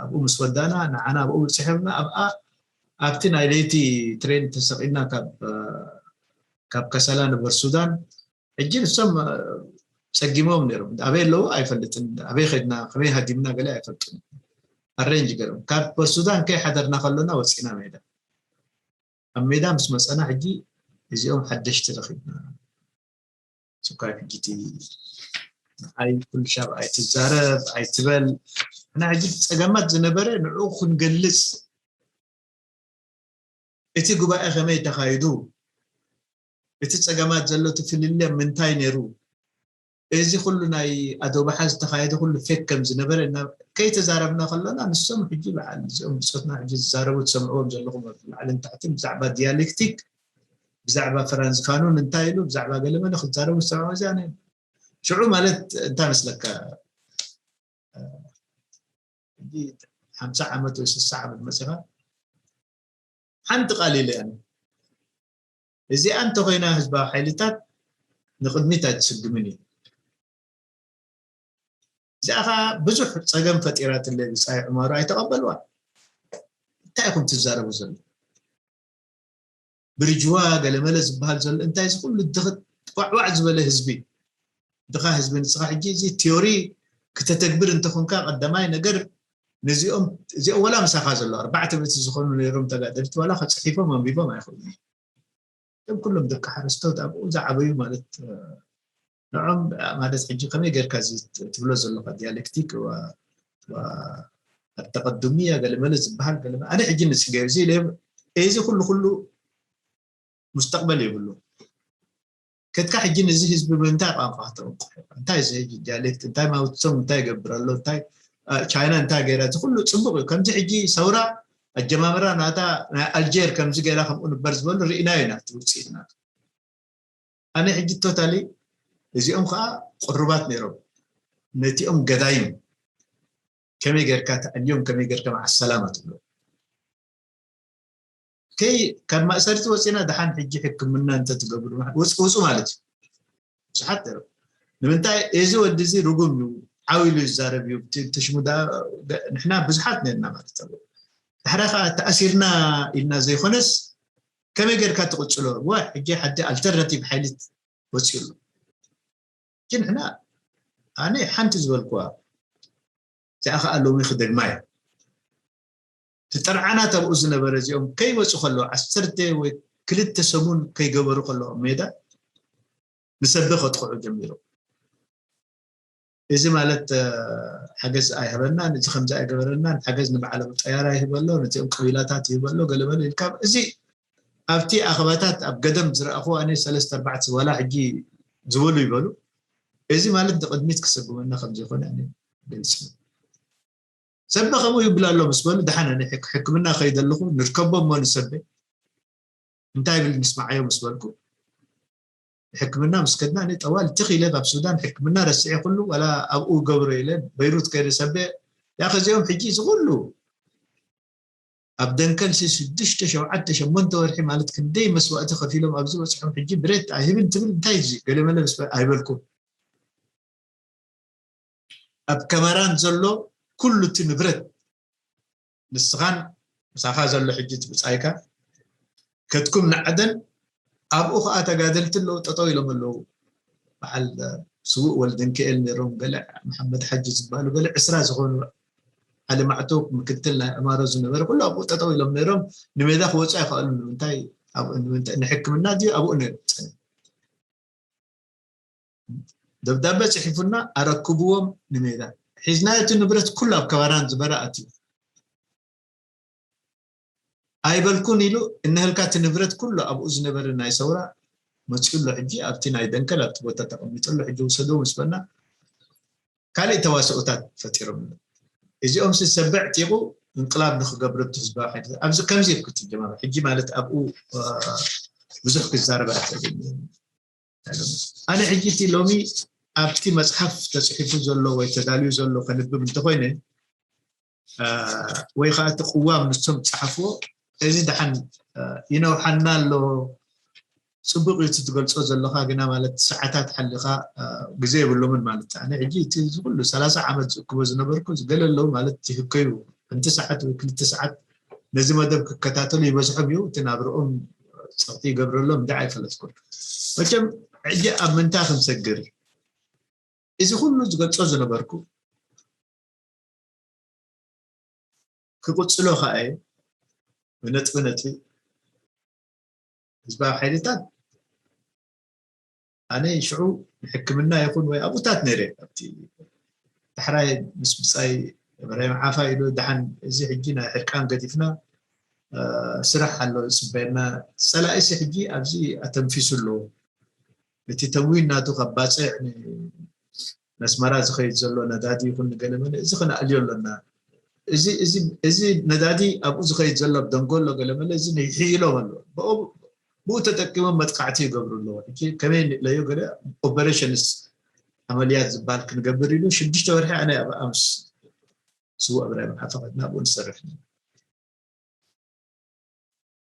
ኣብኡ ምስ ወዳእና ንዓና ኣብኡ ብፅሐምና ኣብኣ ኣብቲ ናይ ለይቲ ትሬን ተሰቂልና ካብ ከሰላ ንበር ሱዳን ሕጂ ንሶም ፀጊሞም ነይሮም ኣበይ ኣለዉ ኣይፈልጥን ኣበይ ከድና ከመይ ሃዲምና ገለ ኣይፈልጡን ኣሬንጅ ገይሮም ካብ ሱዳን ከይሓደርና ከሎና ወፂና ሜዳ ኣብ ሜዳ ምስ መፀና ሕጂ እዚኦም ሓደሽቲ ረኪብና ስኳይ ሕጂ ንዓይ ኩሉ ሻብ ኣይትዛረብ ኣይትበል። ንሕና ሕጂ ጸገማት ዝነበረ ንዕኡ ክንገልጽ፣ እቲ ጉባኤ ከመይ ተኻይዱ፣ እቲ ጸገማት ዘሎ እቲ ፍልልይ ምንታይ ነይሩ፣ እዚ ኩሉ ናይ ኣዶባሓ ዝተኻየደ ኩሉ ፌክ ከም ዝነበረ እና ከይተዛረብና ከለና፣ ንሶም ሕጂ በዓል እዚኦም ብጾትና ሕጂ ዝዛረቡ ትሰምዕዎም ዘለኹም ኣብ ላዕልን ታሕትን ብዛዕባ ዲያሌክቲክ፣ ብዛዕባ ፍራንዝ ፋኖን እንታይ ኢሉ፣ ብዛዕባ ገለመለ ክዛረቡ ዝሰምዑ እዚኣ ነይሩ። ሽዑ ማለት እንታይ መስለካ፣ ሕጂ ሓምሳ ዓመት ወይ ስሳ ዓመት መጺኻ ሓንቲ ቃል ኢለ እያ። እዚኣ እንተኾይና ህዝባዊ ሓይልታት ንቕድሚት ኣይትስግምን እዩ። እዚኣ ኸዓ ብዙሕ ጸገም ፈጢራትለ ብጻይ ዑማሩ ኣይተቐበልዋ። እንታይ ኢኹም ትዛረቡ ዘሎ? ብርጅዋ ገለመለ ዝበሃል ዘሎ እንታይ እዚ ኩሉ ድኽ ዋዕዋዕ ዝበለ ህዝቢ፣ ድኻ ህዝቢ ንስኻ ሕጂ እዚ ቲዮሪ ክተተግብር እንተኾንካ ቀዳማይ ነገር ነዚኦም እዚኦም ወላ ምሳኻ ዘሎ ኣርባዕተ ሚእቲ ዝኾኑ ነይሮም ተጋደልቲ ዋላ ከጽሒፎም ኣንቢቦም ኣይኽእሉን። እቶም ኩሎም ደቂ ሓረስቶት ኣብኡ ዝዓበዩ ማለት ንዖም ማለት ሕጂ ከመይ ጌርካ እዚ ትብሎ ዘለኻ ዲያሌክቲክ ኣተቀዱምያ ገለመለ ዝበሃል ገለ ኣነ ሕጂ ንጽገ እዚ ኢለ እዚ ኩሉ ኩሉ ሙስተቅበል የብሉ። ከድካ ሕጂ ነዚ ህዝቢ ብምንታይ ቋንቋ ከተንቁሕ? እንታይ እዚ ሕጂ ዲያሌክት እንታይ ማውትሶም እንታይ ይገብር ኣሎ እንታይ ቻይና እንታይ ገይራ እቲ ኩሉ ጽቡቅ እዩ። ከምዚ ሕጂ ሰውራ ኣጀማምራ ናታ ናይ ኣልጀር ከምዚ ገይራ ከምኡ ንበር ዝበሉ ርኢናዮ ኢና እቲ ውፅኢት ናቱ። ኣነ ሕጂ ቶታሊ እዚኦም ከዓ ቅሩባት ነይሮም ነቲኦም ገዳይም ከመይ ጌርካ ተኣልዮም ከመይ ጌርካ መዓ ሰላማ ትብሎ ከይ ካብ ማእሰርቲ ወፂና ደሓን ሕጂ ሕክምና እንተትገብሩ ውፁ ውፁ ማለት እዩ። ብዙሓት ነይሮም ንምንታይ እዚ ወዲ እዚ ርጉም እዩ ዓው ኢሉ ይዛረብ እዩ ትሽሙዳ ንሕና ብዙሓት ነርና ማለት እዩ። ድሕራ ከዓ ተኣሲርና ኢልና ዘይኮነስ ከመይ ጌርካ ትቕፅሎ ዋ ሕጂ ሓዲ ኣልተርናቲቭ ሓይሊት ወፂኡ ኣሎ ግን ንሕና ኣነ ሓንቲ ዝበልኩዋ እዚኣ ከዓ ሎሚ ክደግማ እየ ትጠርዓናት ኣብኡ ዝነበረ እዚኦም ከይወፁ ከለዉ ዓሰርተ ወይ ክልተ ሰሙን ከይገበሩ ከለዉ ኣብ ሜዳ ንሰበ ከጥቕዑ ጀሚሮም እዚ ማለት ሓገዝ ኣይሃበናን እዚ ከምዚ ኣይገበረናን ሓገዝ ንበዓሎም ጠያራ ይህበሎ ነዚኦም ቀቢላታት ይህበሎ ገለመለ ኢልካ እዚ ኣብቲ ኣኸባታት ኣብ ገደም ዝረኣኹ ኣነ ሰለስተ ኣርባዕተ ዋላ ሕጂ ዝበሉ ይበሉ እዚ ማለት ንቅድሚት ክሰጉመና ከምዘይኮነ ኣነ ገልፅ ሰበ ከምኡ ይብል ኣሎ ምስ በሉ ደሓን ኣነ ሕክምና ከይደለኹ ንርከቦ እሞ ንሰበ እንታይ ይብል ንስማዓዮ ምስ በልኩ ሕክምና ምስ ከድና እኔ ጠዋል ትኽ ኢለ ካብ ሱዳን ሕክምና ረስዐ ኩሉ ዋላ ኣብኡ ገብሮ ኢለ በይሩት ከይደ ሰበ ያ ከዚኦም ሕጂ እዚ ኩሉ ኣብ ደንከል ሲ ሽዱሽተ ሸውዓተ ሸሞንተ ወርሒ ማለት ክንደይ መስዋእቲ ከፊሎም ኣብዚ በፅሖም ሕጂ ብሬት ኣይህብን ትብል እንታይ እዚ ገለመለ ምስ በ- ኣይበልኩም ኣብ ከመራን ዘሎ ኩሉ እቲ ንብረት ንስኻን ምሳኻ ዘሎ ሕጂ እቲ ብፃይካ ከድኩም ንዓደን ኣብኡ ከዓ ተጋደልቲ ኣለዉ ጠጠው ኢሎም ኣለዉ በዓል ስውእ ወልደንክኤል ነይሮም ገለ መሓመድ ሓጂ ዝበሃሉ ገለ ዕስራ ዝኾኑ ዓሊ ማዕቶ ምክትል ናይ ዕማሮ ዝነበረ ኩሉ ኣብኡ ጠጠው ኢሎም ነይሮም ንሜዳ ክወፁ ኣይከኣሉ ንምንታይ ኣብኡ ንምንታይ ንሕክምና ድዩ ኣብኡ ነይሩ ፀኒሑ ደብዳቤ ፅሒፉና ኣረክብዎም ንሜዳ ሒዝናዮ እቲ ንብረት ኩሉ ኣብ ከባራን ዝበረ ኣትዩ ኣይበልኩን ኢሉ እነህልካ እቲ ንብረት ኩሉ ኣብኡ ዝነበረ ናይ ሰውራ መፅኡ ኣሎ ሕጂ ኣብቲ ናይ ደንከል ኣብቲ ቦታ ተቐሚጡ ኣሎ ሕጂ ውሰዶ ምስ በልና ካልእ ተዋስኦታት ፈጢሮም ኣሎ እዚኦም ሲ ሰበዕ ጢቑ እንቅላብ ንክገብሩ እቲ ህዝባዊ ሓይልታት ኣብዚ ከምዚ ኢልኩ ትጀማመር ሕጂ ማለት ኣብኡ ብዙሕ ክዛረብ ኣይክእልን ኣነ ሕጂ እቲ ሎሚ ኣብቲ መፅሓፍ ተፅሒፉ ዘሎ ወይ ተዳልዩ ዘሎ ከንብብ እንተኮይነ ወይ ከዓ እቲ ቅዋም ንሶም ዝፀሓፍዎ እዚ ደሓን ይነውሓና ኣሎ ፅቡቅ እዩ ትገልፆ ዘለካ ግና ማለት ሰዓታት ሓሊካ ግዜ የብሎምን ማለት ኣነ ሕጂ እቲ ዝኩሉ ሰላሳ ዓመት ዝእክቦ ዝነበርኩ ዝገለ ኣለዉ ማለት ይህከዩ ሓንቲ ሰዓት ወይ ክልተ ሰዓት ነዚ መደብ ክከታተሉ ይበዝሖም እዩ እቲ ናብርኦም ፀቕጢ ይገብረሎም እንዲ ኣይፈለጥኩን መቸም ሕጂ ኣብ ምንታይ ክንሰግር እዚ ኩሉ ዝገልፆ ዝነበርኩ ክቕፅሎ ከዓ እዩ ብነጥቢ ነጥቢ ህዝባዊ ሓይልታት ኣነ ሽዑ ንሕክምና ይኹን ወይ ኣብኡታት ነይረ ኣብቲ ዳሕራይ ምስ ብጻይ እብራሂም ዓፋ ኢሉ ደሓን እዚ ሕጂ ናይ ሕርቃን ገዲፍና ስራሕ ኣሎ ዝፅበየና። ፀላኢሲ ሕጂ ኣብዚ ኣተንፊሱ ኣሎ። እቲ ተምዊን ናቱ ካብ ባፅዕ ንመስመራ ዝኸይድ ዘሎ ነዳዲ ይኹን ንገለመለ እዚ ክነኣልዮ ኣለና። እዚ ነዳዲ ኣብኡ ዝኸይድ ዘሎ ኣብ ደንጎሎ ገለመለ እዚ ይሕይሎም ኣሎ። ብኡ ተጠቂሞም መጥቃዕቲ ይገብሩ ኣለዎ። ሕጂ ከመይ ንለዩ ገለ ኦፐሬሽንስ ዓመልያት ዝበሃል ክንገብር ኢሉ ሽዱሽተ ወርሒ ኣነ ኣብ ኣምስ ስዋ እብራሂም ሓፈቐት ናብኡ ንሰርሕ።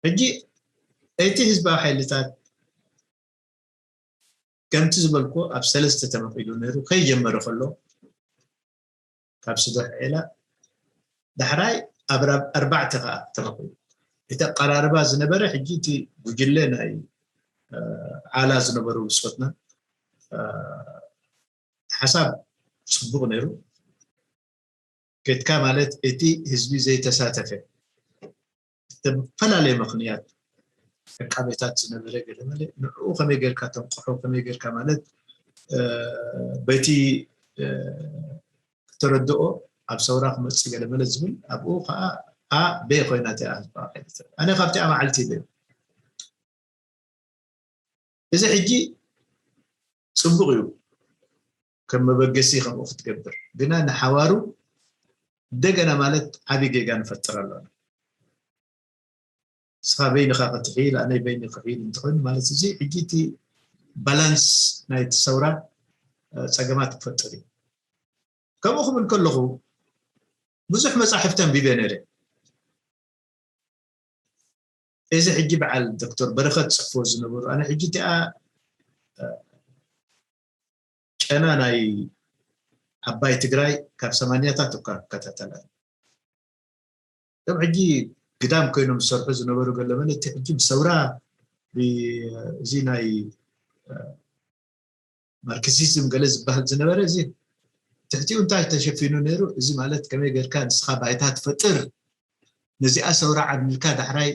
ሕጂ እቲ ህዝባዊ ሓይልታት ከምቲ ዝበልኩ ኣብ ሰለስተ ተመቒሉ ነይሩ ከይጀመረ ከሎ ካብ ስዶሕ ዒላ ዳሕራይ ኣብ ኣርባዕተ ከዓ ተመቒሉ እቲ ኣቀራርባ ዝነበረ ሕጂ እቲ ጉጅለ ናይ ዓላ ዝነበሩ ብስኮትና ሓሳብ ፅቡቕ ነይሩ። ከድካ ማለት እቲ ህዝቢ ዘይተሳተፈ ዝተፈላለየ ምኽንያት ዕቃቤታት ዝነበረ ገለመለ ንዕኡ ከመይ ጌርካ ተንቅሖ ከመይ ጌርካ ማለት በቲ ክተረድኦ ኣብ ሰውራ ክመፅእ ገለመለ ዝብል ኣብኡ ከዓ ኣ ቤ ኮይና እቲኣ ህዝባዊ ሓይልታት ኣነ ካብቲኣ መዓልቲ ኢለ እዚ ሕጂ ፅቡቕ እዩ ከም መበገሲ ከምኡ ክትገብር ግና ንሓዋሩ እንደገና ማለት ዓብዪ ጌጋ ንፈጥር ኣለና ንስኻ በይንኻ ክትሕይል ኣነ በይኒ ክሕይል እንትኾን ማለት እዚ ሕጂ እቲ ባላንስ ናይቲ ሰውራ ፀገማት ክፈጥር እዩ ከምኡ ክብል ከለኹ ብዙሕ መፃሕፍቲ ኣንቢበ ነይረ እዚ ሕጂ በዓል ዶክተር በረኸት ፅሕፎ ዝነበሩ ኣነ ሕጂ እቲኣ ጨና ናይ ዓባይ ትግራይ ካብ ሰማንያታት እኳ ክከታተላ ከም ሕጂ ግዳም ኮይኖም ዝሰርሑ ዝነበሩ ገለመለ እቲ ሕጂ ብሰውራ እዚ ናይ ማርክሲዝም ገለ ዝበሃል ዝነበረ እዚ ትሕቲኡ እንታይ ተሸፊኑ ነይሩ እዚ ማለት ከመይ ጌርካ ንስኻ ባይታ ትፈጥር ነዚኣ ሰውራ ዓብልልካ ዳሕራይ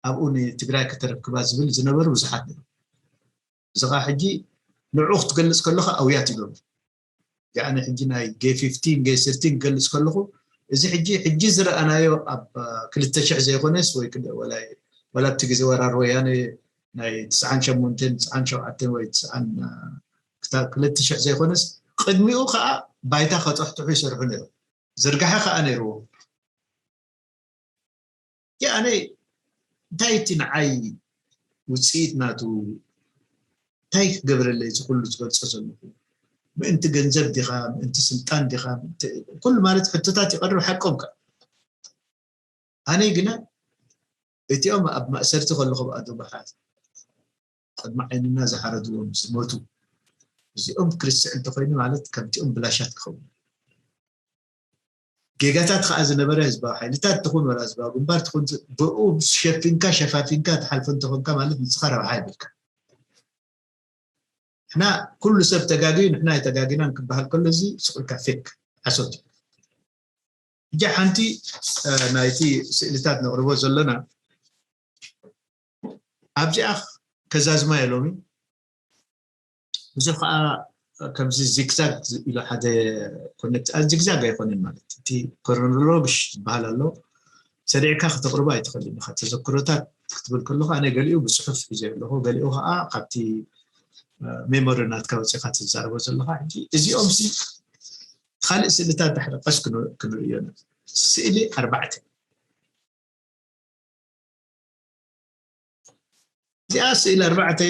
ኣብኡ ንትግራይ ከተረክባ ዝብል ዝነበሩ ብዙሓት ነይሩ እዚ ከዓ ሕጂ ንዕኡ ክትገልፅ ከለካ ኣውያት ይገብሩ ያኒ ሕጂ ናይ ጌ ፊፍቲን ጌ ስርቲን ክገልፅ ከለኹ እዚ ሕጂ ሕጂ ዝረኣናዮ ኣብ ክልተ ሽሕ ዘይኮነስ ወይ ወላ ኣብቲ ግዜ ወራር ወያነ ናይ ትስዓን ሸሞንተን ትስዓን ሸውዓተን ወይ ትስዓን ክልተ ሽሕ ዘይኮነስ ቅድሚኡ ከዓ ባይታ ከጥሕጥሑ ይሰርሑ ነይሩ ዝርጋሐ ከዓ ነይርዎ ኣነ እንታይ እቲ ንዓይ ውፅኢት ናቱ እንታይ ክገብረለይ እዚ ኩሉ ዝገልፆ ዘለኹ ምእንቲ ገንዘብ ዲኻ ምእንቲ ስልጣን ዲኻ ኩሉ ማለት ሕቶታት ይቐርብ ሓቆም ከ ኣነ ግና እቲኦም ኣብ ማእሰርቲ ከለኹ ብኣዶ ባሓት ቅድሚ ዓይንና ዝሓረድዎም ዝሞቱ እዚኦም ክርስዕ እንተኮይኑ ማለት ከምቲኦም ብላሻት ክኸውን ጌጋታት ከዓ ዝነበረ ህዝባዊ ሓይልታት ትኹን ወላ ህዝባዊ ግንባር ትኹን ብኡ ሸፊንካ ሸፋፊንካ ትሓልፎ እንተኾንካ ማለት ንስኻ ረብሓ ይብልካ ንሕና ኩሉ ሰብ ተጋግዩ ንሕና ኣይተጋግናን ክበሃል ከሎ እዚ ስቁልካ ፌክ ሓሶት እዩ እጃ ሓንቲ ናይቲ ስእልታት ነቕርቦ ዘለና ኣብዚኣ ከዛዝማ የሎሚ ብዙ ከዓ ከምዚ ዚግዛግ ኢሉ ሓደ ኮኔክት ዚግዛግ ኣይኮነን ማለት እቲ ኮሮኖሎግሽ ዝበሃል ኣሎ ሰሪዕካ ከተቅርቦ ኣይትኽእልን ኢኻ ተዘክሮታት ክትብል ከለካ ኣነ ገሊኡ ብፅሑፍ ሒዘ ኣለኹ ገሊኡ ከዓ ካብቲ ሜሞሪ ናትካ ወፂካ ትዛረቦ ዘለካ ሕጂ እዚኦም ሲ ካልእ ስእልታት ዳሕረ ቀስ ክንርእዮ ስእሊ ኣርባዕተ እዚኣ ስእሊ ኣርባዕተ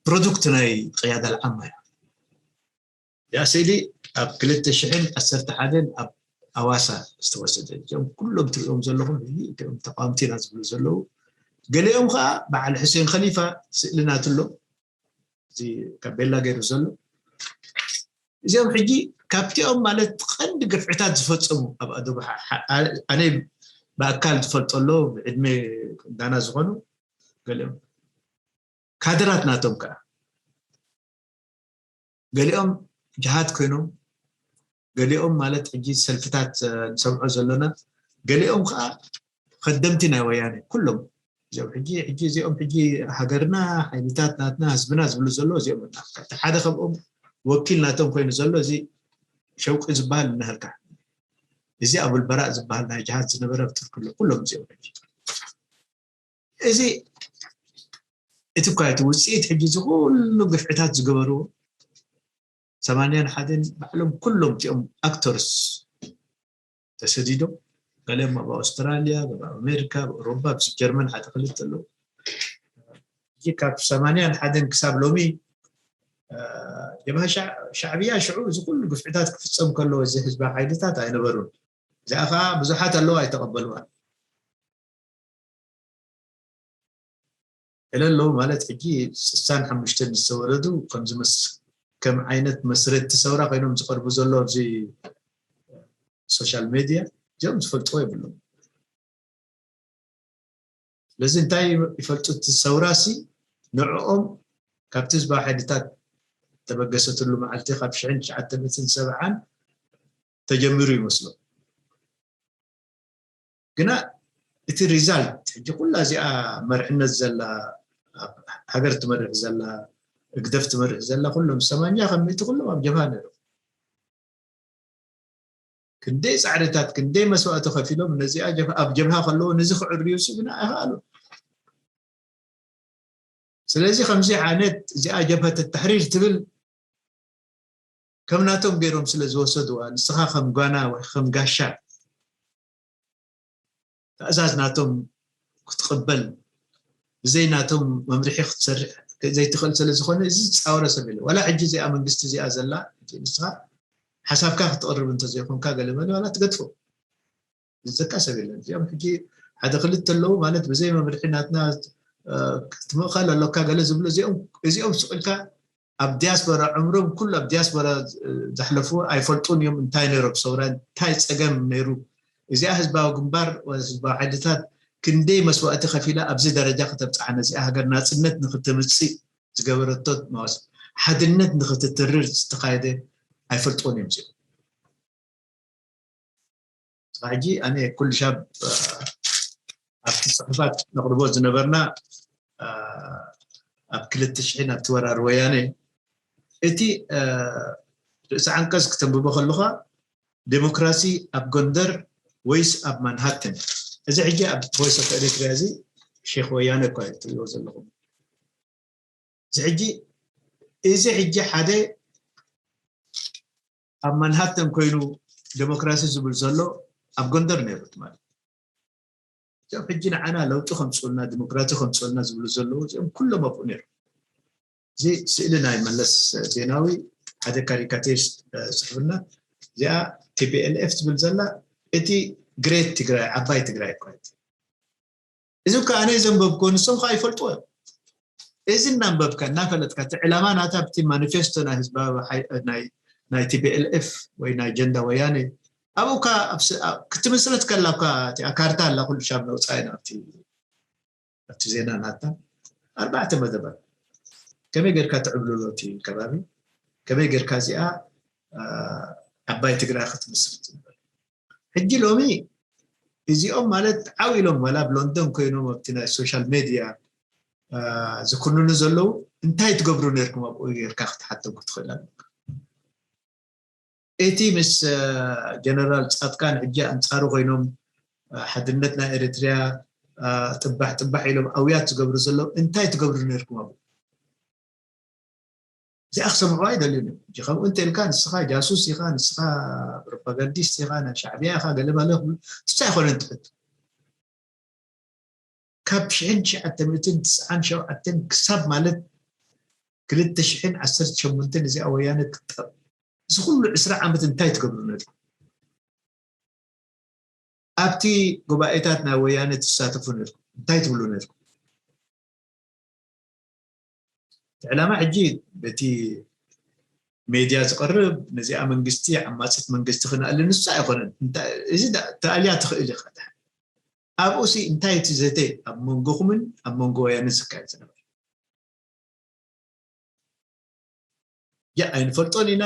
ፕሮዱክት ናይ ቅያዳ ልዓማ እያ እዚኣ ስእሊ ኣብ ክልተ ሽሕን ዓሰርተ ሓደን ኣብ ኣዋሳ ዝተወሰደ እዚኦም ኩሎም ትሪኦም ዘለኹም እዚኦም ተቃወምቲ ኢና ዝብሉ ዘለዉ ገሊኦም ከዓ በዓል ሕሴን ከሊፋ ስእሊ ናትሎ እዚ ካብ ቤላ ገይሩ ዘሎ እዚኦም ሕጂ ካብቲኦም ማለት ቀንዲ ግፍዕታት ዝፈፀሙ ኣብ ኣዶ ኣነ ብኣካል ዝፈልጦ ኣሎ ብዕድመ ዳና ዝኾኑ ገሊኦም ካድራት ናቶም ከዓ ገሊኦም ጅሃድ ኮይኖም ገሊኦም ማለት ሕጂ ሰልፍታት ንሰምዖ ዘለና ገሊኦም ከዓ ከደምቲ ናይ ወያነ ኩሎም እዚኦም ሕጂ ሕጂ እዚኦም ሕጂ ሃገርና፣ ሓይልታት ናትና፣ ህዝብና ዝብሉ ዘሎ እዚኦም እዮም። እቲ ሓደ ካብኦም ወኪል ናቶም ኮይኑ ዘሎ እዚ ሸውቂ ዝበሃል እናሃልካ፣ እዚ ኣቡልበራእ ዝበሃል ናይ ጅሃድ ዝነበረ ኣብ ቱርኪ ኣሎ። ኩሎም እዚኦም ሕጂ እዚ እቲ እኳ እቲ ውፅኢት ሕጂ እዚ ኩሉ ግፍዕታት ዝገበርዎ ሰማንያን ሓደን ባዕሎም ኩሎም እቲኦም ኣክተርስ ተሰዲዶም፣ ገሊኦም ኣብ ኣውስትራልያ፣ ኣብ ኣሜሪካ፣ ኣብ ኣውሮፓ፣ ኣብ ጀርመን ሓደ ክልተ ኣለዉ። ሕጂ ካብ ሰማንያን ሓደን ክሳብ ሎሚ ጀብሃ ሻዕብያ ሽዑ እዚ ኩሉ ግፍዕታት ክፍፀም ከሎ እዚ ህዝባዊ ሓይልታት ኣይነበሩን። እዚኣ ከዓ ብዙሓት ኣለዉ ኣይተቐበልዋን። ገለ ኣለዉ ማለት ሕጂ ስሳን ሓሙሽተን ዝተወለዱ ከም ዓይነት መስረቲ ሰውራ ኮይኖም ዝቐርቡ ዘሎ ኣብዚ ሶሻል ሜድያ እዚኦም ዝፈልጥዎ የብሎም። ስለዚ እንታይ ይፈልጡ? እቲ ሰውራ ሲ ንዕኦም ካብቲ ህዝባዊ ሓይልታት ተበገሰትሉ መዓልቲ ካብ ሽሕን ትሽዓተ ሚእትን ሰብዓን ተጀሚሩ ይመስሎም። ግና እቲ ሪዛልት ሕጂ ኩላ እዚኣ መርሕነት ዘላ ሃገር ትመርሕ ዘላ እግደፍ ትመርሕ ዘላ ኩሎም ሰማንያ ካብ ሚእቲ ኩሎም ኣብ ጀብሃ ነይሩ። ክንደይ ፃዕርታት ክንደይ መስዋእቲ ከፊሎም ነዚኣ ኣብ ጀብሃ ከለዎ ነዚ ክዕርዩ ሲ ግና ኣይኸኣሉ። ስለዚ ከምዚ ዓይነት እዚኣ ጀብሀት ተሕሪር ትብል ከም ናቶም ገይሮም ስለ ዝወሰድዋ ንስኻ ከም ጓና ወይ ከም ጋሻ ትእዛዝ ናቶም ክትቕበል ብዘይ ናቶም መምርሒ ክትሰርሕ ዘይትኽእል ስለ ዝኾነ እዚ ዝፃወረ ሰብ የለ። ዋላ ሕጂ እዚኣ መንግስቲ እዚኣ ዘላ ንስኻ ሓሳብካ ክትቕርብ እንተዘይኮንካ ገለመለ ዋላ ትገድፎ ዝዘካ ሰብ የለን። እዚኦም ሕጂ ሓደ ክልተ ኣለዉ ማለት ብዘይ መምርሒ ናትና ክትምእኸል ኣሎካ ገለ ዝብሉ እዚኦም እዚኦም ስቕ ኢልካ ኣብ ዲያስፖራ ዕምሮም ኩሉ ኣብ ዲያስፖራ ዘሕለፍዎ ኣይፈልጡን እዮም። እንታይ ነይሮም ሰውራ እንታይ ፀገም ነይሩ? እዚኣ ህዝባዊ ግንባር ህዝባዊ ሓይልታት ክንደይ መስዋእቲ ከፊላ ኣብዚ ደረጃ ከተብፅሓ ነዚኣ ሃገር ናፅነት ንክተምፅእ ዝገበረቶ ሓድነት ንክትትርር ዝተካየደ ኣይፈልጥዎን እዮም እዚኦም። ሕጂ ኣነ ኩሉ ሻብ ኣብቲ ፅሑፋት ነቕርቦ ዝነበርና ኣብ ክልተ ሽሕን ኣብቲ ወራር ወያነ እቲ ርእሲ ዓንቀፅ ክተንብቦ ከለካ ዴሞክራሲ ኣብ ጎንደር ወይስ ኣብ ማንሃተን? እዚ ሕጂ ኣብ ቮይስ ኦፍ ኤሪትሪያ እዚ ሼክ ወያነ እኳ እዩ ትሪእዎ ዘለኹም። እዚ ሕጂ እዚ ሕጂ ሓደ ኣብ ማንሃተን ኮይኑ ዴሞክራሲ ዝብል ዘሎ ኣብ ጎንደር ነይሩ ማለት እዚኦም ሕጂ ንዓና ለውጢ ከምፅኡልና ዲሞክራሲ ከምፅኡልና ዝብሉ ዘለዉ እዚኦም ኩሎም ኣብኡ ነይሩ። እዚ ስእሊ ናይ መለስ ዜናዊ ሓደ ካሪካቴር ፅሕፍና እዚኣ ቲፒኤልኤፍ ትብል ዘላ እቲ ግሬት ትግራይ ዓባይ ትግራይ እኳ እዚ ከዓ ኣነ ዘንበብኮ ንሶም ከዓ ይፈልጥዎ እዮም። እዚ እናንበብካ እናፈለጥካ እቲ ዕላማ ናታ ኣብቲ ማኒፌስቶ ናይ ህዝባዊ ናይ ቲፒኤልኤፍ ወይ ናይ ጀንዳ ወያነ ኣብኡ ክትምስረት ከላ እኳ እቲኣ ካርታ ኣላ ኩሉ ሻብ ነውፃ ኢና ኣብቲ ኣብቲ ዜና ናታ ኣርባዕተ መደባት ከመይ ጌርካ ትዕብልሎ እቲ ከባቢ ከመይ ጌርካ እዚኣ ዓባይ ትግራይ ክትምስርት ዝብል ሕጂ ሎሚ እዚኦም ማለት ዓው ኢሎም ዋላ ኣብ ሎንደን ኮይኖም ኣብቲ ናይ ሶሻል ሜድያ ዝኩንኑ ዘለዉ እንታይ ትገብሩ ነርኩም ኣብኡ ጌርካ ክትሓቶም ክትኽእል ኣለካ እቲ ምስ ጀነራል ፃድቃን ሕጂ ኣንፃሩ ኮይኖም ሓድነት ናይ ኤርትርያ ጥባሕ ጥባሕ ኢሎም ኣውያት ዝገብሩ ዘለዉ እንታይ ትገብሩ ነርኩም ኣብኡ እዚኣ ክሰምዑ ኣይደልዩን እዮም ከምኡ እንተ ኢልካ ንስኻ ጃሱስ ኢኻ ንስኻ ፕሮፓጋንዲስት ኢኻ ናይ ሻዕብያ ኢኻ ገለ ባለ ክብሉ ንሳ ኣይኮነን ትሕቱ ካብ ሽሕን ትሽዓተ ሚእትን ትስዓን ሸውዓተን ክሳብ ማለት ክልተ ሽሕን ዓሰርተ ሸሞንተን እዚኣ ወያነ ክትጠብ እዚ ኩሉ ዕስራ ዓመት እንታይ ትገብሩ ነርኩም ኣብቲ ጉባኤታት ናይ ወያነ ትሳተፉ ነርኩም እንታይ ትብሉ ነርኩም ዕላማ ሕጂ በቲ ሜድያ ዝቐርብ ነዚኣ መንግስቲ ዓማፂት መንግስቲ ክነኣሊ ንሱ ኣይኮነን እዚ ተኣልያ ትኽእል ኢኻ ኣብኡ ሲ እንታይ እቲ ዘተ ኣብ መንጎኹምን ኣብ መንጎ ወያነ ዝካየድ ዝነበር ያ ኣይንፈልጦን ኢና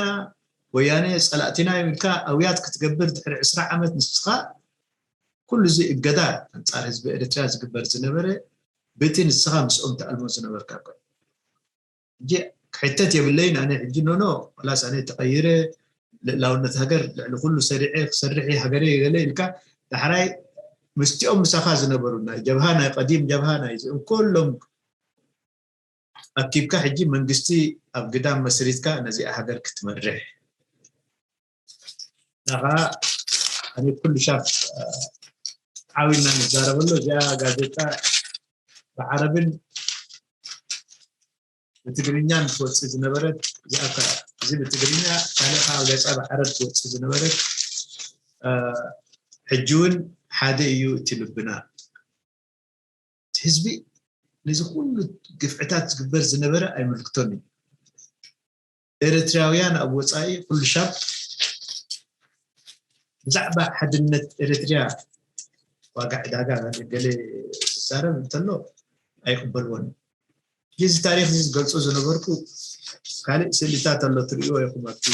ወያነ ፀላእትና ኢልካ ኣውያት ክትገብር ድሕሪ ዕስራ ዓመት ንስኻ ኩሉ እዚ እገዳ ኣንፃር ህዝቢ ኤርትራ ዝግበር ዝነበረ ብቲ ንስኻ ምስኦም ትኣልሞ ዝነበርካ እኮ። ሕጂ ክሕተት የብለይን ኣነ። ሕጂ ኖኖ ላስ ኣነ ተቐይረ፣ ልእላውነት ሃገር ልዕሊ ኩሉ ሰሪዐ ክሰርሕ ገለ ገለ ኢልካ፣ ዳሕራይ ምስቲኦም ምሳኻ ዝነበሩ ናይ ጀብሃ፣ ናይ ቀዲም ጀብሃ፣ ናይ እዚኦም ኩሎም ኣኪብካ ሕጂ መንግስቲ ኣብ ግዳም መስሪትካ ነዚኣ ሃገር ክትመርሕ። ናኻ ኣነ ኩሉ ሻብ ዓዊና ንዛረበሉ። እዚኣ ጋዜጣ ብዓረብን ብትግርኛን ትወፅእ ዝነበረት እዚኣ እኮ እያ። እዚ ብትግርኛ ካልእ ከዓ ገፃ ብዓረብ ትወፅእ ዝነበረት ሕጂ እውን ሓደ እዩ እቲ ልብና። ህዝቢ ነዚ ኩሉ ግፍዕታት ዝግበር ዝነበረ ኣይምልክቶን እዩ። ኤርትራውያን ኣብ ወፃኢ ኩሉ ሻብ ብዛዕባ ሓድነት ኤርትርያ ዋጋ ዕዳጋ ገለ ዝዛረብ እንተሎ ኣይቅበልዎን። እዚ ታሪክ እዚ ዝገልፆ ዝነበርኩ ካልእ ስእልታት ኣሎ ትርእይዎ ኢኹም ኣብቲ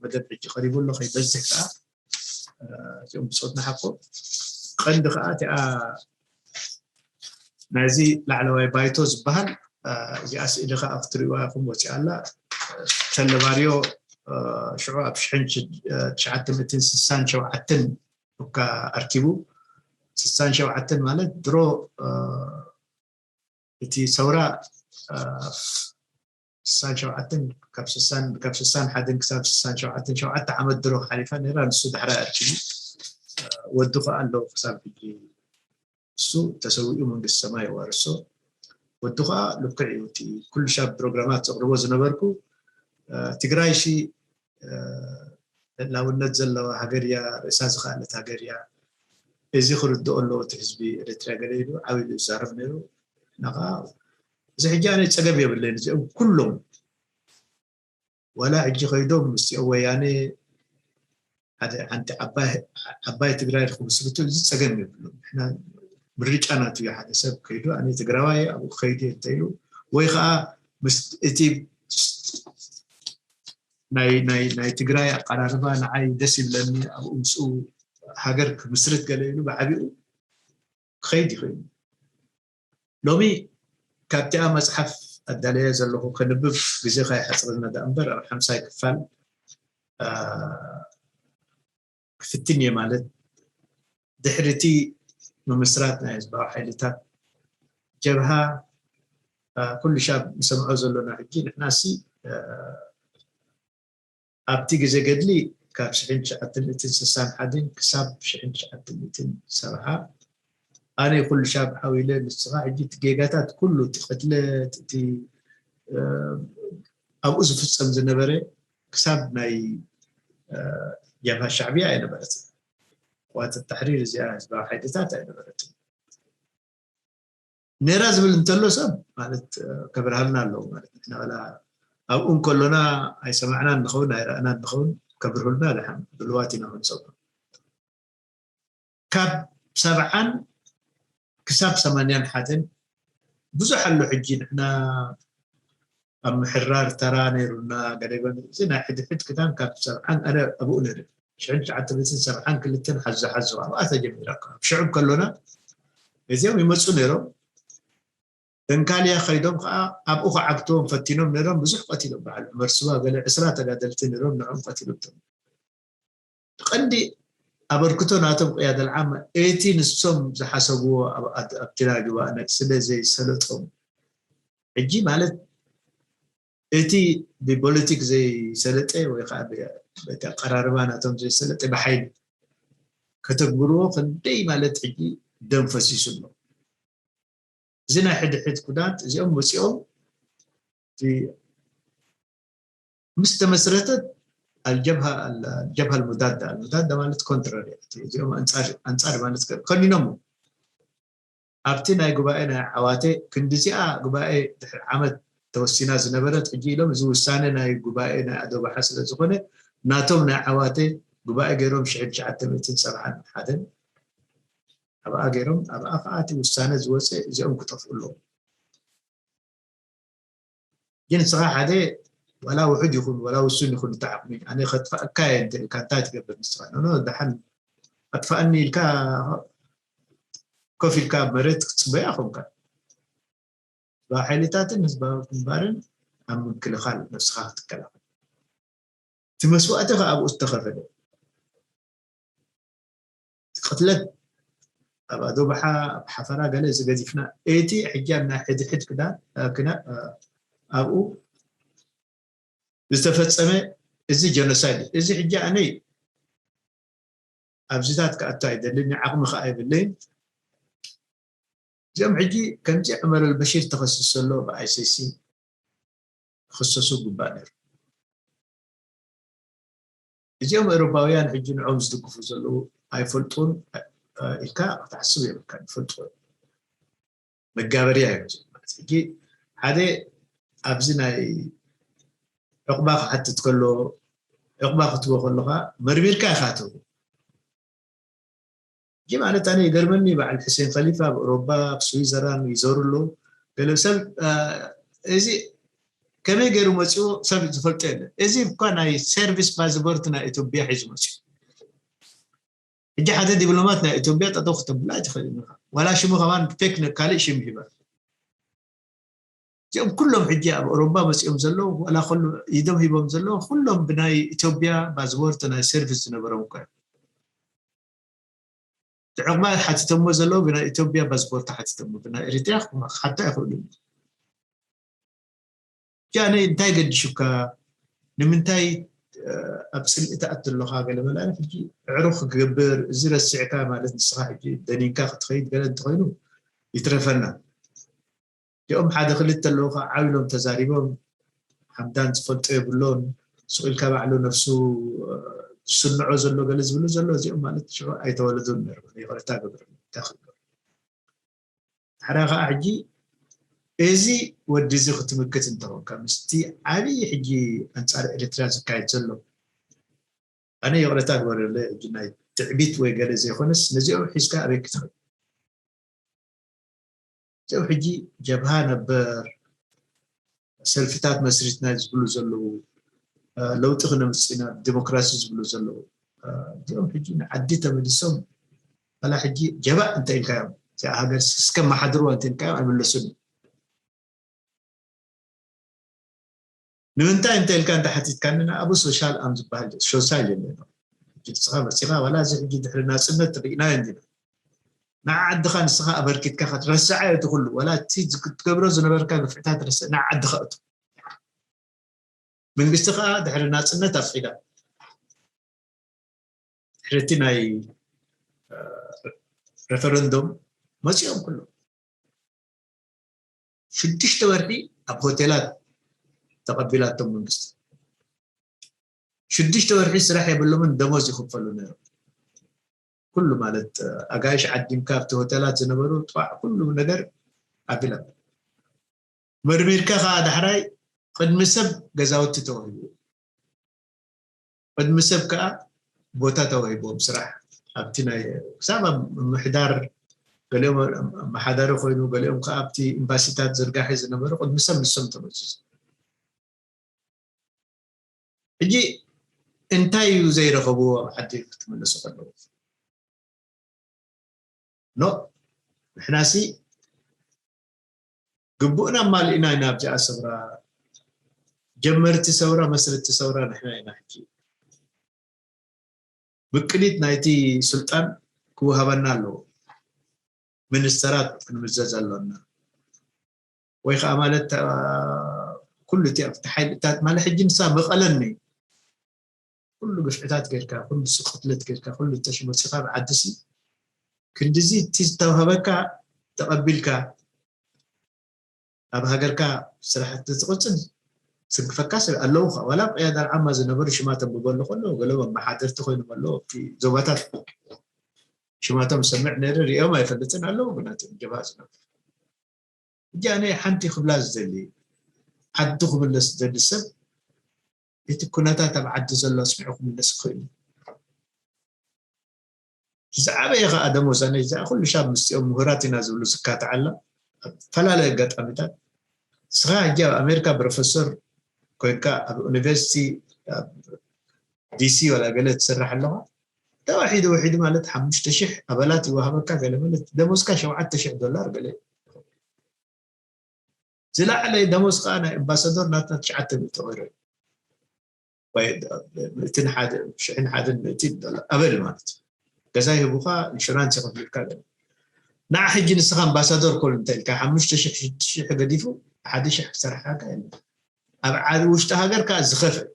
መደብ ሕጂ ቀሪቡ ኣሎ ከይበዝሕ ከዓ እዚኦም ብፆት ንሓቆ ቀንዲ ከዓ እቲኣ ናይዚ ላዕለዋይ ባይቶ ዝበሃል እዚኣ ስእሊ ከዓ ክትርእይዋ ኢኹም ወፂኣ ኣላ። ተለማርዮ ሽዑ ኣብ ሽሕን ትሽዓተ ሚእትን ስሳን ሸውዓተን እካ ኣርኪቡ። ስሳን ሸውዓተን ማለት ድሮ እቲ ሰውራ ስሳን ሸውዓተን ካብ ስሳን ካብ ስሳን ሓደን ክሳብ ስሳን ሸውዓተን ሸውዓተ ዓመት ድሮ ሓሊፋ ነራ። ንሱ ዳሕራይ ኣርኪቡ ወዱ ከዓ ኣለዉ ክሳብ ሕጂ እሱ ተሰዊኡ መንግስቲ ሰማይ የዋርሶ። ወዱ ከዓ ልክዕ እዩ እቲ ኩሉ ሻብ ፕሮግራማት ዘቕርቦ ዝነበርኩ ትግራይ ሲ ልእላውነት ዘለዋ ሃገር እያ፣ ርእሳ ዝኸኣለት ሃገር እያ። እዚ ክርድኦ ኣለዎ እቲ ህዝቢ ኤርትራ ገለ ኢሉ ዓብዩ ዝዛረብ ነይሩ። ንኻ እዚ ሕጂ ኣነ ፀገም የብለይን። እዚኦም ኩሎም ዋላ ሕጂ ከይዶም ምስቲኦ ወያኔ ሓደ ሓንቲ ዓባይ ትግራይ ክምስርቱ እዚ ፀገም የብሎም። ንሕና ምርጫ ናቱ እዩ። ሓደ ሰብ ከይዱ ኣነ ትግራዋይ ኣብኡ ከይዱ እንተኢሉ ወይ ከዓ ምስ እቲ ናይ ናይ ናይ ትግራይ ኣቀራርባ ንዓይ ደስ ይብለኒ ኣብኡ ምስኡ ሃገር ክምስርት ገለ ኢሉ ብዓቢኡ ክኸይድ ይኽእል። ሎሚ ካብቲኣ መፅሓፍ ኣዳለየ ዘለኹ ከንብብ ግዜ ከይሓፅረና ዳ እምበር ኣብ ሓምሳይ ክፋል ክፍትን እየ ማለት ድሕሪ እቲ ምምስራት ናይ ህዝባዊ ሓይልታት ጀብሃ ኩሉ ሻብ ንሰምዖ ዘሎና ሕጂ ንሕናሲ ኣብቲ ግዜ ገድሊ ካብ ሽሕን ትሽዓተ ሚእትን ስሳን ሓደን ክሳብ ሽሕን ትሽዓተ ሚእትን ሰብዓ ኣነ ኩሉ ሻብ ዓው ኢለ ንስኻ ሕጂ እቲ ጌጋታት ኩሉ እቲ ቅትለት እቲ ኣብኡ ዝፍፀም ዝነበረ ክሳብ ናይ ጀብሃ ሻዕብያ ኣይነበረትን። ቅዋት ተሕሪር እዚኣ ህዝባዊ ሓይልታት ኣይነበረትን። ነራ ዝብል እንተሎ ሰብ ማለት ከብርሃልና ኣለዎ ማለት ንሕና ወላ ኣብኡ እንከሎና ኣይሰማዕና እንኸውን ኣይረኣና እንኸውን ከብርሁልና ድሓን ድልዋት ኢና ክንሰብሮ። ካብ ሰብዓን ክሳብ ሰማንያን ሓደን ብዙሕ ኣሎ። ሕጂ ንሕና ኣብ ምሕራር ተራ ነይሩና ገደበን እዚ ናይ ሕድሕድ ክዳን ካብ ሰብዓን ኣነ ኣብኡ ነይረ ሽሕን ትሽዓተ ሚእትን ሰብዓን ክልተን ሓዞ ሓዞ ኣብኣ ተጀሚራ ኣብ ሽዑ ከሎና እዚኦም ይመፁ ነይሮም። ደንካልያ ከይዶም ከዓ ኣብኡ ክዓግትዎም ፈቲኖም ነይሮም። ብዙሕ ቀቲሎም በዓል ዑመር ስባ ገለ ዕስራ ተጋደልቲ ነይሮም ንዕኦም ቀቲሎም። ቀንዲ ኣበርክቶ ናቶም ቅያድ ኣልዓመ እቲ ንሶም ዝሓሰብዎ ኣብቲ ናይ ጉባኤ ስለ ዘይሰለጦም ሕጂ ማለት እቲ ብፖለቲክ ዘይሰለጠ ወይ ከዓ በቲ ኣቀራርባ ናቶም ዘይሰለጠ ብሓይሊ ከተግብርዎ ክንደይ ማለት ሕጂ ደም ፈሲሱ ኣሎ። እዚ ናይ ሕድሕድ ኩዳት እዚኦም መፂኦም ምስ ተመስረተት ኣልጀብሃ ኣልጀብሃ ኣልሙዳዳ ኣልሙዳዳ ማለት ኮንትራሪ እዚኦም ኣንፃር ማለት ከኒኖም ኣብቲ ናይ ጉባኤ ናይ ዓዋተ ክንዲዚኣ ጉባኤ ድሕሪ ዓመት ተወሲና ዝነበረት ሕጂ ኢሎም እዚ ውሳነ ናይ ጉባኤ ናይ ኣዶባሓ ስለ ዝኾነ ናቶም ናይ ዓዋተ ጉባኤ ገይሮም ሽሕን ትሽዓተ ሚእትን ሰብዓን ሓደን ኣብኣ ገይሮም ኣብኣ ከዓ እቲ ውሳነ ዝወፀ እዚኦም ክጠፍኡ ኣለዎም። ግን ንስኻ ሓደ ዋላ ውሑድ ይኹን ዋላ ውሱን ይኹን እቲ ዓቕሚ ኣነ ከጥፋእካ እየ እንተ ኢልካ እንታይ ትገብር ንስኻ ኖኖ ደሓን ኣጥፋእኒ ኢልካ ኮፍ ኢልካ ኣብ መሬት ክትፅበያ ኾንካ ህዝባዊ ሓይልታትን ህዝባዊ ግንባርን ኣብ ምክልኻል ነብስኻ ክትከላኸል። እቲ መስዋእቲ ከኣ ኣብኡ ዝተኸፈለ። ቅትለት ኣብ ኣዶባሓ፣ ኣብ ሓፈራ ገለ እዚ ገዚፍና፣ እቲ ሕጂ ኣብ ናይ ሕድሕድ ክዳ-፣ ክና-፣ ኣብኡ ዝተፈጸመ እዚ ጀኖሳይድ እዩ። እዚ ሕጂ ኣነ ኣብዚታት ክኣቱ ኣይደልን፣ ዓቕሚ ከኣ የብለይን። እዚኦም ሕጂ ከምዚ ዑመር ኣልበሺር ተኸሲሱ ዘሎ ብኣይሲሲ ክኽሰሱ ግባእ ነይሩ። እዚኦም ኤውሮፓውያን ሕጂ ንዖም ዝድግፉ ዘለዉ ኣይፈልጡን፣ እ፣ ኢልካ ክትሓስብ የብልካ፣ ይፈልጡ። መጋበርያ እዮም እዚኦም። ማለት ሕጂ ሓደ ኣብዚ ናይ ዕቕባ ክሓትት ከሎ፣ ዕቕባ ክትቦ ከለኻ መርሚርካ ኢኻ ትህቦ። ሕጂ ማለት ኣነ ይገርመኒ፣ በዓል ሕሴን ከሊፋ ኣብ ኤውሮፓ፣ ኣብ ስዊዘራን ይዞሩ ኣለዉ። ገለ ሰብ፣ እ፣ እዚ ከመይ ገይሩ መጺኡ ሰብ ዝፈልጦ የለን። እዚ እኳ ናይ ሰርቪስ ፓስፖርት ናይ ኢትዮጵያ ሒዙ መጺኡ። ሕጂ ሓደ ዲፕሎማት ናይ ኢትዮጵያ ጠጠው ክተብላ ኣይትኽእልን ኢኻ። ዋላ ሽሙ ከማን ፌክ ነ-፣ ካልእ ሽም ሂባ። እዚኦም ኩሎም ሕጂ ኣብ ኤውሮፓ መጺኦም ዘለዉ፣ ዋላ ኩሉ ኢዶም ሂቦም ዘለዉ፣ ኩሎም ብናይ ኢትዮጵያ ፓስፖርት ናይ ሰርቪስ ዝነበሮም እኮ እዮም። እቲ ዕቕባ ሓቲቶሞ ዘለዉ ብናይ ኢትዮጵያ ፓስፖርት ሓቲቶሞ፣ ብናይ ኤሪትሪያ ክሓቱ ኣይኽእሉን። ሕጂ ኣነ እንታይ ገዲሹካ? ንምንታይ፣ እ፣ ኣብ ጽልኢ ትኣቱ ኣለኻ? ገለ መለ ሕጂ ኣዕሩኽ ክገብር፣ እዚ ረሲዕካ ማለት ንስኻ ሕጂ ደኒንካ ክትኸይድ ገለ እንተኾይኑ ይትረፈና። እዚኦም ሓደ ክልተ ኣለዉ ከዓ ዓው ኢሎም ተዛሪቦም፣ ሓምዳን ዝፈልጦ የብሎን፣ ስቕ ኢልካ ባዕሉ ነፍሱ፣ እ፣ ዝስንዖ ዘሎ ገለ ዝብሉ ዘሎ፣ እዚኦም ማለት ሽዑ ኣይተወለዱን ነይሮም። ይቕሬታ ግብር፣ እንታይ ክገብሩ? ሓራ ከዓ ሕጂ እዚ ወዲ እዚ ክትምክት እንተኾንካ፣ ምስቲ ዓብዪ ሕጂ ኣንጻር ኤርትራ ዝካየድ ዘሎ፣ ኣነ ይቕሬታ ግበረለይ፣ ሕጂ ናይ ትዕቢት ወይ ገለ ዘይኮነስ፣ ነዚኦም ሒዝካ ኣበይ ክትኸይድ? እዚኦም ሕጂ ጀብሃ ነበር፣ ሰልፍታት መስሪትና ዝብሉ ዘለዉ፣ እ፣ ለውጢ ክነምጽእ ኢና፣ ዲሞክራሲ ዝብሉ ዘለዉ፣ እ፣ እዚኦም ሕጂ ንዓዲ ተመሊሶም፣ ዋላ ሕጂ ጀባእ እንተ ኢልካዮም፣ እዚኣ ሃገር እስከ መሓድርዋ እንተ ኢልካዮም ኣይምለሱን እዮም። ንምንታይ እንተ ኢልካ እንተ ሓቲትካኒ፣ ንኣብኡ ሶሻል ኣም ዝበሃል ሶሻል የለን። ሕጂ ንስኻ መጺኻ፣ ዋላ እዚ ሕጂ ድሕሪ ናጽነት ርኢናዮ እንዲና። ንዓ ዓድኻ ንስኻ ኣበርኪትካ ክትረስዓ እቲ ኩሉ፣ ዋላ እቲ ክትገብሮ ዝነበርካ ግፍዕታት ረስዕ፣ ንዓ ዓድኻ እቱ። መንግስቲ ከኣ ድሕሪ ናጽነት ኣፍቂዳ። ድሕሪ እቲ ናይ፣ እ፣ ሬፈረንዱም መጺኦም ኩሎም። ሽዱሽተ ወርሒ ኣብ ሆቴላት ተቐቢላቶም መንግስቲ። ሽዱሽተ ወርሒ ስራሕ የብሎምን፣ ደሞዝ ይኽፈሉ ነይሮም። ኩሉ ማለት፣ እ፣ ኣጋይሽ ዓዲምካ ኣብቲ ሆቴላት ዝነበሩ ጥዋዕ ኩሉ ነገር ኣቢላ። መርሚርካ ከኣ ዳሕራይ ቅድሚ ሰብ ገዛውቲ ተዋሂቡ። ቅድሚ ሰብ ከኣ ቦታ ተዋሂቦም ስራሕ ኣብቲ ናይ ክሳብ ኣብ ምሕዳር ገሊኦም ኣመሓዳሪ ኮይኑ፣ ገሊኦም ከኣ ኣብቲ ኤምባሲታት ዝርጋሐ ዝነበሩ ቅድሚ ሰብ ንሶም ተመዚዞም። ሕጂ እንታይ እዩ ዘይረኸብዎ ኣብ ዓዲ ክትምለሱ ከለዉ? ኖ፣ ንሕናሲ ግቡእና ኣማሊእና ኢና ኣብዚኣ ሰውራ። ጀመርቲ ሰውራ፣ መስረቲ ሰውራ ንሕና ኢና። ሕጂ ምቅሊት ናይቲ ስልጣን ክወሃበና ኣለዎ። ሚኒስተራት ክንምዘዝ ኣሎና። ወይ ከዓ ማለት፣ አ፣ ኩሉ እቲ ኣብቲ ሓይልታት ማለት ሕጂ ንሳ መቐለኒ። ኩሉ ግፍዕታት ጌርካ፣ ኩሉ ስ-፣ ቅትለት ጌርካ፣ ኩሉ ተሽመፂኻ ብዓድሲ ክንድዚ እቲ ዝተዋህበካ ተቐቢልካ ኣብ ሃገርካ ስራሕ ትቕፅል ዝንክፈካ ሰብ ኣለዉ። ዋላ ኣብ ቅያዳ ዓማ ዝነበሩ ሽማቶም ብበሉ ከለዉ ገለ መሓደርቲ ኮይኖም ኣለዉ። ኣብቲ ዞባታት ሽማቶም ሰምዕ ነይረ፣ ሪኦም ኣይፈልጥን ኣለዉ፣ ግና እቶም ጀብሃ ዝነበሩ። ሕጂ ኣነ ሓንቲ ክብላ ዝደሊ፣ ዓዱ ክምለስ ዝደሊ ሰብ እቲ ኩነታት ኣብ ዓዲ ዘሎ ኣስሚዑ ክምለስ ይኽእል እዩ። ዝዓበየ ከዓ ደሞዝ፣ ኣነ እዚኣ ኩሉ ሻብ ምስኦም ምሁራት ኢና ዝብሉ ዝካትዓላ ኣብፈላለየ ኣጋጣሚታት። ንስኻ ሕጂ ኣብ ኣሜሪካ ፕሮፌሰር ኮይንካ ኣብ ዩኒቨርሲቲ ኣብ ዲሲ ዋላ ገለ ትሰርሕ ኣለኻ፣ ተዋሒዱ ውሒዱ ማለት ሓሙሽተ ሽሕ ኣባላት ይወሃበካ፣ ገለ ማለት ደሞዝካ ሸውዓተ ሽሕ ዶላር ገለ። ዝለዓለ ደሞዝ ከዓ ናይ ኣምባሳደር ናትና ትሽዓተ ሚእቲ ኮይሮ። ምእትን ሓደ ሽሕን ሓደን ምእቲ ዶላር ኣበል ማለት እዩ። ገዛ ይህቡኻ፣ ኢንሹራንስ ይኸፍሉልካ። ገለ ንዓ ሕጂ ንስኻ ኣምባሳደር ኮን እንተ ኢልካ ሓሙሽተ ሽሕ ሽዱሽተ ሽሕ ገዲፉ ሓደ ሽሕ ክሰርሓካ የለን። ኣብ ዓዲ ውሽጢ ሃገር ከዓ ዝኸፍእ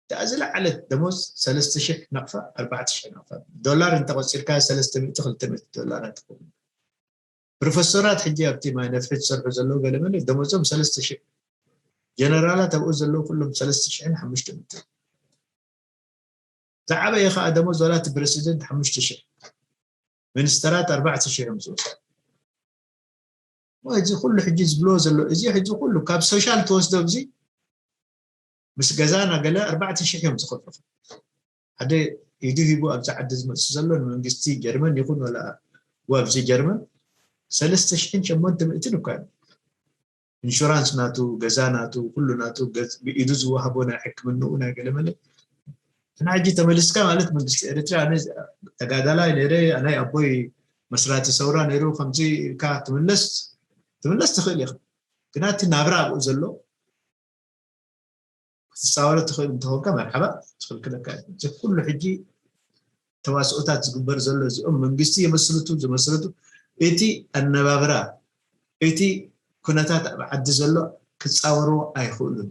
እታ ዝለዓለት ደሞዝ ሰለስተ ሽሕ ናቕፋ ኣርባዕተ ሽሕ ናቕፋ ዶላር እንተቆፂርካ ሰለስተ ሚእቲ ክልተ ሚእቲ ዶላር ኣይትኸውን። ፕሮፌሰራት ሕጂ ኣብቲ ማይ ነፍሒ ዝሰርሑ ዘለዉ ገለመለ ደሞዞም ሰለስተ ሽሕ፣ ጀነራላት ኣብኡ ዘለዉ ኩሎም ሰለስተ ሽሕን ሓሙሽተ ሚእቲ። ዝዓበየ ከዓ ደሞዝ ዋላ እቲ ፕረሲደንት ሓሙሽተ ሽሕ፣ ሚኒስተራት ኣርባዕተ ሽሕ እዮም ዝወስዱ። እዚ ኩሉ ሕጂ ዝብልዎ ዘሎ እዚ ሕጂ ኩሉ ካብ ሶሻል ትወስዶ እዚ ምስ ገዛና ገለ ኣርባዕተ ሽሕ እዮም ዝኸፍሉ። ሓደ ኢዱ ሂቡ ኣብዚ ዓዲ ዝመፅእ ዘሎ ንመንግስቲ ጀርመን ይኹን ወላ ኣብዚ ጀርመን ሰለስተ ሽሕን ሸሞንተ ሚእትን እኳ እዩ። ኢንሹራንስ ናቱ፣ ገዛ ናቱ፣ ኩሉ ናቱ፣ ገዝ- ብኢዱ ዝወሃቦ ናይ ሕክምንኡ ናይ ገለመለ። ንሕና ሕጂ ተመልስካ ማለት መንግስቲ ኤርትራ ኣነ ተጋዳላይ ነይረ፣ ናይ ኣቦይ መስራቲ ሰውራ ነይሩ ከምዚ ኢልካ ትምለስ ትምለስ ትኽእል ኢኻ። ግና እቲ ናብራ ኣብኡ ዘሎ ክትፃወሮ ትኽእል እንተኾንካ መርሓባ ዝኽልክለካ የለን። እዚ ኩሉ ሕጂ ተዋስኦታት ዝግበር ዘሎ እዚኦም መንግስቲ የመስርቱ ዝመስረቱ እቲ ኣነባብራ እቲ ኩነታት ኣብ ዓዲ ዘሎ ክፃወርዎ ኣይኽእሉን።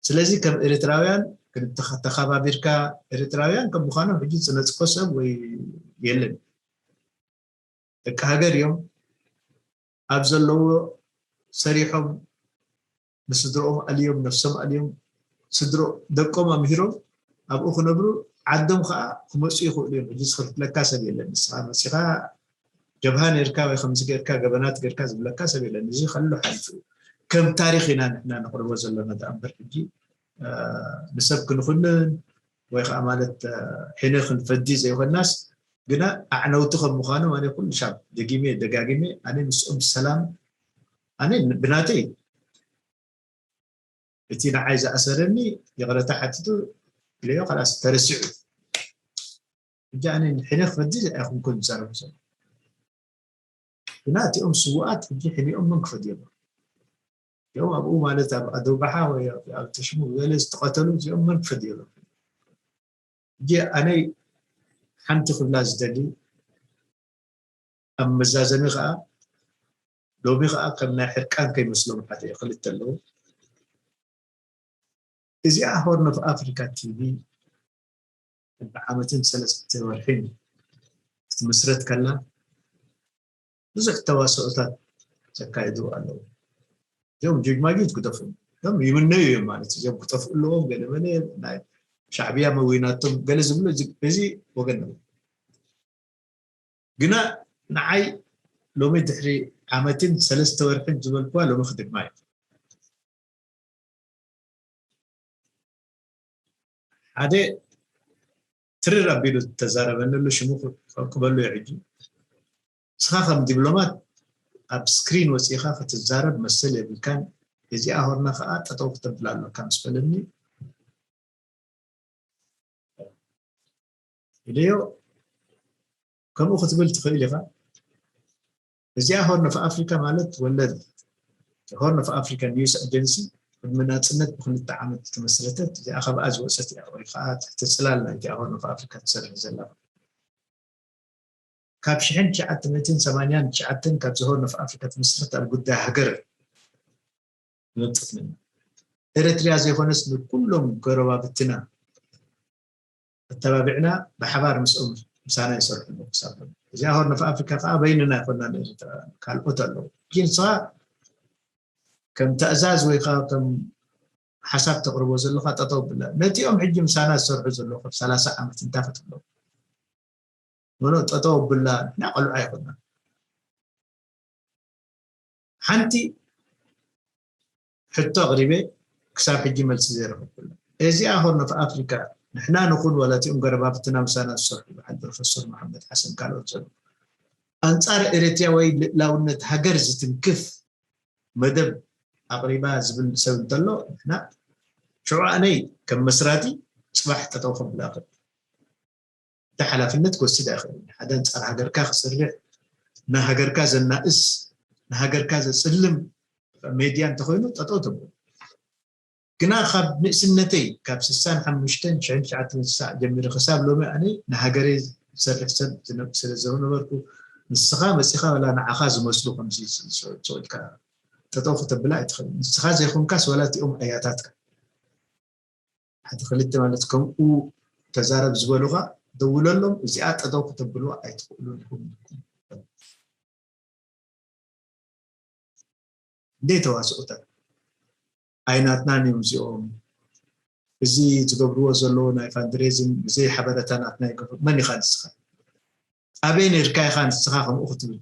ስለዚ ከም ኤርትራውያን ክንተኸ- ተኸባቢርካ ኤርትራውያን ከም ምዃኖም ሕጂ ዝነፅፎ ሰብ ወይ የለን። ደቂ ሃገር እዮም ኣብ ዘለዎ ሰሪሖም ንስድሮኦም ኣልዮም ነፍሶም ኣልዮም ስድሮ ደቆም ኣምሂሮም ኣብኡ ክነብሩ ዓዶም ከዓ ክመፁ ይኽእሉ እዮም። ሕጂ ዝኽልክለካ ሰብ የለን። ንስኻ መፂኻ ጀብሃ ነርካ ወይ ከምዚ ገርካ ገበናት ገርካ ዝብለካ ሰብ የለን። እዚ ከሉ ሓሊፉ እዩ። ከም ታሪክ ኢና ንሕና ነቅርቦ ዘለና ደኣ እምበር ሕጂ ንሰብ ክንኹንን ወይ ከዓ ማለት ሕነ ክንፈዲ ዘይኮናስ ግና ኣዕነውቲ ከም ምዃኖም ኣነ ኩሉ ሻብ ደጊሜ ደጋጊሜ ኣነ ምስኦም ሰላም ኣነ ብናተይ እቲ ንዓይ ዝኣሰረኒ ይቕረታ ሓቲቱ ኢለዮ። ካላስ ተረሲዑ። ሕጂ ኣነ ሕነ ክፈዲ ኣይኮንኩን ዝዛረቡ ዘሎ። ግና እቲኦም ስውኣት ሕጂ ሕኒኦም መን ክፈድዮም? እዚኦም ኣብኡ ማለት ኣብ ኣደውባሓ ወይ ኣብ ተሽሙ ገለ ዝተቐተሉ እዚኦም መን ክፈድዮም? ሕጂ ኣነይ ሓንቲ ክብላ ዝደሊ ኣብ መዛዘሚ ከዓ ሎሚ ከዓ ከም ናይ ሕርቃን ከይመስሎም ሓደ ክልተ ኣለዉ። እዚኣ ሆርን ኦፍ ኣፍሪካ ቲቪ ብዓመትን ሰለስተ ወርሒን ክትምስረት ከላ ብዙሕ ተዋስኦታት ዘካይዱ ኣለዉ። እዚኦም ጅግማጊት ግደፉ እቶም ይምነዩ እዮም ማለት እዚኦም ክጠፍኡ ኣለዎም ገለመለ ናይ ሻዕብያ መዊናቶም ገለ ዝብሉ እዚ ወገን ነው። ግና ንዓይ ሎሚ ድሕሪ ዓመትን ሰለስተ ወርሕን ዝበልኩዋ ሎሚ ክድግማ እዩ። ሓደ ትርር ኣቢሉ ተዛረበኒ ኣሎ ሽሙ ክዕቅበሉ እዩ። ሕጂ ንስኻ ከም ዲፕሎማት ኣብ ስክሪን ወፂእኻ ክትዛረብ መሰል የብልካን። እዚኣ ሆርና ከዓ ጠጠው ክተብላ ኣለካ ምስ በለኒ ኢለዮ። ከምኡ ክትብል ትኽእል ኢኻ። እዚኣ ሆርን ኦፍ ኣፍሪካ ማለት ወለድ ሆርን ኦፍ ኣፍሪካ ኒውስ ኣጀንሲ ቅድሚ ናፅነት ብክልተ ዓመት ዝተመስረተት እዚኣ ካብኣ ዝወፀት እያ ወይ ከዓ ትሕቲ ፅላል ናይቲ ሆርን ኦፍ ኣፍሪካ ትሰርሕ ዘላ። ካብ ሽሕን ትሽዓተ ሚእትን ሰማንያን ትሽዓተን ካብዚ ሆርን ኦፍ ኣፍሪካ ትመስረት ኣብ ጉዳይ ሃገር ንነጥፍ ነና። ኤረትርያ ዘይኮነስ ንኩሎም ጎረባብትና ኣተባቢዕና ብሓባር ምስኦም ምሳና ይሰርሑ ኣለዉ ክሳብ ሎሚ። እዚኣ ሆርን ኦፍ ኣፍሪካ ከዓ በይንና ኣይኮናን ኤረትራውያን ካልኦት ኣለዉ። ግን ንስኻ ከም ተእዛዝ ወይ ከዓ ከም ሓሳብ ተቕርቦ ዘለኻ ጠጠው ብላ ነቲኦም ሕጂ ምሳና ዝሰርሑ ዘለዉ ካብ ሰላሳ ዓመት እንታይ ክትብሎም? ኖኖ ጠጠው ብላ ንሕና ቆልዑ ኣይኮናን። ሓንቲ ሕቶ ኣቕሪበ ክሳብ ሕጂ መልሲ ዘይረኸብኩላ። እዚኣ ሆርን ኦፍ ኣፍሪካ ንሕና ንኹን ዋላ እቲኦም ጎረባብትና ምሳና ዝሰርሑ በዓል ፕሮፌሰር መሓመድ ሓሰን ካልኦት ዘለዉ ኣንፃር ኤረትርያ ወይ ልእላውነት ሃገር ዝትንክፍ መደብ ኣቕሪባ ዝብል ሰብ እንተሎ ንሕና ሽዑ ኣነይ ከም መስራቲ ፅባሕ ጠጠው ከብላ እኽእል። እቲ ሓላፍነት ክወስድ ኣይኽእልን። ሓደ ኣንፃር ሃገርካ ክሰርሕ ንሃገርካ ዘናእስ ንሃገርካ ዘፅልም ሜድያ እንተኮይኑ ጠጠው ተብሎ። ግና ካብ ንእስነተይ ካብ ስሳን ሓሙሽተን ሽሕን ትሽዓተን ስሳዕ ጀሚረ ክሳብ ሎሚ ኣነ ንሃገረይ ዝሰርሕ ሰብ ዝነ- ስለ ዝነበርኩ፣ ንስኻ መፂኻ ዋላ ንዓኻ ዝመስሉ ከምዚ ዝሰ- ዝሰ- ኢልካ ጠጠው ክተብላ ኣይትኽእል። ንስኻ ዘይኮንካስ ዋላ እቲኦም ኣያታትካ ሓደ ክልተ ማለት ከምኡ ተዛረብ ዝበሉኻ ደውለሎም፣ እዚኣ ጠጠው ክተብልዋ ኣይትኽእሉን ኢኹም። እንደ ተዋስኦታት ኣይናትናን እዮም እዚኦም። እዚ ዝገብርዎ ዘለዉ ናይ ፋንድሬዚን ብዘይ ሓበረታ ናትና ይገብሩ። መን ኢኻ ንስኻ? ኣበይ ነርካ ኢኻ ንስኻ ከምኡ ክትብል?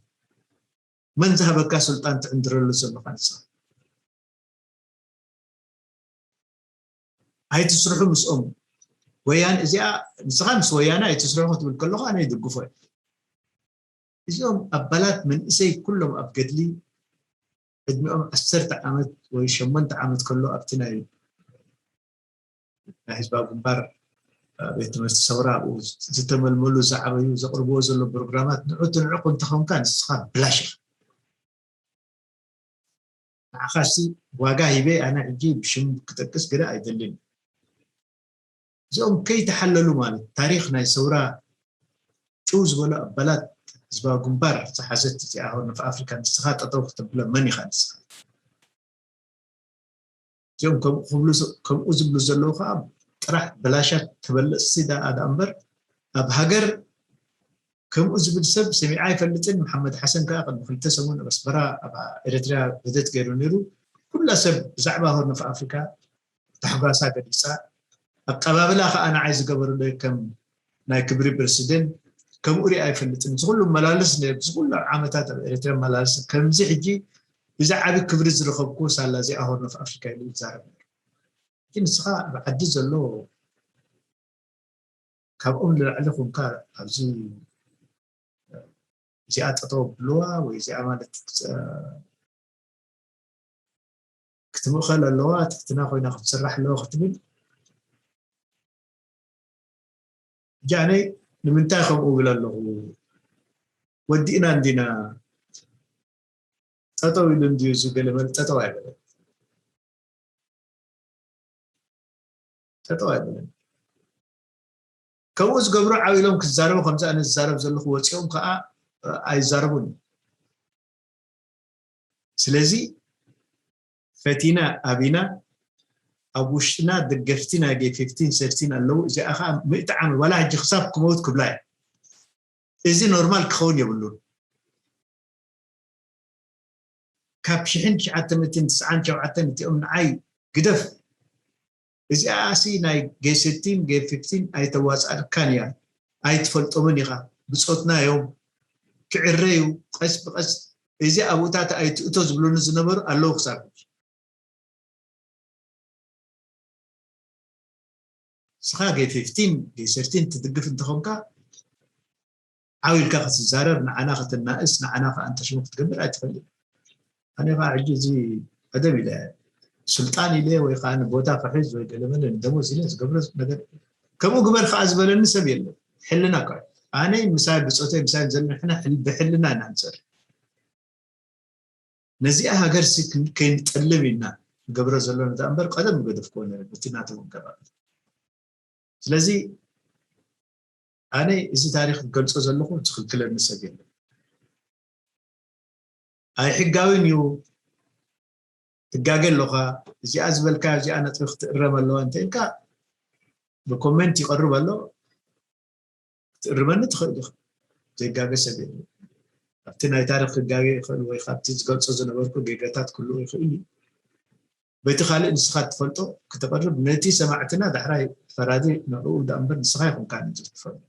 መን ዝሃበካ ስልጣን ትዕንድረሉ ዘለኻ ንስኻ? ኣይትስርሑ ምስኦም። ወያን እዚኣ ንስኻ ምስ ወያነ ኣይትስርሑ ክትብል ከለኹ ኣነ ይድግፎ እየ። እዚኦም ኣባላት መንእሰይ ኩሎም ኣብ ገድሊ ዕድሚኦም ዓሰርተ ዓመት ወይ ሸሞንተ ዓመት ከሎ ኣብቲ ናይ ናይ ህዝባዊ ግንባር ቤት ትምህርቲ ሰውራ ኣብኡ ዝተመልመሉ ዝዓበዩ ዘቕርብዎ ዘሎ ፕሮግራማት ንዑ ትንዕቑ እንተኾንካ ንስኻ ብላሽ ኢኻ። ንዓኻሲ ዋጋ ሂበ ኣነ ሕጂ ብሽም ክጠቅስ ግዳ ኣይደልን። እዚኦም ከይተሓለሉ ማለት ታሪኽ ናይ ሰውራ ጭው ዝበሉ ኣባላት ህዝባዊ ግንባር ዝሓዘት እዚኣ ሆርን ኦፍ ኣፍሪካ ንስኻ ጠጠው ክተብሎ መን ኢኻ ንስኻ? እዚኦም ከምኡ ዝብሉ ዘለዉ ከዓ ጥራሕ በላሻት ተበለፅቲ ደኣ እምበር ኣብ ሃገር ከምኡ ዝብል ሰብ ሰሚዐ ኣይፈልጥን። መሓመድ ሓሰን ከዓ ቅድሚ ክልተ ሰሙን ኣብ ኣስመራ ኣብ ኤርትራ ዑደት ገይሩ ነይሩ። ኩላ ሰብ ብዛዕባ ሆርን ኦፍ ኣፍሪካ ታሕጓሳ ገሊፃ። ኣቀባብላ ከዓ ንዓይ ዝገበሩለይ ከም ናይ ክብሪ ፕረሲደንት ከምኡ ሪኣ ኣይፈልጥን። እዚ ኩሉ መላልስ ነይሩ፣ እዚ ኩሉ ዓመታት ኣብ ኤርትራ መላልስ ከምዚ ሕጂ እዚ ዓቢ ክብሪ ዝረኸብኩ ሳላ እዚኣ ሆርን ኦፍ ኣፍሪካ ኢሉ ይዛረብ ነይሩ። ግን ንስኻ ኣብ ዓዲ ዘሎ ካብኦም ንላዕሊ ኮንካ ኣብዚ እዚኣ ጠጠው ኣብልዋ ወይ እዚኣ ማለት ክትምእኸል ኣለዋ፣ ትሕትና ኮይና ክትስራሕ ኣለዋ ክትብል ጃነይ ንምንታይ ከምኡ እብል ኣለኹ? ወዲእና እንዲና ጠጠው ኢሉ እንዲዩ እዚ ገለ መለ ጠጠው ኣይበለን። ጠጠው ኣይበለን። ከምኡ ዝገብሩ ዓው ኢሎም ክዛረቡ ከምዚ ኣነ ዝዛረብ ዘለኹ ወፂኦም ከዓ ኣይዛረቡን። ስለዚ ፈቲና ኣቢና ኣብ ውሽጥና ደገፍቲ ናይ ጌ ፊፍቲን ሰርቲን ኣለዉ። እዚኣ ከዓ ምእቲ ዓመት ዋላ ሕጂ ክሳብ ክመውት ክብላ እየ። እዚ ኖርማል ክኸውን የብሉን። ካብ ሽሕን ትሽዓተ ሚእትን ትስዓን ሸውዓተን እቲኦም ንዓይ ግደፍ። እዚኣሲ ናይ ጌ ሰርቲን ጌ ፊፍቲን ኣይተዋፅኣልካን እያ፣ ኣይትፈልጦምን ኢኻ። ብፆትና እዮም ክዕረዩ ቀስ ብቀስ። እዚ ኣብኡታት ኣይትእቶ ዝብሉኒ ዝነበሩ ኣለዉ ክሳብ ሕጂ። ንስኻ ጌ ፊፍቲን ጌ ሰርቲን ትድግፍ እንተኾንካ ዓው ኢልካ ክትዛረብ፣ ንዓና ከተናእስ፣ ንዓና ከዓ እንተሽሙ ክትገብር ኣይትኽእልን። ኣነ ከዓ ሕጂ እዚ ቀደም ኢለ ስልጣን ኢለ ወይ ከዓ ንቦታ ክሕዝ ወይ ገለመለ ንደሞዝ ኢለ ዝገብሮ ነገር ከምኡ ግበር ከዓ ዝበለኒ ሰብ የለን። ሕልና እኳ ኣነ ምሳይ ብፆተይ ምሳይ ዘለና ሕና ብሕልና ኢና ንፀር ነዚኣ ሃገር ሲ ከይንጠልም ኢልና ንገብሮ ዘለና እምበር ቀደም ገደፍክዎ ነረ በቲ ናተይ ውገባ። ስለዚ ኣነ እዚ ታሪክ ዝገልፆ ዘለኹ ዝክልክለኒ ሰብ የለን። ኣይሕጋዊን እዩ። ትጋገ ኣለኻ። እዚኣ ዝበልካ እዚኣ ነጥቢ ክትእረም ኣለዋ እንተ ኢልካ ብኮሜንት ይቀርብ ኣሎ። ክትእርመኒ ትኽእል ኢኻ። ዘይጋገ ሰብ የለን። ኣብቲ ናይ ታሪክ ክጋገ ይኽእል ወይ ካብቲ ዝገልፆ ዝነበርኩ ጌጋታት ክልኡ ይኽእል እዩ። በቲ ካልእ ንስኻ ትፈልጦ ክተቕርብ ነቲ ሰማዕትና ዳሕራይ ፈራዲ ንዕኡ ዳ እምበር ንስኻ ይኹንካ ንዚ ትፈልጦ።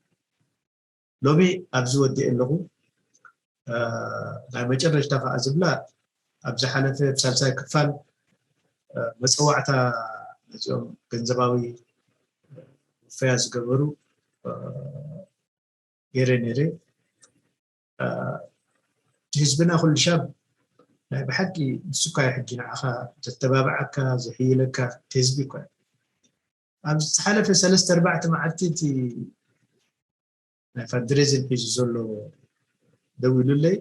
ሎሚ ኣብዚ ወዲኤ ኣለኹ። ናይ መጨረሽታ ከዓ ዝብላ ኣብ ዝሓለፈ ብሳልሳይ ክፋል መፀዋዕታ ነዚኦም ገንዘባዊ ውፈያ ዝገበሩ ገይረ ነይረ። ህዝብና ኩሉ ሻብ ናይ ብሓቂ ንሱ እኳ ሕጂ ንዓኻ ዘተባብዓካ ዘሕይለካ ህዝቢ እኳ ኣብ ዝሓለፈ ሰለስተ ኣርባዕተ መዓልቲ እቲ ናይ ፋንድሬዝን ሒዙ ዘሎ ደው ኢሉለይ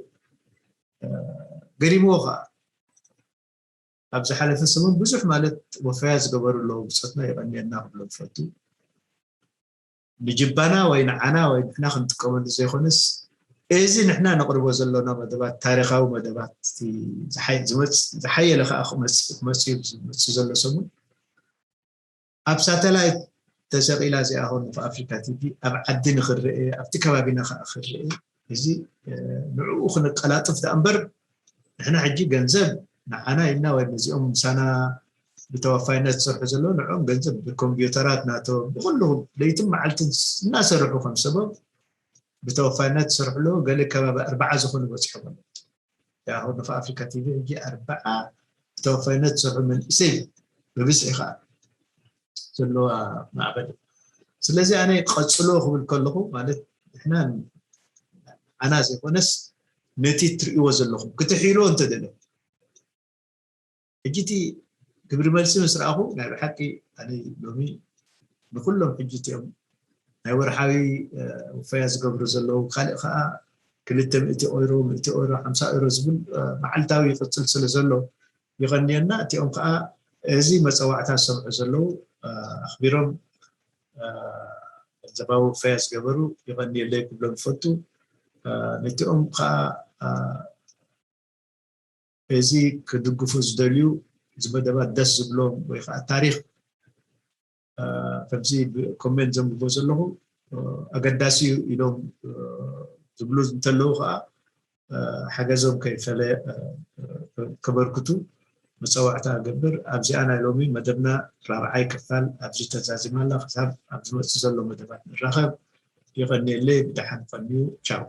ገሪምዎ ከዓ። ኣብ ዝሓለፈ ሰሙን ብዙሕ ማለት ወፈያ ዝገበሩ ኣለዉ። ብፆትና የቐንየልና ክብሎ ዝፈቱ። ንጅባና ወይ ንዓና ወይ ንሕና ክንጥቀመሉ ዘይኮነስ፣ እዚ ንሕና ነቕርቦ ዘሎና መደባት፣ ታሪኻዊ መደባት፣ ዝሓየለ ከዓ ክመፅእ ዘሎ ሰሙን ኣብ ሳተላይት ተሰቒላ እዚኣ ሆርን ኦፍ ኣፍሪካ ቲቪ ኣብ ዓዲ ንክርአ፣ ኣብቲ ከባቢና ከዓ ክርአ፣ እዚ ንዕኡ ክነቀላጥፍ ደኣ እምበር፣ ንሕና ሕጂ ገንዘብ ንዓና ኢልና ወይ ነዚኦም ምሳና ብተወፋይነት ዝሰርሑ ዘለዉ ንዕኦም ገንዘብ ብኮምፒውተራት ናቶም ብኩሉ ለይትን መዓልትን እናሰርሑ ከም ሰበብ ብተወፋይነት ዝሰርሑ ኣለዉ። ገለ ከባቢ ኣርባዓ ዝኾኑ በፂሖም ኣለዉ። ያ ሆርን ኦፍ ኣፍሪካ ቲቪ ሕጂ ኣርባዓ ብተወፋይነት ዝሰርሑ መንእሰይ ብብዝሒ ከዓ ዘለዋ ማዕበል። ስለዚ ኣነ ቀፅሎ ክብል ከለኹ ማለት ንሕና ዓና ዘይኮነስ ነቲ ትርእይዎ ዘለኹም ክትሕይልዎ እንተደለ ሕጂ እቲ ግብሪ መልሲ ምስ ረኣኹ ናይ ብሓቂ ኣነ ሎሚ ንኩሎም ሕጂ እቲኦም ናይ ወርሓዊ ውፈያ ዝገብሩ ዘለዉ ካልእ ከዓ ክልተ ሚእቲ ኦይሮ ሚእቲ ኦይሮ ሓምሳ ኦይሮ ዝብል መዓልታዊ ይቅፅል ስለ ዘሎ ይቀንየልና። እቲኦም ከዓ እዚ መፀዋዕታ ዝሰምዑ ዘለዉ ኣኽቢሮም ገንዘባዊ ውፈያ ዝገበሩ ይቀንየለይ ክብሎም ይፈቱ። ነቲኦም ከዓ እዚ ክድግፉ ዝደልዩ እዚ መደባት ደስ ዝብሎም ወይ ከዓ ታሪክ ከምዚ ኮሜንት ዘንብቦ ዘለኹ ኣገዳሲ እዩ ኢሎም ዝብሉ እንተለዉ ከዓ ሓገዞም ከይፈለ ከበርክቱ መፀዋዕታ እገብር። ኣብዚኣ ናይ ሎሚ መደብና ራብዓይ ክፋል ኣብዚ ተዛዚማ ኣላ። ክሳብ ኣብ ዝመፅእ ዘሎ መደባት ንራኸብ። ይቐንየለይ። ብደሓን ቀንዩ። ቻው።